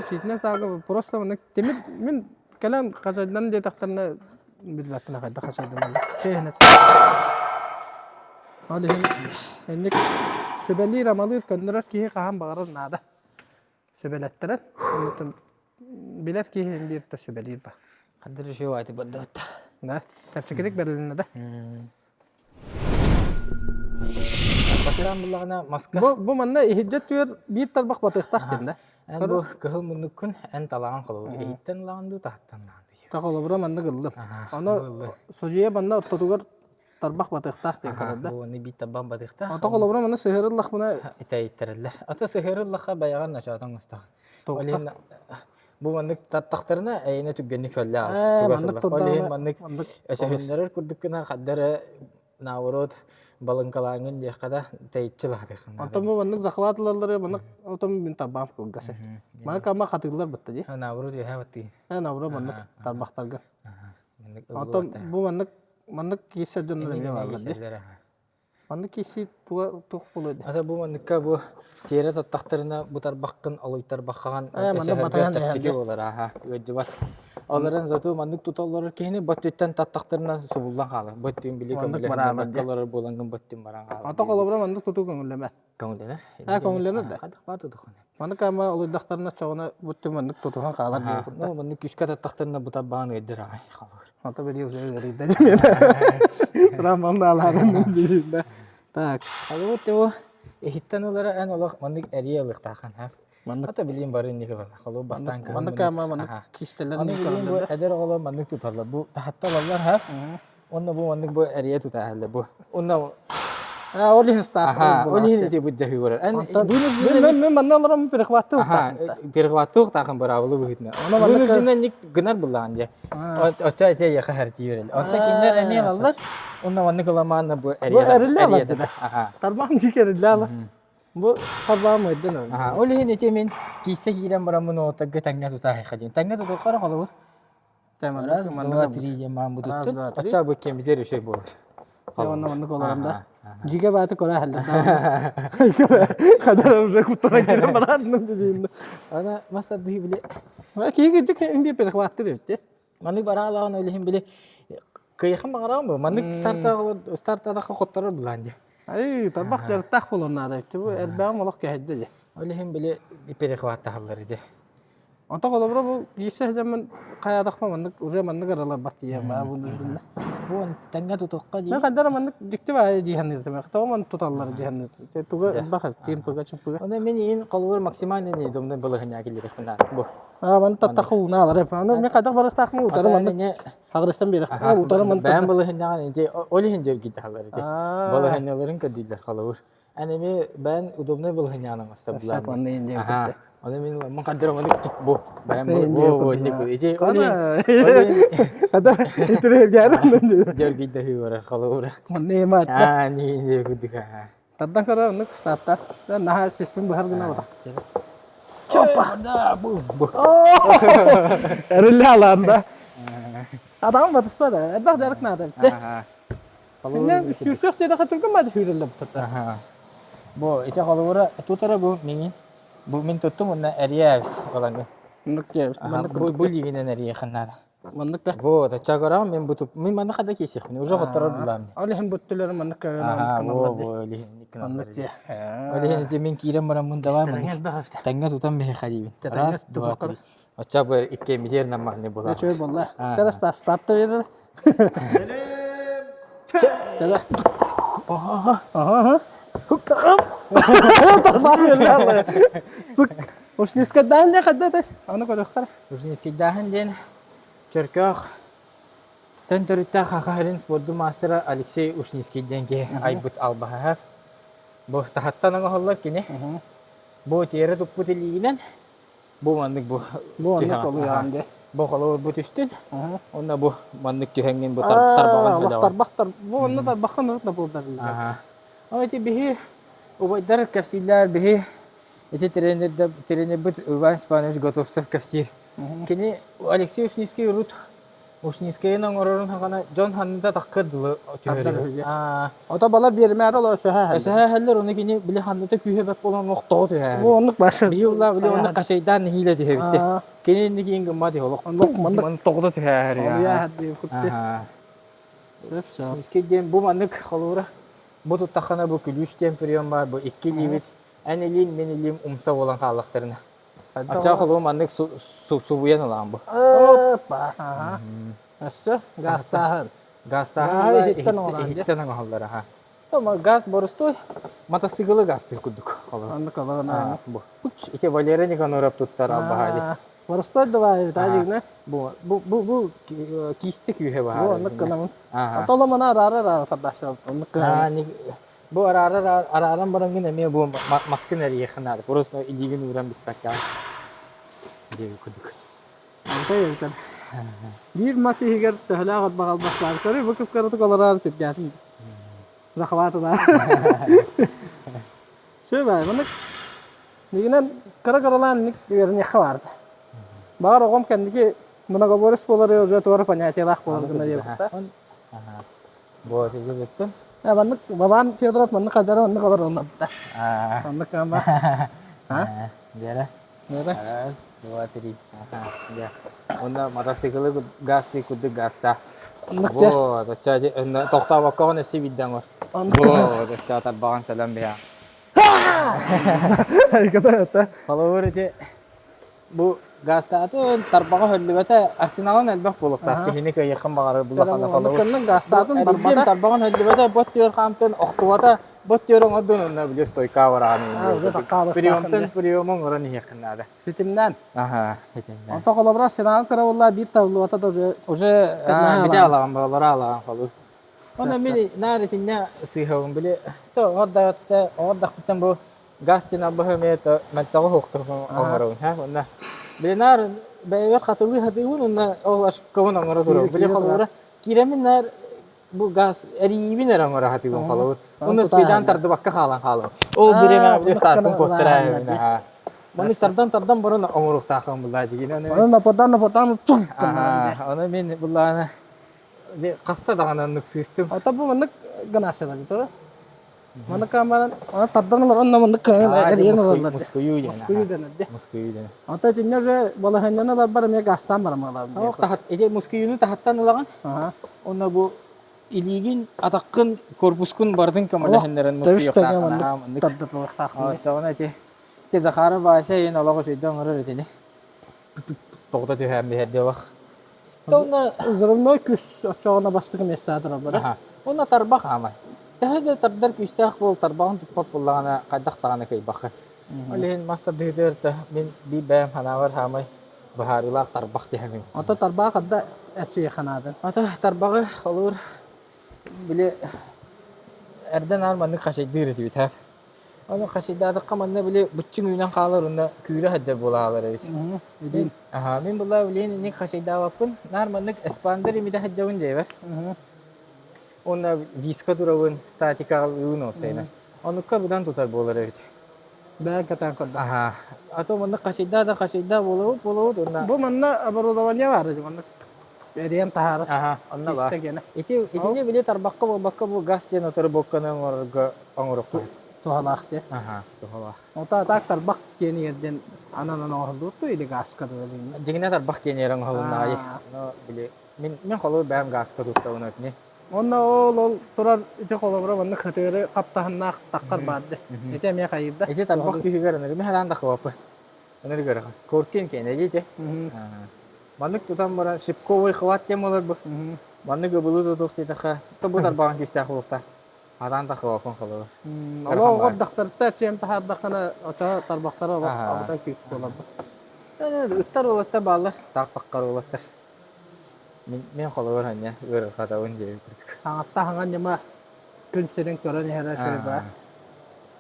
Фитнес залга просто маннык тимир мин кэлэн хачайдан диэтэхтэринэ билбэппин хайдах хачайданаллар. Чиэһинэ. Ол иһин инник сүбэлиир-амалыыр көннөрөр киһи хаһан баҕарар наада. Сүбэлэттэрэр. Оннуттан билэр киһи биир да сүбэлиир ба. Хаддыр еще ати барда Да, чэпчэкитик бэрилиннэ да. Бастаан буллаҕына маска. Бу, бу манна иһирдьэ түөр биир тарбах батыахтаах диэн да. Эн бу кыһыл муннуккун эн талаҕын холобур иһиттэн ылаҕын дуу таһыттан ылаҕын дуу. Та холобура маннык ыллым. Ону судьуйа манна ортотугар тарбах батыахтаах диэн көрөр да. Бу уонна биир тарбах батыахтаах. Ото холобура манна сыһыарыллахпына итэйиттэрэллэр. Ото сыһыарыллахха бэйэҕэр ночоотоҥ устаҕын. Ол иһин бу маннык таттахтарына эйэнэ түргэнник хөллө чугас Ол иһин маннык өсөһүннэрэр курдук гына хаддары наоборот балыҥкалааҥҥын диэххэ да тэйиччи лаатыаххын. Онтон бу маннык захват ылаллары маннык отон мин тарбаам кылгас. Маннык ама хатыыллар бытта дии. Наоборот үөһэ баттыы. Наоборот маннык тарбахтарга. Онтон бу маннык маннык киирсэр дьоннор эмиэ бааллар дии. Маннык киирсии туга туох буолуой да? Ата бу манныкка бу тиэрэ таттахтарына бутарбаххын олуйтарбаххаҕын Ээ, манна өсөһөргө батыһан чэпчэки иһэллэр. буолар ааһа ыалдьыбат. Олорон зато маннык тута олорор киһини бөттүттэн таттахтарына субуллан хаалар. Бөттүн били Маннык көмөлөһөн бараалар барбакка дьэ. олорор буолаҥҥын бөттүн баран хаалар Ата диэбит. холобура маннык тутуу көҥүллэмэт. Көҥүллэнэр. Аа, көҥүллэнэр да? Хайдах баар тутуххун. Маннык ама олуйдахтарына чоҕуна бу маннык тутуһан хаалар диye курда. Ну, маннык күүскэ таттахтарына бутарбаҕын ыйдыр аҕай халыр. Ата били уже ыарыйда диэн. Трамван аларын диир. Так. Холобур бу иһиттэн ылара эн олох маннык эрийэ ылыахтааххын ха. Маннык Ата билиим бары инник ылар. Холобур бастаан кыһын маннык ама маннык кистэлэр Аны билиим бу эдэр оҕолор маннык туталлар. Бу таһатта ылаллар ха. Онно бу маннык бу эрийэ тутаһаллар бу. Онно А, ол иһин старт Аха, ол иһин ити бу дьаһыы барар. Эн Мен мен манна олором перехваттыы Аха, перехваттыахтаахын быраабылы быһыытынан. Ону маннык Вынужденно ник гынар буллаҕын дьэ. Оччо ити эйиэхэ хартыы берел. Онтон кинилэр эмиэ ылаллар. Онно маннык ыламаанна бу Бу эриллэ алар эрийэ. Аха. Тарбаҕым дьик эриллэ ала. Бу тарбаҕым өйдөн Аха, ол иһин ити мин киисэ киирэн бараммын уотарга тэҥҥэ тутаахха диэн. Тэҥҥэ тутуоххара холобур. Раз, два, три диэн маан бутуттун. Оччо бу кэмитер үчүгэй буолар. Онно маннык олорон да. Дьигэ бааты көрө халлар. Хадар уже куттана киирэн бараанным диин. Ана мастардыы били. Киһи дьик имби перехватты бипти. Маннык бараалаҕын ол иһин били кыйхан баҕараҕын бу. Маннык стартаҕа стартадаха хотторор булаан дии. Ай, тарбах дьарыктаах буолуон наада. Бу эрбэҕим олох кэһэйдэ дии. Ол иһин били перехваттаһаллар ити. Онто холобура бу киирсэ сылдьаммын хайаатахпа маннык уже маннык араларбат тиийэн баа бу нужно. Бу тэҥҥэ тутуохха дии. Мен хайдара маннык дьикти баайы дии саныыртым. Тоҕо маннык туталлар дии саныыртым. Туга элбэх тиимпыга чымпыга. Оны мин иин холобур максимально не думны былыһыня киллерехпин бу. Аа маны таттахха ууна алар. Аны мен хайдах барыахтаахпын утары маннык хаҕырыстан биэрэх. Утары маннык. Бэйэм былыһынньаҕын ити ол иһин дьэргийдэхалар ити. Балыһынньаларын көрдүүллэр холобур. Эн эми бэйэн удобный былыһынньаҕын оҥостор Сап манна индия Аха. Оны мин ламмын хаддыр оҥону тук бу. Бэйэм бу бу инник ити ол иһин Хада итирэргээрэн дьэргийдэһии барар холобура. Манна эма Аа ни ни кудук аа. Тардан көрө оннук старта. Наһаа сиспин быһар гына бата. Чопа! Да, бу бу. Эриллэ алаанда. Адам батысса да, элбэх дьарык наада битте. Инне сүүрсүөх диэтэхэ түргэн баады сүүрэллэр бутата. Бу ити холобура тутара бу миҥин. Бу мин туттум уонна эрийээбис оланы. Маннык диэбит. Маннык Бу бу лигинен эрийэхин наада. Маннык да. Вот, очча мен бу мен манна хада киисихпин. Уже хотторор булам. Ол иһин буттулары маннык Аха, во, во, лиһин Маннык диэ. Ол иһин ити мин киирэн бараммын давай маннык. Тэҥҥэ тутан биһиэхэ диибин. Раз, два, три. Очча бу иккиэммитигэр наммахны буолар. Үчүгэй буолла. Кара старт берер. Чэ. Ага. Сук. Ушнискайдааһын диэн хайда этэй? Аны көрүөххэ. Ушнискайдааһын диэн Чөркөөх тэн төрүттээх Саха сирин спордун маастара Алексей Ушницкий диэн киһи айбыт албаһа. Бу таһаттан оҥоһуллар кини. Бу тиэрэ туппут илиигинэн Бу маннык бу Бу оннук олуйаҕын дии. Бу холобур бу түстүн. Онно бу маннык түһэҥҥин бу тарбаҕын Олох тарбахтар. Бу онно тарбаххын урут да буолдарыллар. Ама ити биһи убайдар кэпсииллэр биһи ити тренердэ тренербит Иван Степанович Готовцев кэпсиир. Кини Алексей Ушницкий урут Ушницкийын оҥорорун хаҕана дьон ханныта таххыр дылы түһэрэр. Ото балар биэримээр олор өсөһө Өсөһө ону кини били ханныта күүһэ бэт буолан охтоҕо түһэр. Бу оннук башы. Биһи улла били оннук хашайдаан нэһиилэ түһэбитте. Кини инники иин гыммат олох. Оннук маннык тоҕото түһэр. Олуйа диэн кутты. Сөп сөп. Ушницкий диэн бу маннык холуура бу туттаххына бу күлүүс диэн прием бар бу икки илиибит эн илиин мин илиим умса буолан хааллахтарына. Аччаах холуу маннык субуйан ылаан бу. Опа. Өссө гаастааһын. Гаастааһын иһиттэн оҥоһоллор аха. Тома газ боростуой мотоциклы гаастыыр курдук. Оннук олорон Бу. Ити Валера Никаноров туттар албаһа Боростуой да баайы Виталий Бу бу бу бу киисте күүһэ баар. Бу оннук гынамын. Отоломана араара араара тардаашалып оннук гынамын. Бу араарар арааран бараҥҥын эмиэ бу маскын эрийиэххин наада. Просто илиигин ууран биспэккэ диэби курдук. Онто эбитэр. Биир мас иһигэр төһөлөөх от баҕалбастаах. Көрү бу кып-кыратык олороор тиргээтим. Захватына. Сөп бай, маннык мигинэн кыра-кыралаан ник үөрэниэххэ баарда. Баҕар оҕом кэнники многоборец буолары уже туора понятиелаах буолар гына диэбитэ. Вот, иги бүттүн. Маннык Вован Федоров маннык хадара маннык олороллорбута. Маннык ама. А? Биэрэ. Раз, два, три. Ага, дьэ. Онно мотоциклы газ курдук газта. Вот, оччо тохтообоккоҕун өссө биирдэ оҥор. Вот, оччо тарбаҕын сэлэн биһа. Холобур ити бу газтаатын тарбаҕа хөллүбэтэ арсеналын элбэх буолуохтаах киһини кыайыаххын баҕарар булахана холобур. Газтаатын барбата тарбаҕын хөллүбэтэ бот түөр хаамтын охтубата бот түөр оҥордун онно били стойка барааны приемтан приему оҥорон иһиэххин наада. Ситимнээн. Аха, ситимнээн. Онто холобура арсеналын кыра буолла биир табыллыбата да уже уже бите алаҕан болора алаҕан холу. Онно мин наар итиннэ сыыһабын били то оҕордоҕутта оҕордохпуттан бу газ диэн албаһы эмиэ то мөлтөҕү суохтук оҥоробун һэ уонна били наар бэйэбэр хатылыы сатыыбын уонна ол ошибкабын оҥоро турабын били холобура киирэммин наар бу газ эрийиибин эрэ оҥоро сатыыбын холобур уонна успейдаан тардыбакка хаалан хаалабын ол бириэмэҕэ били старпын куоттараа Маны тардан тардан баран оҥоруохтааххын буллаа дьигин Онон нападан нападан Ону мин буллаана хаста даҕаны оннук сыыстым. Ото бу маннык гынасыла дии Маннык камеран аны тардан ылар онно маннык эрийэн ылаллар. Мускуйуу диэн. Мускуйуу дэнэр дии. Мускуйуу дэнэр. Ото итиннэ уже балаһыанньаны ыларбар эмиэ газтаан барамалаабын. Ох тахат ити мускуйууну таһаттан ылаҕын. Онно бу илиигин, атаххын, корпускун барытын көмөлөһүннэрэн мускуйуохтааххын. Маннык тардытылыахтааххын. Оччоҕуна ити ити Захаров Вася иһин олох үчүгэй оҥорор итини. Тоҕута түһээн биһэр диэх. Онно взрывной күүс оччоҕуна бастакы миэстэҕэ турар Онно тарбах аамай. Төһө да тардар күүстээх буол тарбаҕын туппат буоллаҕына хайдах даҕаны кыайбаххын. Ол иһин мас тардыһыытыгар да мин биир бэйэм санаабар хаамай быһаарыылаах тарбах диһэҥин. Ото тарбаҕы хадда эрчийиэххэ наада. Ото тарбаҕы холуур били эрдэ наар маннык хачайдыыр этибит һэ. Ону хасыйдаатахха манна били быччыҥ үүнэн хаалар уонна күүрэ сылдьар буола хаалар эбит. Мм, Аһаа, мин булла билигин инник хачайдаабаппын. Наар маннык эспандер имитэ сылдьабын дьиэбэр. Уонна диска турабын, статикаҕа ылыыбын ол сайына. Оннукка быдан тутар буолар эбит. Бэйэҥ кэтээн көрдөх. Аһаа. А то маннык хачайдаа да хачайдаа буолабыт буолабыт уонна Бу манна оборудование баар дии маннык эрийэн таһаарар. Аһаа, онно баар. Киистэ гиэнэ. Ити итини били тарбахха буолбакка бу газ диэн отработканы оҥорорго оҥоруохха. Туһалаах диэн. Аһаа, туһалаах. Ото так тарбах диэн диэн ананан оҥоһуллубут дуу или газка дуу билигин? Дьиҥинэ тарбах диэн эрэ оҥоһулуннаҕай. Но били мин мин холобур бэйэм газка туттабын отни. Онно ол ол турар ити холобура маннык хатыыры хаптаһыннаах таххар баар дии. Ити эмиэ хайыырда. Ити тарбах күүһүгэр ыныры мен хараан да хабаппы. Ыныры көрөҕүн. Коркин киэнэ дии Маннык тутан баран шипковый хват диэн буолар бу. Маннык ыбылы тутуох диэтэххэ, то бу тарбаҕын күүстээх буолуохтаах. Адаан да хабаппын холобур. Олох оҕордохторуттан эрчийэн таһаардаххына, очо тарбахтара олох абытай күүс буолар. Ыттар уолаттар бааллар, таах таххар уолаттар. Мин, мин холобур анньа ыарырҕатабын диэбит курдук. Хаҥатта хаҥан ньыма күн сирин көрөн иһэрэ сүрүбэ.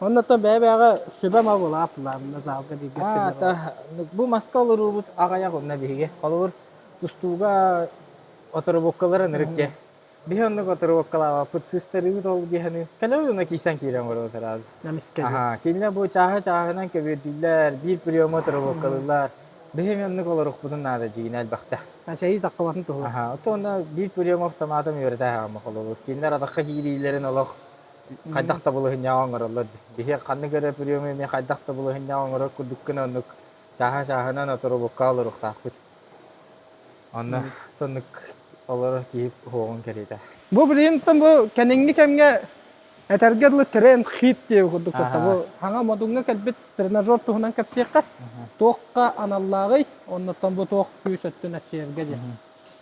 Оннуттан бэйэ-бэйэҕэ сүбэ-ма буолааппылар, залга бииргэ сүбэ Бу маска олоруубут аҕыйах онно биһиги. Холобур, тустууга оторобуоккалар ынырык диэ. Биһи оннук оторобуоккалаабаппыт, сыстарыыбыт ол диэхини. Кэлэбит онно киирсэн киирэн олоробут араас. Эмискэ. Аха, кинилэр бу чааһы-чааһынан көбүөрдүүллэр, биир приему оторобуоккалыыллар. Биһи эмиэ оннук олоруохпутун наада дьигинэ элбэхтэ. Чэйи таккыбатын туһугар. Аха, оттон онно биир прием автоматом үөрэтэ аһаама холобур. Кинилэр атахха киириилэрин олох хайдах да булуһунньаҕа оҥороллор. Биһи ханнык эрэ приему эмиэ хайдах да булуһунньаҕа оҥорор курдук гына оннук чааһа-чааһынан оторобукка олоруохтаахпыт. Онно тоннук олорор киһи уһуоҕун кэриэтэ. Бу билигин бу кэнниҥҥи кэмҥэ этэргэ дылы тренд хит диэбит курдук кытта бу хаҥа модуҥҥа кэлбит тренажер туһунан кэпсиэххэ туохха аналлааҕый оннуттан бу туох күүс өттүн аччыйарга диэн.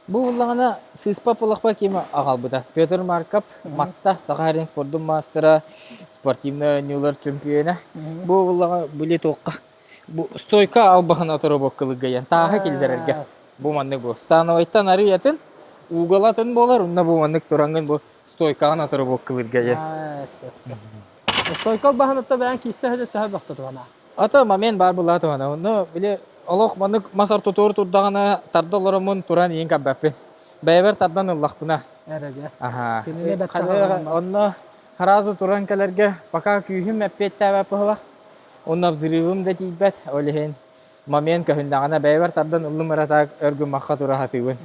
Бу буллаҕына сыыспа пулахпа ким аҕалбыта. Петр Марков, Матта, Саха сирин спордун маастара, спортивнай оонньуулар чөмпүйүөнэ. Бу буллаҕа били туохха бу стойка албаһын оторобоккалыгайан тааһы киллэрэргэ бу маннык бу становойтан арыйатын угалатын буолар онно бу маннык тураҥҥын бу стойкаҕын оторобоккалыырга диэн. Стойка албаһын отто бэйэн киирсэ сылдьар төһө бөхтө туһана? Ата момент баар буолла туһана. Онно били олох маннык мас ортотугар турдаҕына тарда олороммун туран иин каббаппын. Бэйэбэр тардан ыллахпына. Эрэгэ. Аха. Кинини бэттэх Онно харазы туран кэлэргэ пока күүһүм эппиэттээбэт быһылах. Онно взрывым да тиийбэт. Ол иһин момент көһүннэҕинэ бэйэбэр тардан ыллым эрэ так өр гыммахха тура сатыыбын.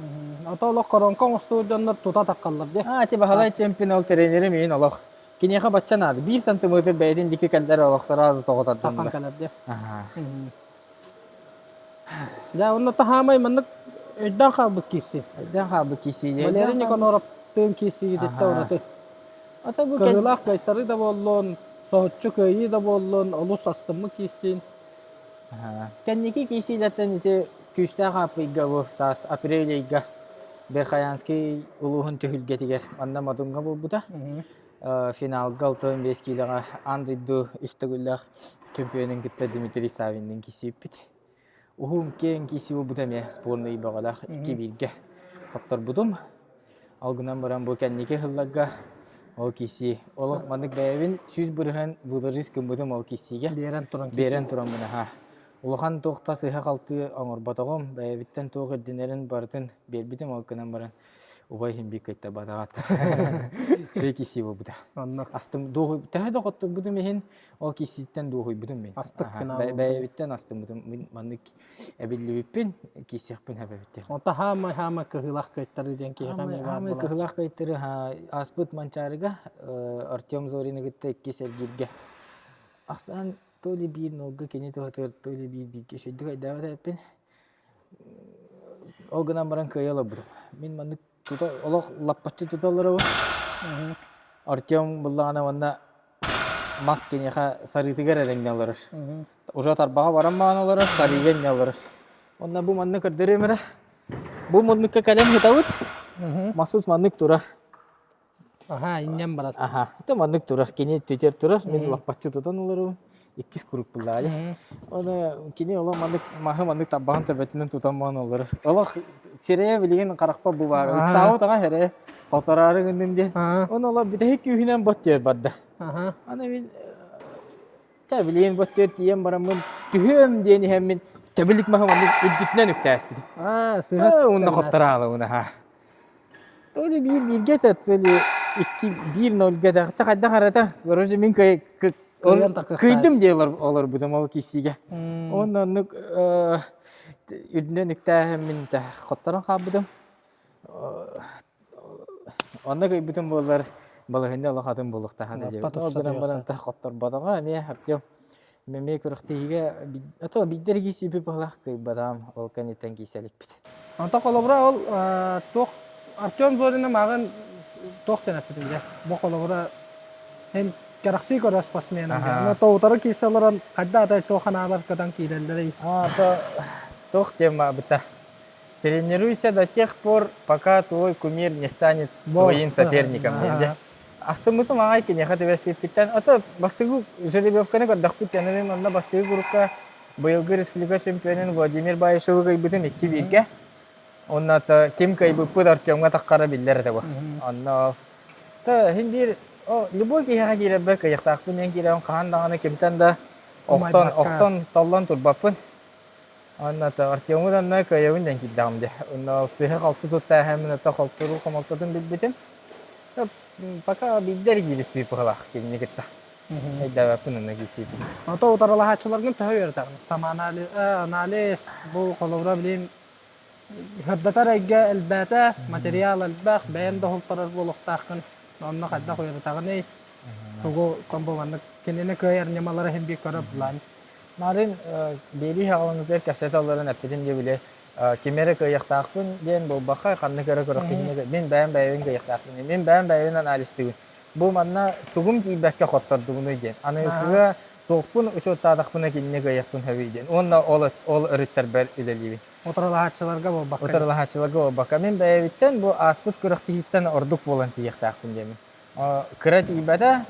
Ото олох коронка оҥостубут дьоннор тута таххаллар дии. А, ти Баһылай чемпион ол тренерим иин олох. Киниэхэ бачча наада. Биир сантиметр бэйэтин диэки кэллэр олох сразу тоҕо тардан Тапан кэлэр диэ. Дьэ, онно таһаамай маннык өйдөөн хаалбыт киирсии. Өйдөөн хаалбыт киирсии. Валерий Никаноровтыын киирсиигититтэ ураты. Ата бу Кыһыылаах кыайтарыы да буоллун, соһуччу кыайыы да буоллун, олус астыммыт киирсиин. Кэнники киирсиилэртэн ити күүстээх ааппыйга бу саас апрель ыйга Верхоянский улууһун түһүлгэтигэр манна Модуҥҥа буолбута. Финалга 65 киилэҕэ аан дойду үс төгүллээх чемпионун кытта Дмитрий Савинныын киирсибиппит. Уһун киэҥ киирсии буолбута эмиэ спорный бөҕөлөөх икки бииргэ хотторбутум. Ол гынан баран бу кэнники сылларга ол киирсии олох маннык бэйэбин 100% выларыс гыммытым ол киирсиигэ. Биэрэн туран Биэрэн тураммын аһаа. Улахан туох да сыыһа-халты оҥорботоҕум, бэйэбиттэн туох ирдэнэрин барытын биэрбитим ол гынан баран убай иһин биир кыайтарбатаҕат. Үчүгэй киирсии буолбута. Оннук. Астым дуоһуй төһө да хотторбутум иһин ол киирсииттэн дуоһуйбутум мин. Астык финал. Бэйэбиттэн астыммытым. Мин маннык эбиллибиппин киирсиэхпин эбэбиттэр. Онто хаамай хаамай кыһыылаах кыайтарыы диэн киһиэхэ эмиэ баар Хаамай кыһыылаах кыайтарыы ааспыт Манчаарыга Артем Зорины кытта иккис эргииргэ ахсаан то ли биир нолга кини туһатыгар то ли биир бииргэ үчүгэйдик өйдөөбөт эбиппин. Ол гынан баран кыайа олорбутум. Мин маннык тута олох лаппаччы тута олоробун. Артем буллаҕына уонна мас киниэхэ сарыытыгар эрэ иҥнэ олорор. Уже тарбаҕа баран маҕан олорор, сарыыга иҥнэ олорор. Онно бу маннык көрдөрүөм эрэ. Бу муннукка кэлэн сытабыт. Маспыт маннык турар. Аха, инньэн барат. Аха, это маннык турар. Кини түтэр турар, мин лаппаччы тутан олоробун. Иккис куруук буллаали. Оны кини олох маннык маһы маннык табаҕын төбөтүнэн тутан маан олорор. Олох сирэйэ билигин харахпа бу баар. Ыксаабыт аҕа эрэ хотораары гынным диэн. Оны олох бүтэһик күүһүнэн бот диэр барда. Аны мин чэ билигин бот диэр тиийэн бараммын түһүөм диэн иһэммин тэбилик маһы маннык үрдүтүнэн үктээспитим. Аа, сыһа. Уонна хоттораалыбын аха. То ли биир бииргэ этэ, то ли икки биир нольга этэ. Чэ хайдах эрэ Короче, мин кыйдым диye олорбутум ол киссигэ. Онно оннук үрдүнэн үктээһиммин хотторон хаалбытым. Онно кыйбытым буоллар балаһынньа олох атын буолуохтаах этэ. Ол гынан баран хотторботоҕо эмиэ Артем Эмиэ күрэхтэһиигэ ото биирдэ киирсииппит быһалаах кыайбатаҕым, ол кэнниттэн киирсэ иликпит. Онтон холобура ол туох Артем Зорина мааҕын туох диэн эппитин дьэ бу холобура эн кэрэхсии көрөр спортсменыҥ диэн тоутары киирсэ олорон хайда атай туох анаалар көтөн киирэллэрий? А то туох диэн баабыта Тренируйся до тех пор, пока твой кумир не станет твоим соперником диэн дьэ. Астыммытым аҕай киниэхэ түбэспиппиттэн. Ото бастакы жеребьевканы көрдөхпүт кэннэ манна бастакы группа быйылгы республика чемпионун Владимир Баишевы кыайбытым икки бииргэ. Онно ким кыайбыппыт Артемҥа таххара биллэр этэ бу. Онно то иһин биир любой киһиэхэ киирэрбэр кыайыахтаахпын диэн киирэбин хаһан даҕаны кимтэн да охтон охтон толлон турбаппын. Онно Артемы да кыайабын диэн киирдэҕим дии. Онно сыыһа-халты тутта эһэммин ото холтуруу хомолтотун билбитим. Пока биирдэ эрэ киириспит быһалаах кинини кытта. Өйдөөбөппүн онно киирсииппин. Ото утарылаһааччыларгын төһө үөрэтэҕин? Самоанализ, бу холобура билим сырдатар эйгэ элбээтэ, материал элбэх, бэйэм да уһултарар буолуохтааххын. Онно хайдах үөрэтэҕиний? Тугу бу маннык кинини кыайар ньымалары иһин биир көрөр былаан. Марын биэрии хаҕыланыытыгар кэпсэтэ олорон эппитим дии били кими эрэ кыайыахтаахпын диэн буолбакка ханнык эрэ күрэхтэһиини мин бэйэм бэйэбин кыайыахтаахпын мин бэйэм бэйэбин анализтыыбын бу манна тугум тиийбэккэ хоттордубунуй диэн аныгыскыга туохпун учуоттаатахпына кинини кыайыахпын сөбүй диэн уонна ол ол өрүттэрбэр үлэлиибин Утарылаһааччыларга буолбакка утарылаһааччыларга буолбакка мин бэйэбиттэн бу ааспыт күрэхтэһииттэн ордук буолан тиийиэхтээхпин диэмин Кыра тиийбэтэ,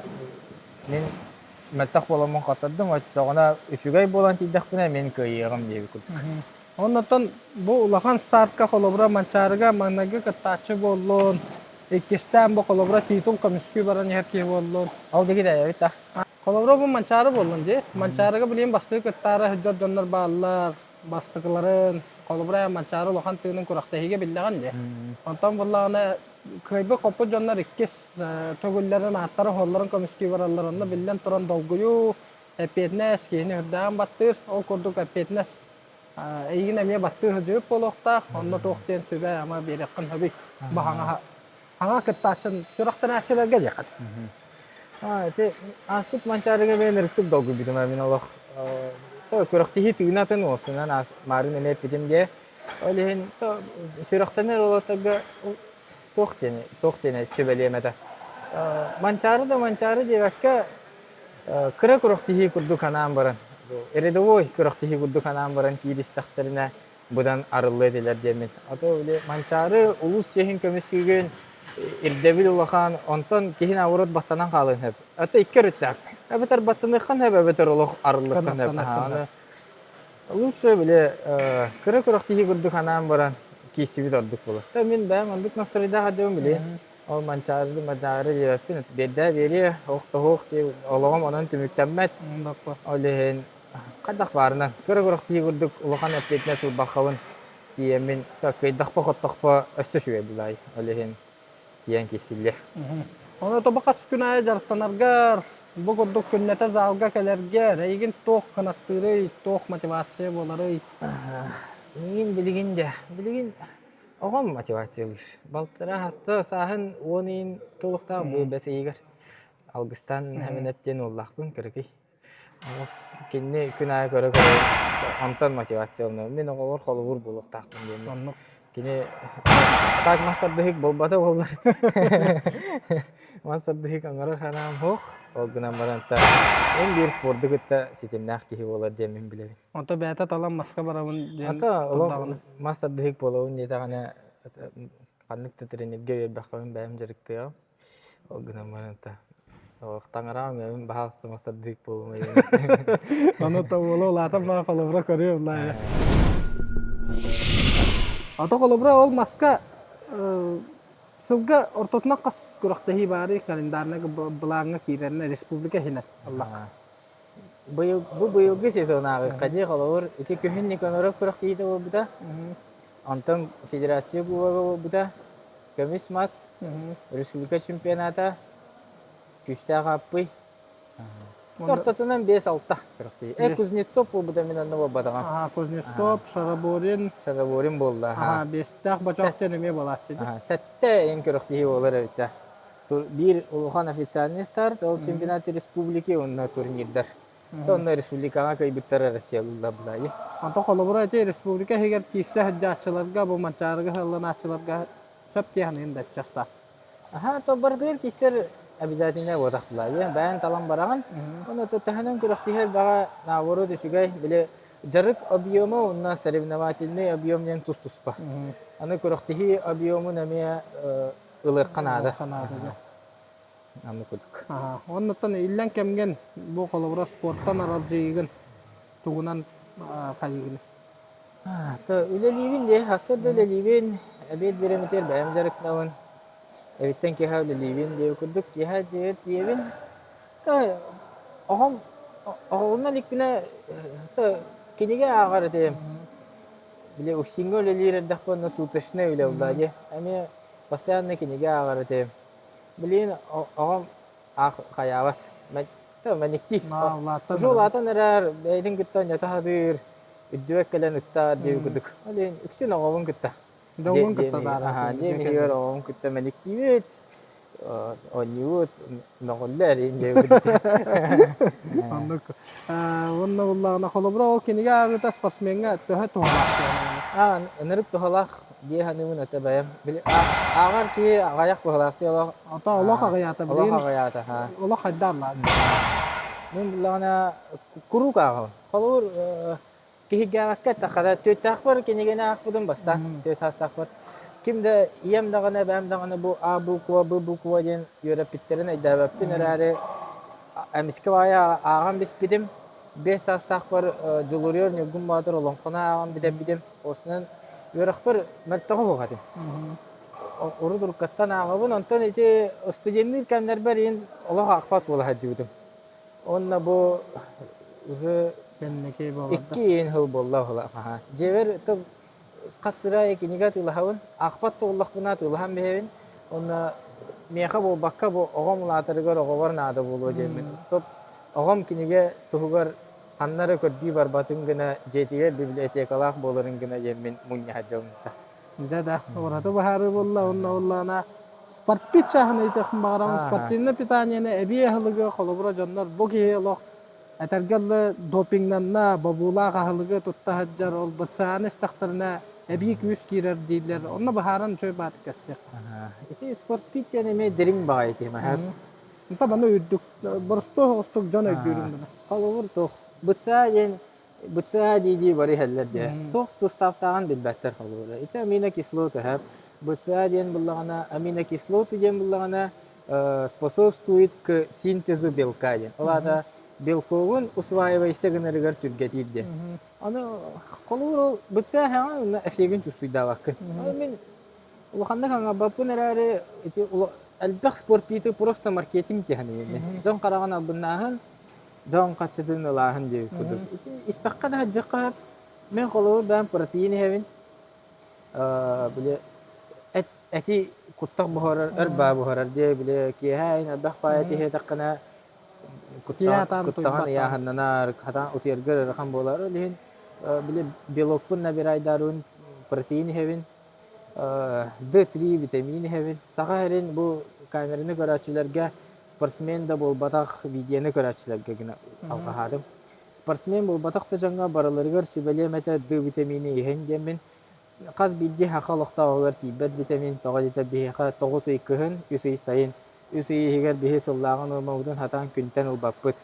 мин мөлтөх буоламмын хоттордум, оччоҕуна үчүгэй буолан тиийдэхпинэ мин кыайыаҕым диэбит курдук. Оннуттан бу улахан стартка холобура Манчаарыга маҥнайгы кыттааччы буоллун, иккистээн бу холобура титул көмүскүү баран иһэр киһи буоллун. Ол диэки эбит да. Холобура бу Манчаары буоллун дии. Манчаарыга билигин бастакы кыттаары сылдьар дьоннор бааллар, бастакыларын, холобура Манчаары улахан тыынын күрэхтэһиигэ биллэҕин дии. Онтон буоллаҕына Кыайбыт-хоппут дьоннор иккис төгүллэрин ааттарын-суолларын көмүскүү бараллар. Онно биллэн туран долгуйуу, эппиэтинэс киһини үрдээҕин баттыыр. Ол курдук эппиэтинэс эйигин эмиэ баттыы сылдьыбыт буолуохтаах. Онно туох диэн сүбэ-ама биэриэххин сөбүй? Бу хаҥа хаҥа кыттааччын сүрэхтэнээччилэргэ диэххэ. Ити ааспыт Манчаарыга бэйэн ырыктык долгуйбутум мин олох күрэхтэһии тыына атын уопсунан маарын эмиэ эппитим дии. Ол иһин сүрэхтэнэр уолаттарга туох диэн туох диэн сүбэлиэм этэ. Манчаары да Манчаары диэбэккэ кыра күрэхтэһии курдук анаан баран рядовой күрэхтэһии курдук анаан баран кииристэхтэринэ быдан арыллыа этилэр диэммин. А то били Манчаары улуус чиэһин көмүскүүгүн, ирдэбил улахан, онтон киһи наоборот баттанан хаалыан сөп. Это икки өрүттээх. Эбэтэр баттаныаххын сөп, эбэтэр олох арыллыаххын сөп. Аны лучше били кыра күрэхтэһии курдук анаан баран киирсибит ордук буолар. Та мин бэйэм оннук настарыйдаах адьабын били. Ол Манчаары Манчаары диэбэппин, биэрдээ биэриэ, ох тоһуох дии олоҕум онон түмүктэммэт. Ол иһин Хайдах баарынан, кыра-курах киһи курдук улахан эппиэтинэс ылбаккабын тиийэммин кыайдахпа-хоттохпо өссө үчүгэй булаай, ол иһин тиийэн киирсиллиэ. Ону тобо хас күн аайы дьарыктанаргар, бу курдук күннэтэ залга кэлэргэр эйигин туох кынаттыырый, туох мотивация буоларый? Миигин билигин дьэ, билигин оҕом мотивациялыыр. Балтара хаста сааһын 10 ыйын туолуохтаах бу бэс ыйыгар Алгыстан Хэминэп диэн уоллаахпын кыракый. Кинини күн аайы көрө-көрө онтон мотивация ылынабын. Мин оҕолор холобур буолуохтаахпын диэммин. Оннук. Кини так мас тардыһык буолбата буоллар. Мас тардыһык оҥорор санаам суох. Ол гынан баран та эн биир спорду кытта ситимнээх киһи буолар диэммин билэбин. Онто бэйэтэ талан маска барабын диэн Ата олох турдаҕына. мас тардыһык буолабын диэтэҕинэ ханнык да тренергэ биэрбэххэ бэйэм дьарыктыаҕым. Ол гынан баран та таҥараҕа үҥэбин баһаалыста мастардык буолумай Ону тобула улаатан баа холобура көрүө улаайа. Ата холобура ол маска сылга ортотунан хас күрэхтэһии баарый календарнай былааҥҥа киирэринэ республика иһинэн аллах. Быйыл бу быйылгы сезонааҕы дии холобур ити күһүн Никаноров күрэхтэһиитэ буолбута. Онтон федерация кубога буолбута. Көмүс мас, республика чемпионата, күүстээх ааппый. Ортотунан 5-6 күрэхтэһии. Э, Кузнецов буолбута мин онно буолбатаҕым. Аха, Кузнецов, Шараборин. Шараборин буолла. Аха, биэстээх бочоох диэн эмиэ буолааччы. Сэттэ эн күрэхтэһии буолар эбит Биир улахан официальный старт, ол чемпионат республики уонна турнирдар. Онно республикаҕа кыайбыттара Россиялыыллар булаайы. Онтон холобура ити республика иһигэр киирсэ сылдьааччыларга, бу Манчаарыга сыалланааччыларга сөп диэхин да часта. Аха, то бардыыр киирсэр обязательно буотах булаайы. Бэйэн талан бараҕын. Оны таһынан күрэхтиһэр баҕа наоборот үчүгэй. Били дьарык объема уонна соревновательный объем диэн тус-туспа. Аны күрэхтиһии объемун эмиэ ылыахха наада. Наада. Аны курдук. Оннуттан иллэҥ кэмҥин бу холобура спорттан аралдьыйыгын тугунан хайыгын? То үлэлиибин дии, сарсыарда үлэлиибин, эбиэт бириэмэтигэр бэйэм дьарыктанабын. Эбиттэн киэһэ үлэлиибин диэбит курдук, киэһэ дьиэбэр тиийэбин. То оҕом оҕолонон иликпинэ то кинигэ ааҕар этим. Били УФСИН-ҥа үлэлиир эрдэхпинэ онно суточнай үлэ буолла дии. Эмиэ постоянно кинигэ ааҕар этим. Билигин оҕом аах хайаабат. Мэниктиир. Уже улаатан эрэр, бэйэтин кытта онньото сатыыр, үрдүбэт кэлэн ыттаар диэбит курдук. Ол иһин үксүн оҕобун кытта. Дьоҥҥун кытта баара. Дьиэм иһигэр оҕобун кытта мэниктиибит, оонньуубут, мөҕүллэр иһин диэбит курдук. Оннук. Уонна буллаҕына холобура ол кинигэ ааҕыыта спортсмеҥҥа төһө туһалаах Аа, ынырык туһалаах дии саныыбын этэ бэйэм. Били ааҕар киһи аҕыйах быһыылаах дии олох. Ото олох аҕыйаата Олох аҕыйаата, ха. Олох хайдааллаат. Мин буллаҕына куруук ааҕабын. Холобур киһиргээбэккэ эттэххэ түөттээхпэр кинигэни аахпытым бастаан түөрт саастаахпар. Ким да ийэм даҕаны эбээм даҕаны бу А буква, Б буква диэн үөрэппиттэрин өйдөөбөппүн эрээри эмискэ баайа ааҕан биспитим. 5 саастаахпар Дьулуруйар Ньургун Боотур олоҥхону ааҕан бүтэрбитим. Осунан үөрэхпэр мөлтөҕө суох этим. Урут уруккаттан ааҕабын, онтон ити студенныыр кэмнэрбэр иһин олох аахпат буола сылдьыбытым. Уонна бу уже Кэнники буолар икки иин сыл буолла хаһа. Дьиэбэр хас сыраайы кинигэ атыылаһабын, аахпат да буоллахпына атыылаһан биһэбин. Уонна миэхэ буолбакка бу оҕом улаатарыгар оҕобор наада буолуо диэммин. Оҕом кинигэ туһугар ханна эрэ көрдүү барбатын гына дьиэтигэр библиотекалаах буоларын гына диэммин мунньаһа дьонута. Дьэ да, ураты быһаарыы буолла уонна буоллаҕына. Спортпит чааһын ыйытыахпын баҕарабын. Спортивное питаниены эбии аһылыгы холобура дьоннор бу киһи олох этэргэ дылы допингнанна, бобуулаах аһылыгы тутта сылдьар, ол БЦА-ны истэхтэринэ эбии күүс киирэр дииллэр. Онно быһааран үчүгэй баатык кэпсиэх. Ити спортпит диэн эмиэ дириҥ баҕайы тема. Онто маны үрдүк, боростуой соҕустук дьон өйдүүрүн гына. Холобур туох БЦА диэн БЦА дии-дии бары иһэллэр дии. Туох суставтааҕын билбэттэр холобура. Ити аминокислоты һэп. БЦА диэн буллаҕына, аминокислоты диэн буллаҕына способствует к синтезу белка диэн. Ол аата белковун усваивайся гынарыгар түргэтиир диэн. Аны холобур ол БЦА һэҕэ уонна эффегин чувствуйдаабаккын. Мин улаханнык аҥарбаппын эрээри ити элбэх спортпиты просто маркетинг диэхин Дьон хараҕын албыннааһын дьон хаччытын ылааһын диэбит курдук. Ити испэххэ да сылдьыахха сөп. Мин холобур бэйэм протеин иһэбин. Били эт эти куттах буһарар, өр баа буһарар диэ били киэһэ ин элбэх баайа иһиэтэххинэ куттаҕан ыйааһыннанар, хатаан утуйаргар ыарахан буолар. Ол иһин били белокпун набирайдаарбын протеин иһэбин. Д3 витамин иһэбин. Саха сирин бу камераны көрөөччүлэргэ спортсмен да буолбатах видеоны көрөөччүлэргэ гына алҕаһаатым. Спортсмен буолбатах да дьоҥҥо барыларыгар сүбэлиэм этэ Д витамины иһин диэммин. Хас биирдии саха олохтооҕугар тиийбэт витамин, тоҕо диэтэр биһиэхэ 9 ый кыһын, 3 ый сайын. 3 ый иһигэр биһи сыллааҕы нуормабытын сатаан күнтэн ылбаппыт.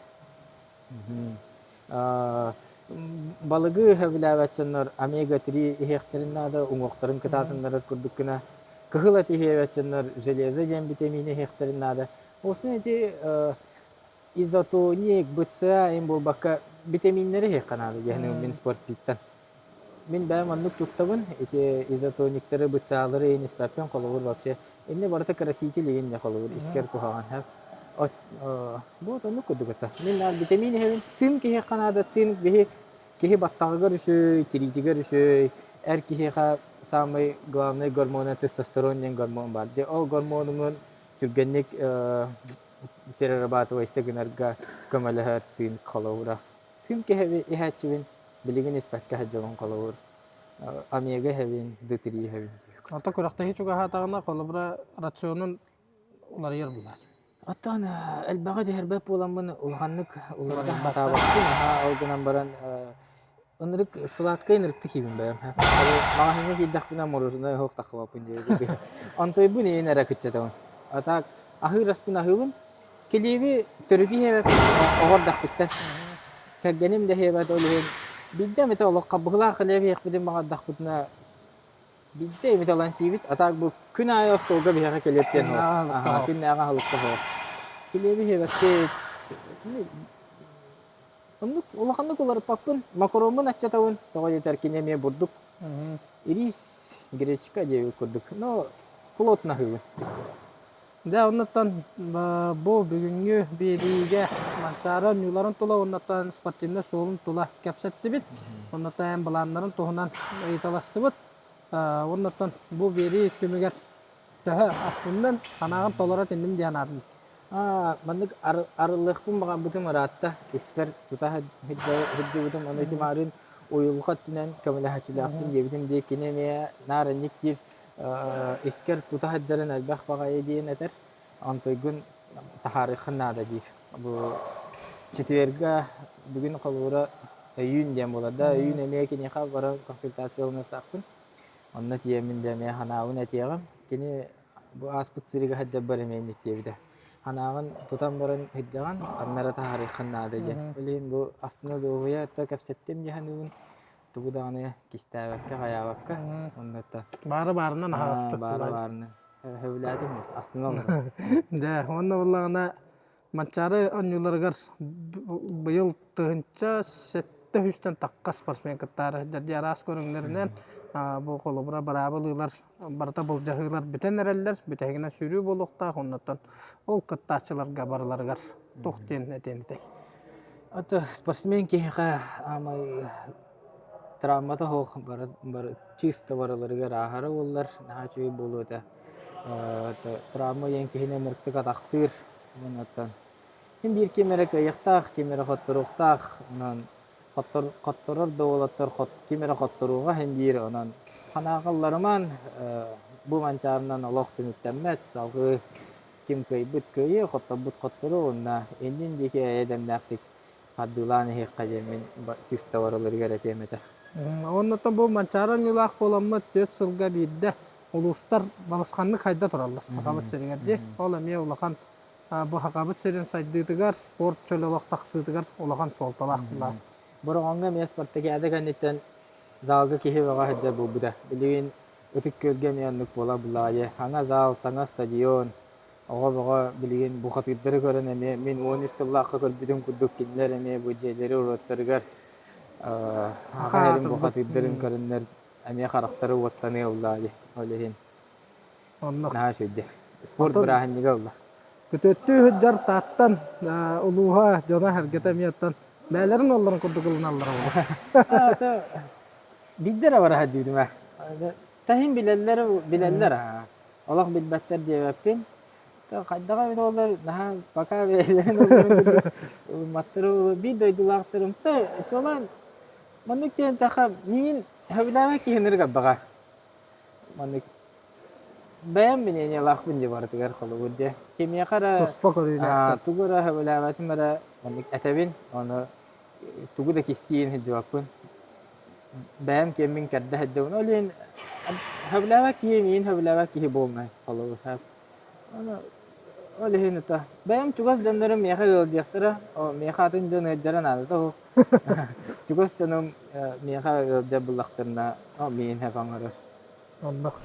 Балыгы сөбүлээбэт дьоннор омега-3 иһиэхтэрин наада, уҥуохтарын кытаатыннарар курдук гына. Кыһыл эти иһиэбэт дьоннор железо диэн битэмиини иһиэхтэрин наада. Осну ити изотоник, БЦА им буолбакка битэмииннэри иһиэххэ наада диэн мин спортпиттан. Мин бэйэм оннук туттабын, ити изотониктары, быцаалары иһин испэппин, холобур вообще. Иннэ барыта краситель игин дьэ холобур, искэр куһаҕан һэп. Вот оннук курдук это. Мин наар витамин иһэбин. Цинк иһиэххэ наада, цинк биһи киһи баттаҕыгар үчүгэй, тириитигэр үчүгэй, эр киһиэхэ самый главный гормона тестостерон диэн гормон баар. Дьэ ол гормонуҥун түргэнник перерабатывайся гынарга көмөлөһөр цинк холобура. Цинк иһээччибин Билигин испэккэ сылдьабын холобур омега иһэбин, д3 иһэбин диир. Ото күрэхтэһии чугаһаатаҕына холобура рационун уларыйар булар. Оттон элбэҕи түһэрбэт буоламмын улаханнык уларыта сатаабаппын. Аһаа ол гынан баран ынырык сладкай ынырыктык иибин бэйэм. Маҕаһыыҥҥа киирдэхпинэ мороженое оһох таххыбаппын диэбит. Онтойбун иин эрэ кыччатабын. А так аһыыр аспын аһыыбын. Килиэби төрүкү иһэбэппин оҕор дахпыттан. Кэргэним да иһиэбэт ол иһин биирдэ эмитэ олох хабыһылаах килиэп иһиэхпитин баҕардахпытына биирдэ эмитэ ылан сиибит, а так бу күн аайы остуолга биһиэхэ килиэп диэн суох. Күннээҕи аһылыкка суох. Килиэби иһиэбэппит. Оннук улаханнык уларыппаппын. Макароммун аччатабын. Тоҕо диэтэр кини эмиэ бурдук. Рис, гречка диэбит курдук. Но плотно аһыыбын. Дьэ, оннуттан бу бүгүҥҥү биэриигэ Манчаары оонньууларын тула уоннаттан спортивнай суолун тула кэпсэттибит. Оннуттан эн былааннарын туһунан ыйыталастыбыт. Оннуттан бу биэрии түмүгэр төһө астыннын, санааҕын толоро этинним диэн анаатым. Маннык арыллыахпын баҕарбытым ыраатта. Испэр тута сылдьыбытым. Аны ити маарыын уйулҕа өттүнэн көмөлөһөөччүлээхпин диэбитим дии. Кини эмиэ наар инник диир искэр тута сылдьарын элбэх баҕайы диэн этэр, онтуйгун таһаарыаххын наада диир. Бу четверга бүгүн холобура өйүүн диэн буолар да, өйүүн эмиэ киниэхэ баран консультация ылыныахтаахпын. Онно тиийэммин да эмиэ санаабын этиэҕим. Кини бу ааспыт сырыыга сылдьарбар эмиэ инник диэбитэ. Санааҕын тутан баран сылдьаҕын, ханна эрэ таһаарыаххын наада диэн. Ол иһин бу астына дуоһуйа кэпсэттим дии саныыбын. Тугу даҕаны кистээбэккэ, хайаабакка оннута Баары баарынан аһаҕастык баары баарынан сөбүлээтим астына олорон. Дьэ, уонна буоллаҕына Манчаары оонньууларыгар быйыл 1700-тэн тахха спортсмен кыттаары сылдьар араас көрүҥнэринэн бу холобура быраабылыылар барыта былдьаһыылар бүтэн эрэллэр бүтэһигинэн сүүрүү буолуохтаах оннуттан ол кыттааччыларга барыларыгар туох диэн этиэн этэй Ата спортсмен киһиэхэ аамай травмата суох бары, бары чисто барыларыгар ааһара буоллар наһаа үчүгэй буолуо этэ. Травма диэн киһини ынырыктык атахтыыр. Онон ким биир ким эрэ кыайыахтаах, ким эрэ хотторуохтаах. Онон хоттор, хотторор да уолаттар хот, ким эрэ хотторуоҕа иһин биир. Онон санааҕа ылларымаан. бу Манчаарынан олох түмүктэммэт, салгыы ким кыайбыт кыайыа, хотторбут хотторуо уонна иннин диэки эйэ дэмнээхтик хардыылаан иһиэххэ диэн мин чыста барыларыгар этиэм этэ. Оннуттан бу Манчаары оонньуулаах буоламмыт 4 сылга биирдэ улуустар балысханнык хайда тураллар Сахабыт сиригэр дии. Ол эмиэ улахан бу Сахабыт сирин сайдыытыгар, спорт чөл олох тахсыытыгар улахан суолталаах буолар. Бороҕоҥҥо эмиэ спартакиада кэнниттэн залга киһи бөҕө сылдьар буолбута. Билигин Ытык Күөлгэ эмиэ оннук буола булаайы. Саҥа зал, саҥа стадион, оҕо бөҕө билигин бухатыырдары көрөн эмиэ мин 13 сыллаахха көрбүтүм курдук кинилэр эмиэ бу дьиэлэри уруоттарыгар аҕа эрин бухатыырдарын көрөннөр эмиэ харахтара уоттаныы ылла дии. Ол иһин Оннук. наһаа үчүгэй. Спорт бырааһынньыга ылла. Күтүөттүү сылдьар Тааттан улууһа дьоно-сэргэтэ эмиэ оттон бэйэлэрин уолларын курдук ылыналлар буолуо. Биирдэ эрэ бараһа диибин ээ. Таһын билэллэр билэллэр аа. Олох билбэттэр диэбэппин. Хайдаҕа эбит буоллар наһаа пока бэйэлэрин уолларын курдук ылымматтара биир дойдулаахтарым чуолаан маннык диэн эттэххэ миигин сөбүлээбэт киһи ынырык элбэҕэ. Маннык бэйэм мнениелаахпын дии барытыгар холобур диэ. Кимиэхэ эрэ Туспа көрүүлээхтэр. тугу эрэ сөбүлээбэтим эрэ маннык этэбин, ону тугу да кистиин сылдьыбаппын. Бэйэм киэммин кэрдэ сылдьабын. Ол иһин сөбүлээбэт киһи миигин сөбүлээбэт киһи буолмай холобур. Ону ол иһин это бэйэм чугас дьоннорум миэхэ ыалдьыахтара, миэхэ атын дьон ыалдьара наадата суох. Чугас дьонум миэхэ ыалдьар буллахтарына, миигин сөп оҥорор. Оннук.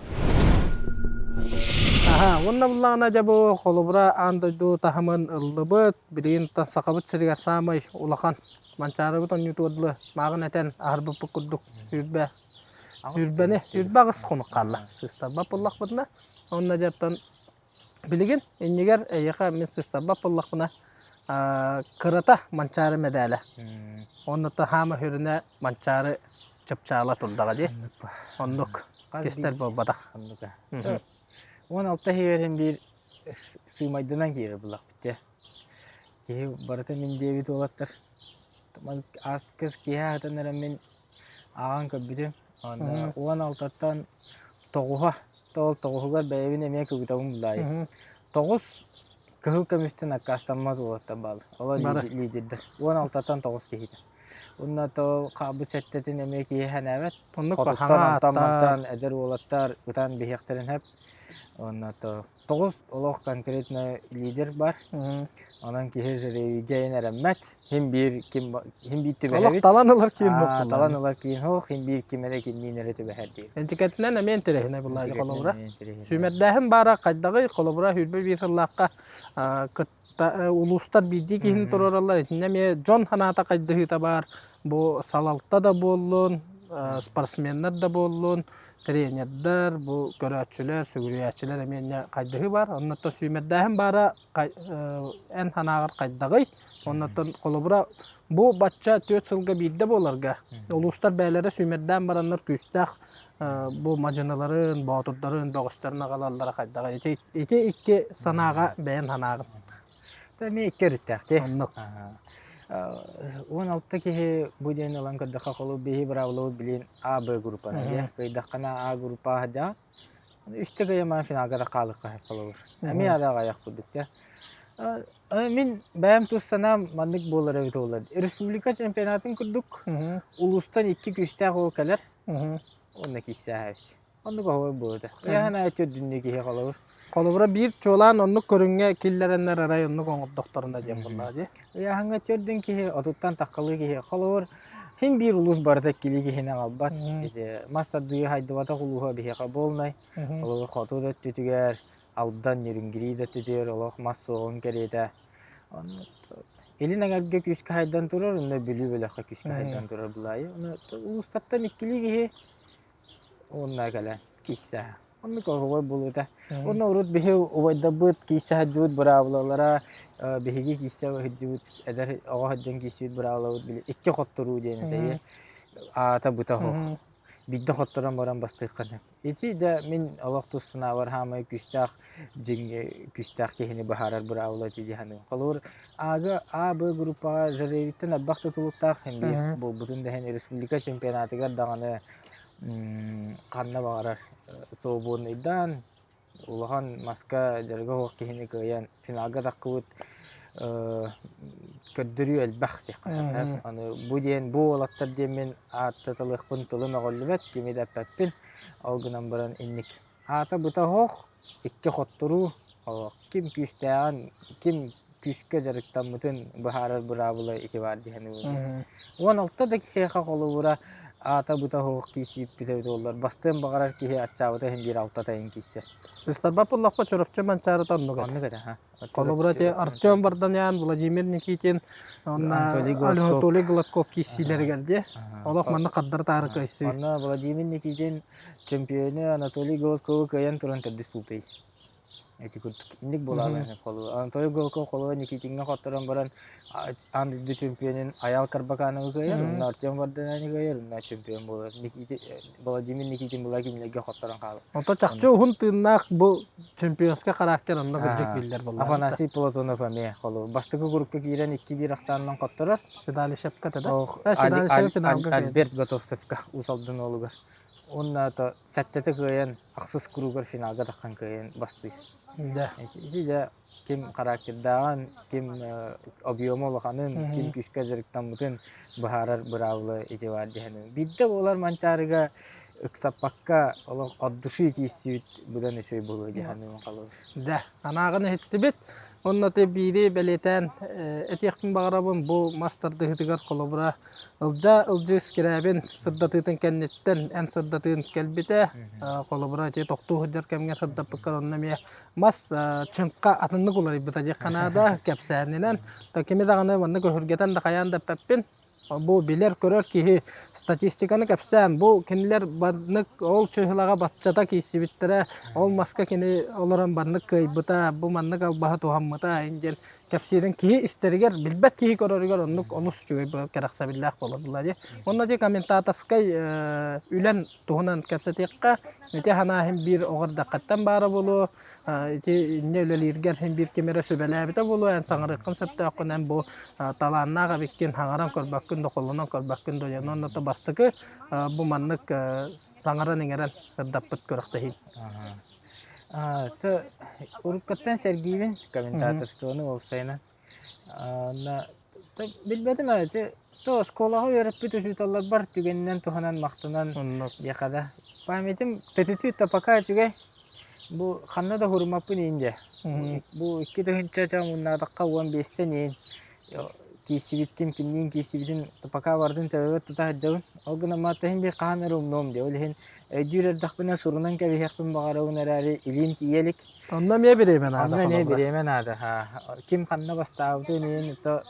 Аһа, уонна буллаҕына дьэ бу холобура аан дойду таһымын ыллыбыт. Билигин Сахабыт сиригэр саамай улахан Манчаарыбыт оонньуутугар дылы мааҕын этэн аһарбыппыт курдук сүүрбэ сүүрбэни 28 хонук хаалла. Сыыстарбат буоллахпытына. Уонна дьэ оттон билигин иннигэр эйиэхэ мин сыыстарбат буоллахпына кырата Манчаары мэдээлэ. Онно хаама хүрүнэ Манчаары чыпчаала турдаҕа дии. Оннук кистэр буолбатах. 16 иһигэр биир сыымайданан киирэр буллахпыт дьэ. Киһи барыта мин диэбит уолаттар. Ааспыкка киһи аһатан эрэн мин ааҕан көрбүтүм. Уонна 16-ттан тоҕуһа, ол тоҕуһугар бэйэбин эмиэ кыбытабын булаайы. Тоҕус кыһыл көмүстэн аккаастаммат уолаттар бааллар. Олор лидердэр. 16-ттан тоҕус киһитэ. Уонна то хаалбыт сэттэтин эмиэ киһи сэнээбэт. Оннук Хотуттан, онтон мантан эдэр уолаттар ытан биһиэхтэрин сөп. Уонна то тоҕус олох конкретно лидер бар. Онон киһи жребийгэ эрэммэт. Хим биир ким хим биир Олох түбэһэбит. талан ылар киин суох Аа, талан буоллаҕа. ылар киин суох, хим биир ким эрэ кимниин эрэ түбэһэр диир. Энтикэтинэн эмиэ интэриэһинэй буоллаҕа Энтикэтинэн холобура. эмиэ интэриэһинэй. Сүүмэрдээһин баара хайдаҕый? Холобура 21 сыллаахха кытта улуустар биирдии киһини туруораллар. Итиннэ эмиэ дьон санаата хайдыһыыта баар. Бу салалта да буоллун, спортсменнар да буоллун, тренердэр, бу көрөөччүлэр, сүгүрүйээччилэр эмиэ хайдыһыы баар. Оннуттан сүүмэрдээһин баара эн санааҕар хайдаҕый? Оннуттан холобура бу бачча 4 сылга биирдэ буоларга улуустар бэйэлэрэ сүүмэрдээн бараннар күүстээх бу мадьыныларын, боотурдарын, бөҕөстөрүн аҕалаллара хайдаҕый? Ити, ити икки санааҕа бэйэн санааҕын. Эмиэ икки өрүттээх дии. Оннук. 16 киһи бу диэн ылан көрдөххө холу биһи быраабылабыт билин А, Б группаны дии. Кыйдаххына А группа сылдьаҕын. Үстэ кыйамаан финалга да хаалыахха сөп холобур. Эмиэ аҕыйах курдук дии. Мин бэйэм тус санаам маннык буолар эбит буоллар. Республика чемпионатын курдук улуустан икки күүстээх уол кэлэр. Онно киирсээһэ эбит. Оннук оһуор буолуо Ыйаһын аайы төрдүннүү киһи холобур. Холобура биир чуолаан оннук көрүҥҥэ киллэрэннэр арай оннук оҥордохторуна диэн буоллаҕа дии. Ыйааһыҥҥа төрдүн киһи, отуттан таххалыы киһи. Холобур, син биир улуус барыта иккилии киһини аҕалбат. Ити мас тардыы хайдыбатах улууһа биһиэхэ буолнай. Холобур, хоту да өттүтүгэр, Алдан, Нерюнгри да өттүтүгэр олох мас суоҕун кэриэтэ. Илин эҥэргэ күүскэ хайдан турар, онно Бүлүү бөлөххө күүскэ хайдан турар былаайы. Ону улуустартан иккилии киһи уонна кэлэн киирсэ. Оннук оһуобай буолуота. Уонна урут биһи убайдарбыт киирсэ сылдьыбыт быраабылалара, биһиги киирсэ сылдьыбыт эдэр оҕо сылдьан киирсибит быраабылабыт били икки хотторуу диэн этэ. Аата быта оһох. Биирдэ хотторон баран бастыахха сөп. Ити да мин олох тус санаабар хаамай күүстээх дьиҥ күүстээх киһини быһаарар быраабыла ити дии саныыбын. Холобур, А-га А, Б группаҕа Жаревиттэн элбэх тутулуктаах биир буолбутун да иһин республика чемпионатыгар даҕаны. Ханна баҕарар свободныйдаан улахан маска дьарыга суох киһини кыайан финалга таххыбыт көрдөрүү элбэх диэххэ сөп. Аны бу диэн бу уолаттар диэммин ааттаталыахпын тылым өҕүллүбэт, кими да эппэппин. Ол гынан баран инник Аата быта оһох, икки хотторуу, ким күүстээҕин, ким күүскэ дьарыктаммытын быһаарар быраабыла ити баар дии саныыбын. 16 да киһиэхэ холобура аата быта оһох киирсибиппит эбит буоллар, бастыан баҕарар киһи аччаабыта иһин биир алта тайын киирсэр. Сыстарбат буллахха Чурапчы Манчаарыта оннук этэ. Оннук этэ, ха. Холобура ити Артем Варданян, Владимир Никитин уонна Анатолий Гладков. Анатолий Гладков киирсиилэригэр дии. Олох манна хардары таары кыайсыы. Онно Владимир Никитин чемпиону Анатолий Гладкову кыайан туран төрдүс буолтуй. Ити курдук инник буолаалар холу. Анатолий Гладков холуба Никитиҥҥэ хотторон баран аан дойду чемпионун Айал Карбакановы кыайар, онно Артем Варданяны кыайар, онно чемпион буолар. Никити Владимир Никитин була кинилэргэ хотторон хаалар. Онто чахчы уһун тыыннаах бу чемпионскай характер онно кырдьык биллэр буолла. Афанасий Платонов эмиэ холу бастакы группа киирэн 2-1 ахсаанынан хотторор. Седалищевка да? Седалищев финалга Альберт Готовцевка Уус Алдан уолугар. Уонна то сэттэтэ кыайан ахсыс кругар финалга таххан кыайан бастыыр. Да. Ити дьэ ким характердааҕын, ким объема улаханын, ким күүскэ дьарыктаммытын быһаарар быраабыла ити баар диһэн. Биирдэ буолар Манчаарыга ыксаппакка олох от души киирсибит быдан үчүгэй буолуо диһэн халыр. Да, анааҕын иһиттибит. Онно те биири бэлиэтээн этиэхпин баҕарабын бу мас тардыһыытыгар холобура Ылдьаа Ылдьыы Скрябин сырдатыытын кэнниттэн эн сырдатыын кэлбитэ. Холобура ити тохтуу сылдьар кэмҥэ сырдаппыккар онно эмиэ мас чыҥха атыннык уларыйбыта диэххэ наада кэпсээнинэн. То кими даҕаны маннык өһүргэтэн да хайаан да эппэппин. Бу билэр-көрөр киһи статистиканы кэпсээн, бу кинилэр баннык ол чыһылаҕа баччата киирсибиттэрэ, ол маска кини олорон баннык кыайбыта, бу маннык албаһы туһаммыта диэн кэпсиирин киһи истэригэр, билбэт киһи көрөрүгэр оннук олус үчүгэй кэрэхсэбиллээх буолар дии. Онно дии комментаторскай үлэн туһунан кэпсэтиэххэ, ити санаа иһин биир оҕо эрдэххиттэн баара буолуо, ити инньэ үлэлииргэр иһин биир ким эрэ сүбэлээбитэ буолуо, эн саҥарыаххын сөптөөххүн, эн бу талааннаах эбиккин, хаҥаран көрбөккүн да, холонон көрбөккүн да диэн. Онно бастакы бу маннык саҥаран-иҥэрэн сырдаппыт күрэхтэһии. То уруккуттан сэргиибин комментаторствоны уопсайынан. Онно билбэтим ээ ити то оскуолаҕа үөрэппит учууталларбар түгэнинэн туһанан махтанан Оннук. диэхэ да. Памятым тетитүү да пока үчүгэй. Бу ханна да хурумаппын иин дьэ. Бу 2000 чаҥуннаатахха 15-тэн иин киирсибиттим, кимниин киирсибитин пока бардын төбөбөр тута сылдьабын. Ол гынан мааттаһын биир хаһан эрэ умнуом дии. Ол иһин өйдүүр эрдэхпинэ сурунан кэбиһиэхпин баҕарабын эрээри илиим тиийэ илик. Онно эмиэ бириэмэ наада. Онно эмиэ бириэмэ наада. Ким ханна бастаабытын иһин то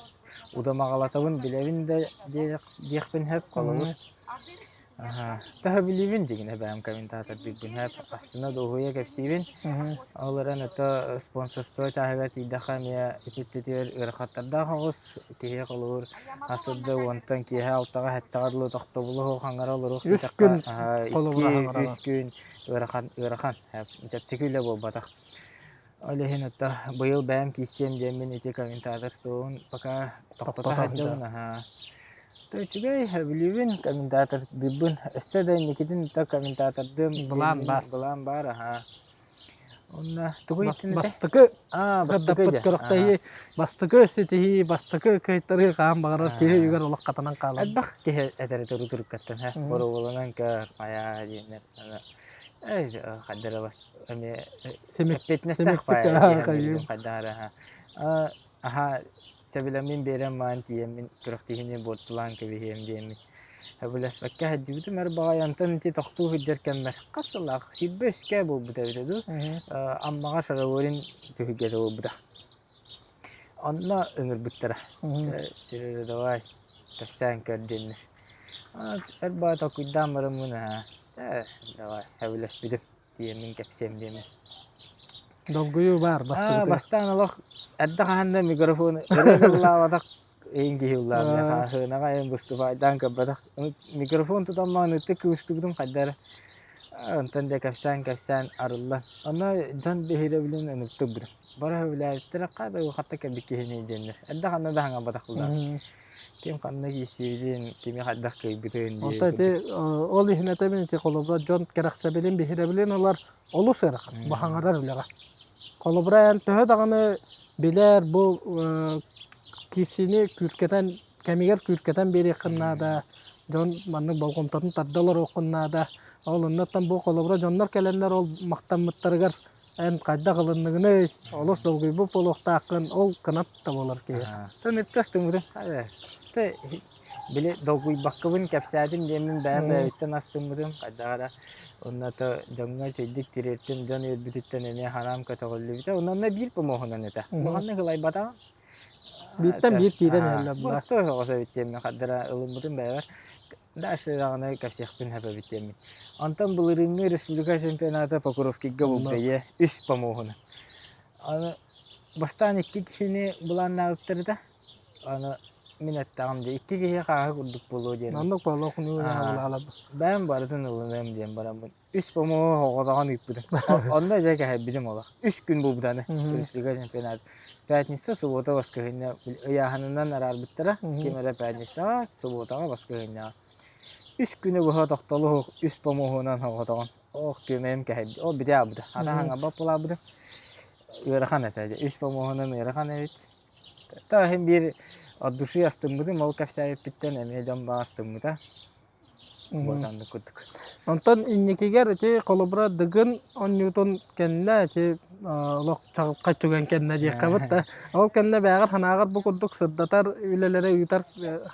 удамаҕалатабын билэбин да диэхпин сөп холобур. Таһа билиибин дьигинэ бэйэм комментатордыырбын сөп астына дуоһуйа кэпсиибин. Ол эрэн это спонсорство чааһыгар тиийдэххэ эмиэ ити ыарахаттардаах оҕус киһи холобур Асырда уонтан киэһэ алтаҕа сэттэҕэ дылы тохтобулу суох хаҥара олоруох Үс диэтэххэ, күн аһа, холобура икки хаҥараҕа. үс күн ыарахан ыарахан чэпчэки үлэ буолбатах. Ол иһин ото быйыл бэйэм киирсиэм диэммин ити комментаторствобун пока тохтото Тохтото сылдьабын сылдьар. аһаа. То үчүгэй, сөбүлүүбүн комментатордыырбын. Өссө да инникитин то комментатордыам Былаан диэммин баар. былаан баар аһаа. Уонна тугу иттин этэ? Бастакы Аа, бастакы Сырдаппыт дьэ. күрэхтэһии бастакы ситиһии, бастакы кыайтарыы хаһан баҕарар киһи өйүгэр олох хатанан хаалар. Элбэх киһи этэрэ туру-туруккаттан һэ, боруобаланан көр, хайаа диэннэр хайдара бас эмиэ эппиэтинэстээх баайа хайдара аха сөбүлэммин биэрэн маан тиийэммин күрэхтэһиини буортулаан кэбиһиэм диэммин Сөбүлэспэккэ сылдьыбытым эр баҕайы онтон ити тохтуу сылдьар кэммэр хас сыллаах 23-кэ буолбута эбитэ дуу Аммаҕа Шараворин түһүлгэтэ буолбута. Онно ыҥырбыттара. Сережа давай кэпсээн көр диэннэр. Эр баҕайы толкуйдаан бараммын ээ давай сөбүлэспитим тиийэммин кэпсиэм диэммин. Долгуйуу баар бастакытыгар. Бастаан олох эрдэ хаһан да микрофон ырыа ыллаабатах Эйин киһи ыллаабына хааһынаҕа эйин быстыбайдаан көрбөтөх. Микрофон тутан маҕан ытык кыбыстыбытым хайда эрэ. Онтон дьэ кэпсээн-кэпсээн арыллан. Онно дьон биһирэбилин ыныктырбытым. Бары сөбүлээбиттэрэ хата хатта кэлбит киһини диэннэр. Эрдэ ханна да хаҥарбатах булаат. Ким ханна киирсибитин, кими хайдах кыайбытын диye Онто ити ол иһин этэбин ити холобура дьон кэрэхсэбилин биһирэбилин ылар олус ыарахан бу хаҥарар үлэҕэ. Холобура эн төһө даҕаны билэр бу киирсиини күүркэтэн кэмигэр күүркэтэн биэриэххин наада, дьон маннык болҕомтотун тарда олоруоххун наада. Ол оннуттан бу холобура дьоннор кэлэннэр ол махтаммыттарыгар эн хайдах ылынныгыный, олус долгуйбут буолуохтааххын, ол кынат да буолар киһи. Тон иртэ астыммытым. Тэ били долгуйбаккабын кэпсээтим диэммин бэйэм бэйэбиттэн астыммытым хайдах эрэ уонна то дьоҥҥо үчүгэйдик тириэртим дьон үөрбүтүттэн эмиэ хараам көтөҕүллүбүтэ онно биир помоһунан этэ улаханнык ылайбатаҕым Бииртэн биир киирэн иһэллэр була. Боростуой соҕус эбит диэммин хардара ылыммытым бэйэбэр. Дальше даҕаны кэпсиэхпин сөп эбит диэммин. Онтон былырыыҥҥы республика чемпионата Покровскийга бултайа үс помоһуна. Аны бастаан икки киһини былааннаабыттар этэ. Аны мин эттэҕим дии икки киһи хааһы курдук буолуо диэн. Оннук буолуо хунуу Бэйэм барытын ылыныам диэн бараммын үс по-моему оҕотоҕон ыыппытым. Онно дьэ кэһэйбитим олох. Үс күн буолбута аны республика чемпионат. Пятница, суббота, воскресенье ыйааһынынан араарбыттара. Ким эрэ пятницаҕа, субботаҕа, воскресеньеҕа. Үс күнү быһа тохтолу үс помоһунан оҕотоҕон. Ох күөмэйим кэһэйбит. Ол бүтэ аабыта. Хата хаҥабап булаабытым. Ыарахан этэ. Үс помоһунан ыарахан эбит. Та иһин биир от души астыммытым, ол кэпсээбиппиттэн эмиэ дьон баа астыммыта. Буотаннык курдук. Онтон инникигэр ити холобура Дыгын оонньуутун кэннэ ити олох чаҕылхай түгэн кэннэ диэххэ эбит да ол кэннэ бэйэҕэр санааҕар бу курдук сырдатар үлэлэри ыытар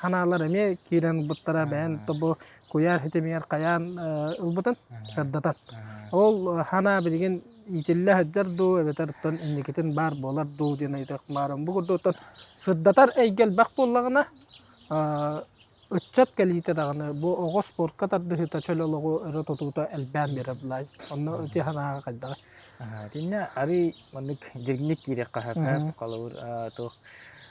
санаалар эмиэ киирэн ылбыттара бэйэн бу куйаар ситимигэр хайаан ылбытын сырдатан. Ол санаа билигин иитиллэ сылдьар дуу эбэтэр оттон инникитин баар буолар дуу диэн ыйытыах баарым. Бу курдук оттон сырдатар эйгэ элбэх буоллаҕына Ыччат кэлиитэ даҕаны бу оҕо спортка тардыһыыта чөл олоҕу өрө тутуута элбээн биэрэр былаай. Онно ити санааҕа хайдаҕый? Итиннэ арыый маннык дириҥник киириэххэ сөп. Холобур, туох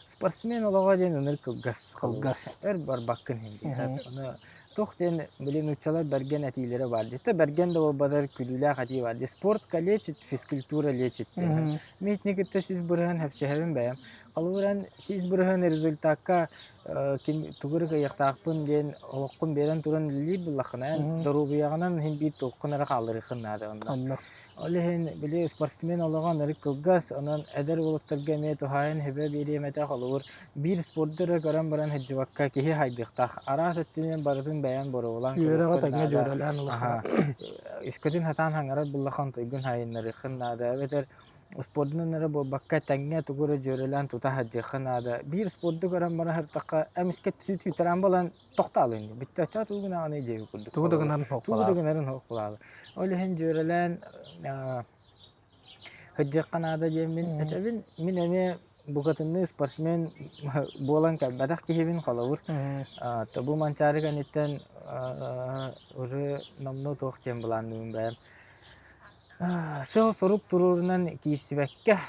спортсмен олоҕо диэн ынырык кылгас. Кылгас. Өр барбаккын иһин дии. Ону туох диэн били нууччалар бэргэн этиилэрэ баар дии. Бэргэн да буолбатар күлүүлээх этии баар дии. Спорт калечит, физкультура лечит диэн. Мин итини кытта 100% сөпсөһөбүн бэйэм. Холобур, эн 100% результакка ким тугу эрэ кыайыахтаахпын диэн олоххун биэрэн туран үлэлиир буоллаххына, эн доруобуйаҕынан иһин биир туоххун эрэ хаалларыаххын наада онно. Онно. Ол иһин били спортсмен олоҕо ынырык кылгас, онон эдэр уолаттарга эмиэ туһаайан сүбэ биэриэм этэ. Холобур, биир спорду эрэ көрөн баран сылдьыбакка киһи хайдыахтаах. Араас өттүнэн барытын бэйэҥ боруобалаан Үөрэҕи көрүөххүн тэҥҥэ наада. дьүөрэлээн ылыахха. Аһа. Өскөтүн сатаан хаҥарар буоллаххына, туйгун сайыннарыаххын наада. Эбэтэр Спордунан эрэ буолбакка, тэҥҥэ тугу эрэ дьүөрэлээн тута сылдьыахха наада. Биир спорду көрөн баран сырыттахха, эмискэ түтүтүтэрэн балан тохтоолуйун дии. Бүттэ оччоҕо тугу гынаҕыный диэбит курдук. Тугу да гынарын суох Тугу да гынарын суох буолаалы. Ол иһин дьүөрэлээн сылдьыахха наада диэммин этэбин. Мин эмиэ букатынныы спортсмен буолан кэлбэтэх киһибин холобур. Бу Манчаары кэнниттэн уже номнуо туох диэн былаанныыбын бэйэм. Сыал-сорук туруорунан киирсибэккэ,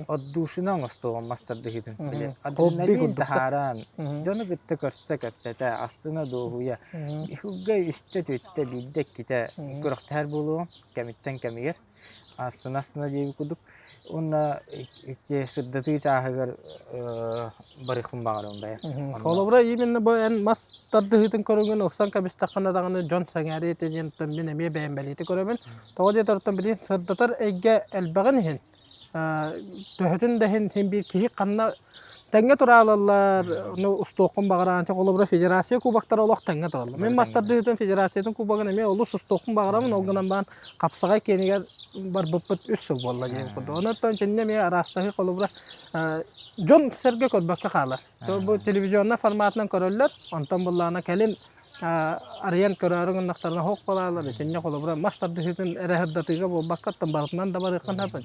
отдушина оҥостуоҕум мас тардыһыытын. Били адреналин таһааран, дьону кытта көрсө кэпсэтэ, астына дуоһуйа, үһүгэ үстэ-түөртэ, биирдэ-иккитэ күрэхтэһэр буолуоҕум кэмиттэн кэмигэр. Астына-астына диэбит курдук. Уонна ити сырдатыы чааһыгар барыахпын баҕарабын бэйэм. Холобура, именно бу эн мас тардыһыытын көрүҥүн ылсан кэбистэххинэ даҕаны дьон сэҥээриэ этэ диэн мин эмиэ бэйэм бэлиэтии көрөбүн. Тоҕо диэтэр оттон билигин сырдатар эйгэ элбэҕин иһин төһөтүн да иһин син биир киһи ханна тэҥҥэ тураалаллар, ну устуоххун баҕараан холобура федерация кубоктара олох тэҥҥэ тураллар. Мин мас тардыһыытын федерациятын кубогын эмиэ олус устуохпун баҕарабын, ол гынан баран хапсаҕай киэнигэр барбыппыт үс сыл буолла диэн курдук. Онон итиннэ эмиэ араастаһыы холобура дьон-сэргэ көрбөккө хаалар. Бу телевизионнай форматынан көрөллөр, онтон буллаҕына кэлин арыйан көрөөрү гыннахтарына суох буолаалар. Итиннэ холобура мас тардыһыытын эрэ сырдатыыга буолбакка, оттон барытынан да барыаххын сөп.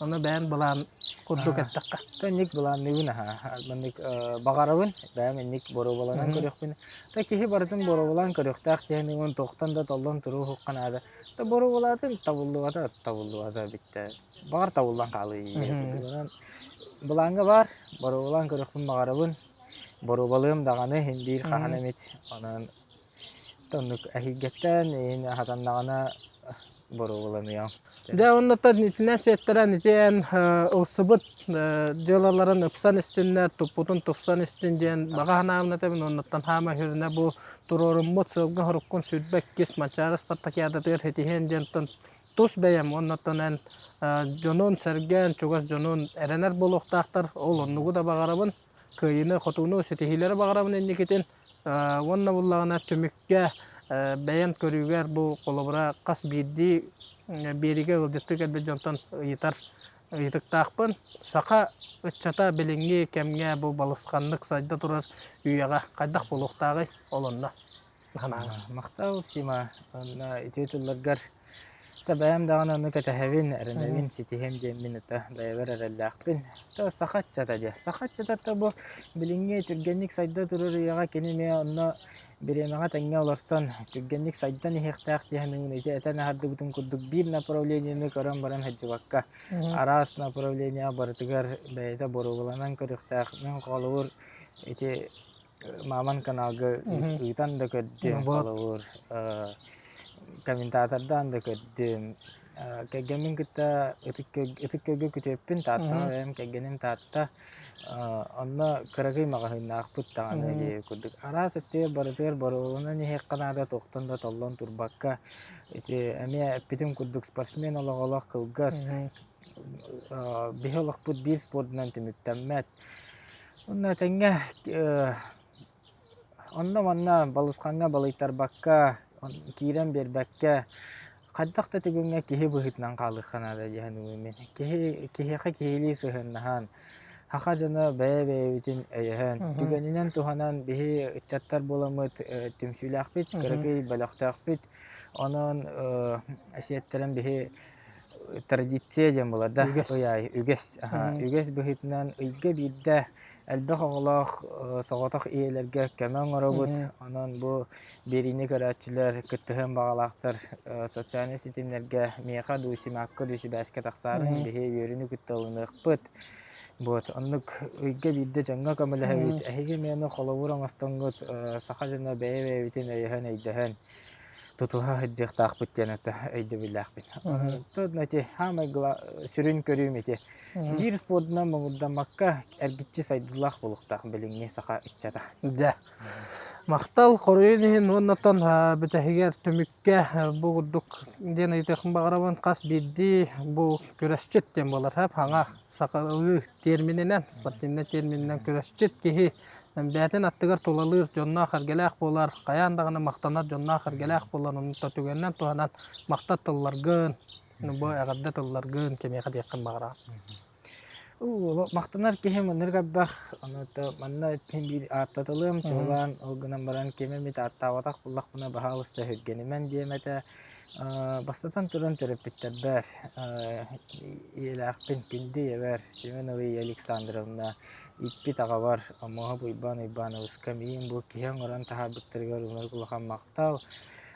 Ону бэйэн былаан курдук эттэххэ. Инник былаанныыбын аһа. Маннык баҕарабын, бэйэм инник боруобаланан көрүөхпүн. Та киһи барытын боруобалаан көрүөхтээх диэн уон туохтан да толлон туруохха наада. Та боруобалаатын табыллыбата, табыллыбата бүттэ. Баҕар табыллан хаалыы. Былааҥҥа баар, боруобалаан көрүөхпүн баҕарабын. Боруобалыам даҕаны иһин биир хаһан эмит. Онон оннук эһиилгэттэн иһин хатаннаҕына боруобаланыам. Дьэ оннуттан итинэн сиэттэрэн итиэн ылсыбыт дьыалаларын ыпсан истиннэр, туппутун тупсан истин диэн баҕа санаабын этэбин. Оннуттан хаама сүрүнэ бу туруоруммут сылга-соруккун 22 Манчаары спартакиадатыгар ситиһиэн диэнтэн тус бэйэм уоннаттан эн дьонун сэргээн, чугас дьонун эрэнэр буолуохтаахтар. Ол оннугу да баҕарабын. Кыайыыны-хотууну, ситиһиилэри баҕарабын инникитин. Уонна буллаҕына түмүккэ бэйэм көрүүгэр бу холобура хас биирдии биэриигэ ыалдьыттыы кэлбит дьонтон ыйытар ыйытыктаахпын. Саха ыччата билиҥҥи кэмҥэ бу балысханнык сайда турар үйэҕэ хайдах буолуохтааҕый? Ол онно. Махтал, Сима. Онно үтүө тылларгар та бэйэм даҕаны ону кэтэһэбин, эрэнэбин, ситиһиэм диэммин ата бэйэбэр эрэллээхпин. Та саха ыччата диэ. Саха ыччата та бу билиҥҥи түргэнник сайда турар үйэҕэ кини эмиэ онно бириэмэҕэ тэҥҥэ олорсон түргэнник сайдан иһиэхтээх диэн ити этэн аһардыбытым курдук биир направлениены көрөн баран сылдьыбакка араас направление барытыгар бэйэтэ боруобаланан көрүөхтээх. Мин холобур ити Мааман каналга ыытан да көрдүм, холобур, комментатордаан да көрдүм. Кэргэммин кытта Ытык Күөлгэ күтүөппүн, Тааттаҕа бэйэм кэргэним Таатта. Онно кыракый маҕаһыыннаахпыт даҕаны диэби курдук. Араас өттүгэр барытыгар боруобаланан иһиэххэ наада, туохтан да толлон турбакка. Ити эмиэ эппитим курдук спортсмен олоҕо олох кылгас. Биһи олохпут биир спордунан түмүктэммэт. Онно этэҥҥэ онно-манна балысхаҥҥа балыйтарбакка, киирэн биэрбэккэ, хайдах да түгэҥҥэ киһи быһыытынан хаалыахха наада дии саныыбын мин. Киһи киһиэхэ киһилии сыһыаннаһан, саха дьоно бэйэ-бэйэбитин өйөһөн, түгэнинэн туһанан биһи ыччаттар буоламмыт түмсүүлээхпит, кыракый бөлөхтөөхпүт. Онон сиэттэрэн биһи традиция диэн буолар да Үгэс. ый аайы үгэс аһа үгэс быһыытынан ыйга биирдэ элбэх оҕолоох соҕотох ийэлэргэ көмө оҥоробут онон бу биэриини көрөөччүлэр кыттыһыан баҕалаахтар социальнай ситимнэргэ миэхэ дуу Симакка дуу сибээскэ тахсаарын биһи үөрүүнү кытта ылыныахпыт вот оннук ыйга биирдэ дьоҥҥо көмөлөһөбүт эһиги эмиэ холобур оҥостоҥҥут саха дьоно бэйэ-бэйэбитин өйөһөн өйдөһөн тутуһа сылдьыахтаахпыт диэн это өйдөбүллээхпин. Онтон ити саамай сүрүн көрүүм ити. Биир спордунан муҥурдаммакка эргиччи сайдыылаах буолуохтаах билиҥҥи саха ыччата. Дьэ. Махтал хоруйун иһин уоннаттан бүтэһигэр түмүккэ бу курдук диэн ыйытыахпын баҕарабын. Хас биирдии бу күрэсчит диэн буолар хаҥа сахалыы термининэн, спортивнай термининэн күрэсчит киһи Бэйэтин аттыгар тулалыыр дьонноох-сэргэлээх буолар, хайаан даҕаны махтанар дьонноох-сэргэлээх буолар, онно түгэнинэн туһанан махтал тылларгын, бу эҕэрдэ тылларгын кимиэхэ диэххин баҕараҕын? Махтанар киһи маннык элбэх, ону манна биир ааттатылыам, чуолаан ол гынан баран кими эмит ааттаабатах буоллахпына баһаалыста өһүргэнимэн диэм этэ. Бастатан туран төрөппүттэрбэр, ийэлээхпин күндү ийэбэр Семенова Ия Александровна Ииппит аҕабар Омуоһап Уйбаан Уйбаанабыска миигин бу киһи оҥорон таһаарбыттарыгар ынырык улахан махтал.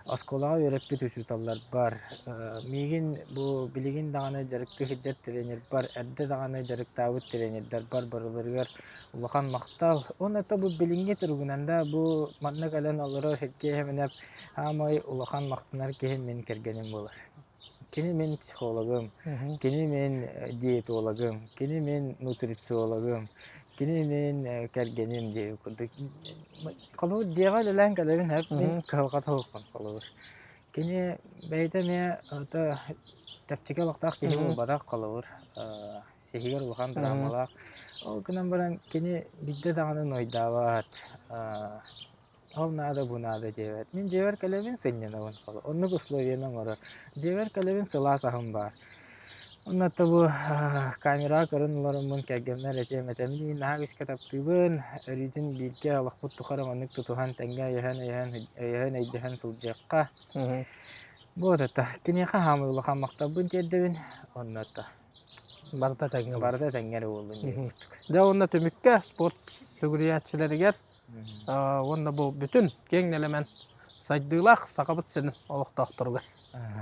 Оскуолаҕа үөрэппит учууталларбар, миигин бу билигин даҕаны дьарыктыы сылдьар тренербар, эрдэ даҕаны дьарыктаабыт тренердэрбэр барыларыгар улахан махтал. Уонна то бу билиҥҥи туругунан да бу манна кэлэн олорор Сергей Семенов саамай улахан махтанар киһим мин кэргэним буолар. Кини мин психологым, кини мин диетологым, кини мин нутрициологым, кини мин кэргэним диэбит курдук. Холобур, дьиэҕэ үлэлээн кэлэбин сөп, мин кыһалҕата суохпун холобур. Кини бэйэтэ эмиэ ото чэпчэки олохтоох киһи буолбатах холобур. Сиһигэр улахан драмалаах. Ол гынан баран кини биирдэ даҕаны нойдаабат. Ол наада, бу наада диэбэт. Мин дьиэбэр кэлэбин сынньанабын. Оннук условиены оҥорор. Дьиэбэр кэлэбин сылаас аһым баар. Онно бу камераҕа көрөн олороммун кэргэммэр этиэм этэ мин наһаа күүскэ таптыыбын, өрүүтүн бииргэ олохпут тухары маннык тутуһан тэҥҥэ өйөһөн өйөһөн өйөһөн өйдөһөн сылдьыахха. Вот это киниэхэ хаамыы улахан махталбын тиэрдэбин онно это Барыта тэҥҥэ барыта тэҥҥэ эрэ буоллун диэн курдук. Дьэ уонна түмүккэ спорт сүгүрүйээччилэригэр Уонна бу бүтүн киэҥ нэлэмэн сайдыылаах Сахабыт сирин олохтоохторугар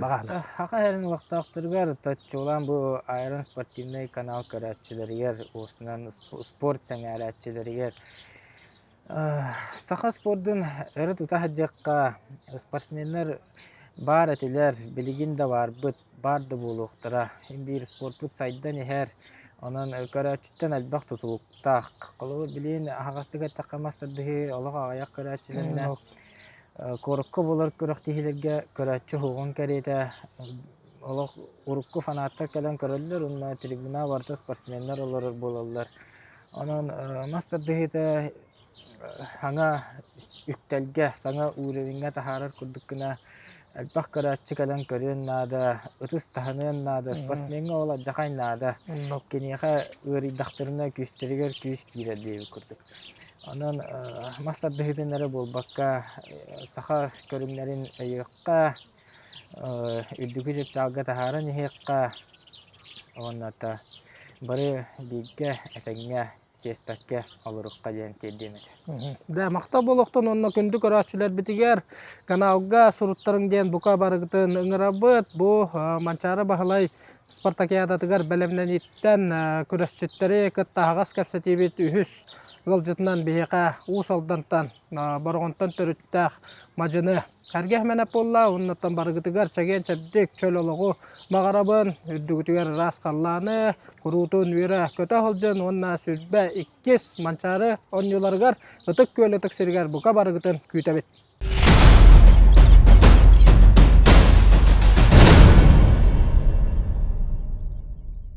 баҕаһына. Саха сирин олохтоохторугар чуолаан бу Айрон спортивнай канал көрөөччүлэригэр, уосунан спорт сэҥээрээччилэригэр саха спордун өрө тута сылдьыахха, спортсменнар Баар этилэр, билигин да баарбыт, баар да буолуохтара. Син биир спорпут сайдан иһэр, онон көрөөччүттэн элбэх тутулуктаах. Холобур, билигин аһаҕастык эттэххэ мас тардыһыы олох аҕыйах көрөөччүлэринэ куоракка буолар күрэхтэһиилэргэ көрөөччү уһуоҕун кэриэтэ олох урукку фанаттар кэлэн көрөллөр уонна трибуна барыта спортсменнар олорор буолаллар. Онон мас тардыһыыта саҥа үктэлгэ, саҥа уровеҥҥа таһаарар курдук гына элбэх көрөөччү кэлэн көрүөн наада, ытыс таһыныан наада, спортсмеҥҥа ол алдьархай наада. Киниэхэ ыарыйдахтарына күүстэригэр күүс киирэр диэбит курдук. Онон мас тардыһыытын эрэ буолбакка, саха көрүҥнэрин өйүөххэ, үрдүкү чыпчаалга таһааран иһиэххэ уонна бары бииргэ этэҥҥэ сиэспэккэ олорукка диэн тиэрдиэм этэ. Да, махтал буолуохтун уонна күндү көрөөччүлэрбитигэр каналга суруттарыҥ диэн бука барыгытын ыҥырабыт. Бу Манчаары Баһылай спартакиадатыгар бэлэмнэнииттэн күрэсчиттэри кытта аһаҕас кэпсэтиибит үһүс ыалдьытынан биһиэхэ Уус Алдантан, Бороҕонтон төрүттээх мадьыны Сэргэх мэнэп буолла, оннуттан барыгытыгар чэгиэн-чэбдик, чөл олоҕу баҕарабын, үрдүгүтүгэр ыраас халлааны, куруутун үөрэ-көтө сылдьын уонна 22 Манчаары оонньууларыгар Ытык Күөл ытык сиригэр бука барыгытын күүтэбит.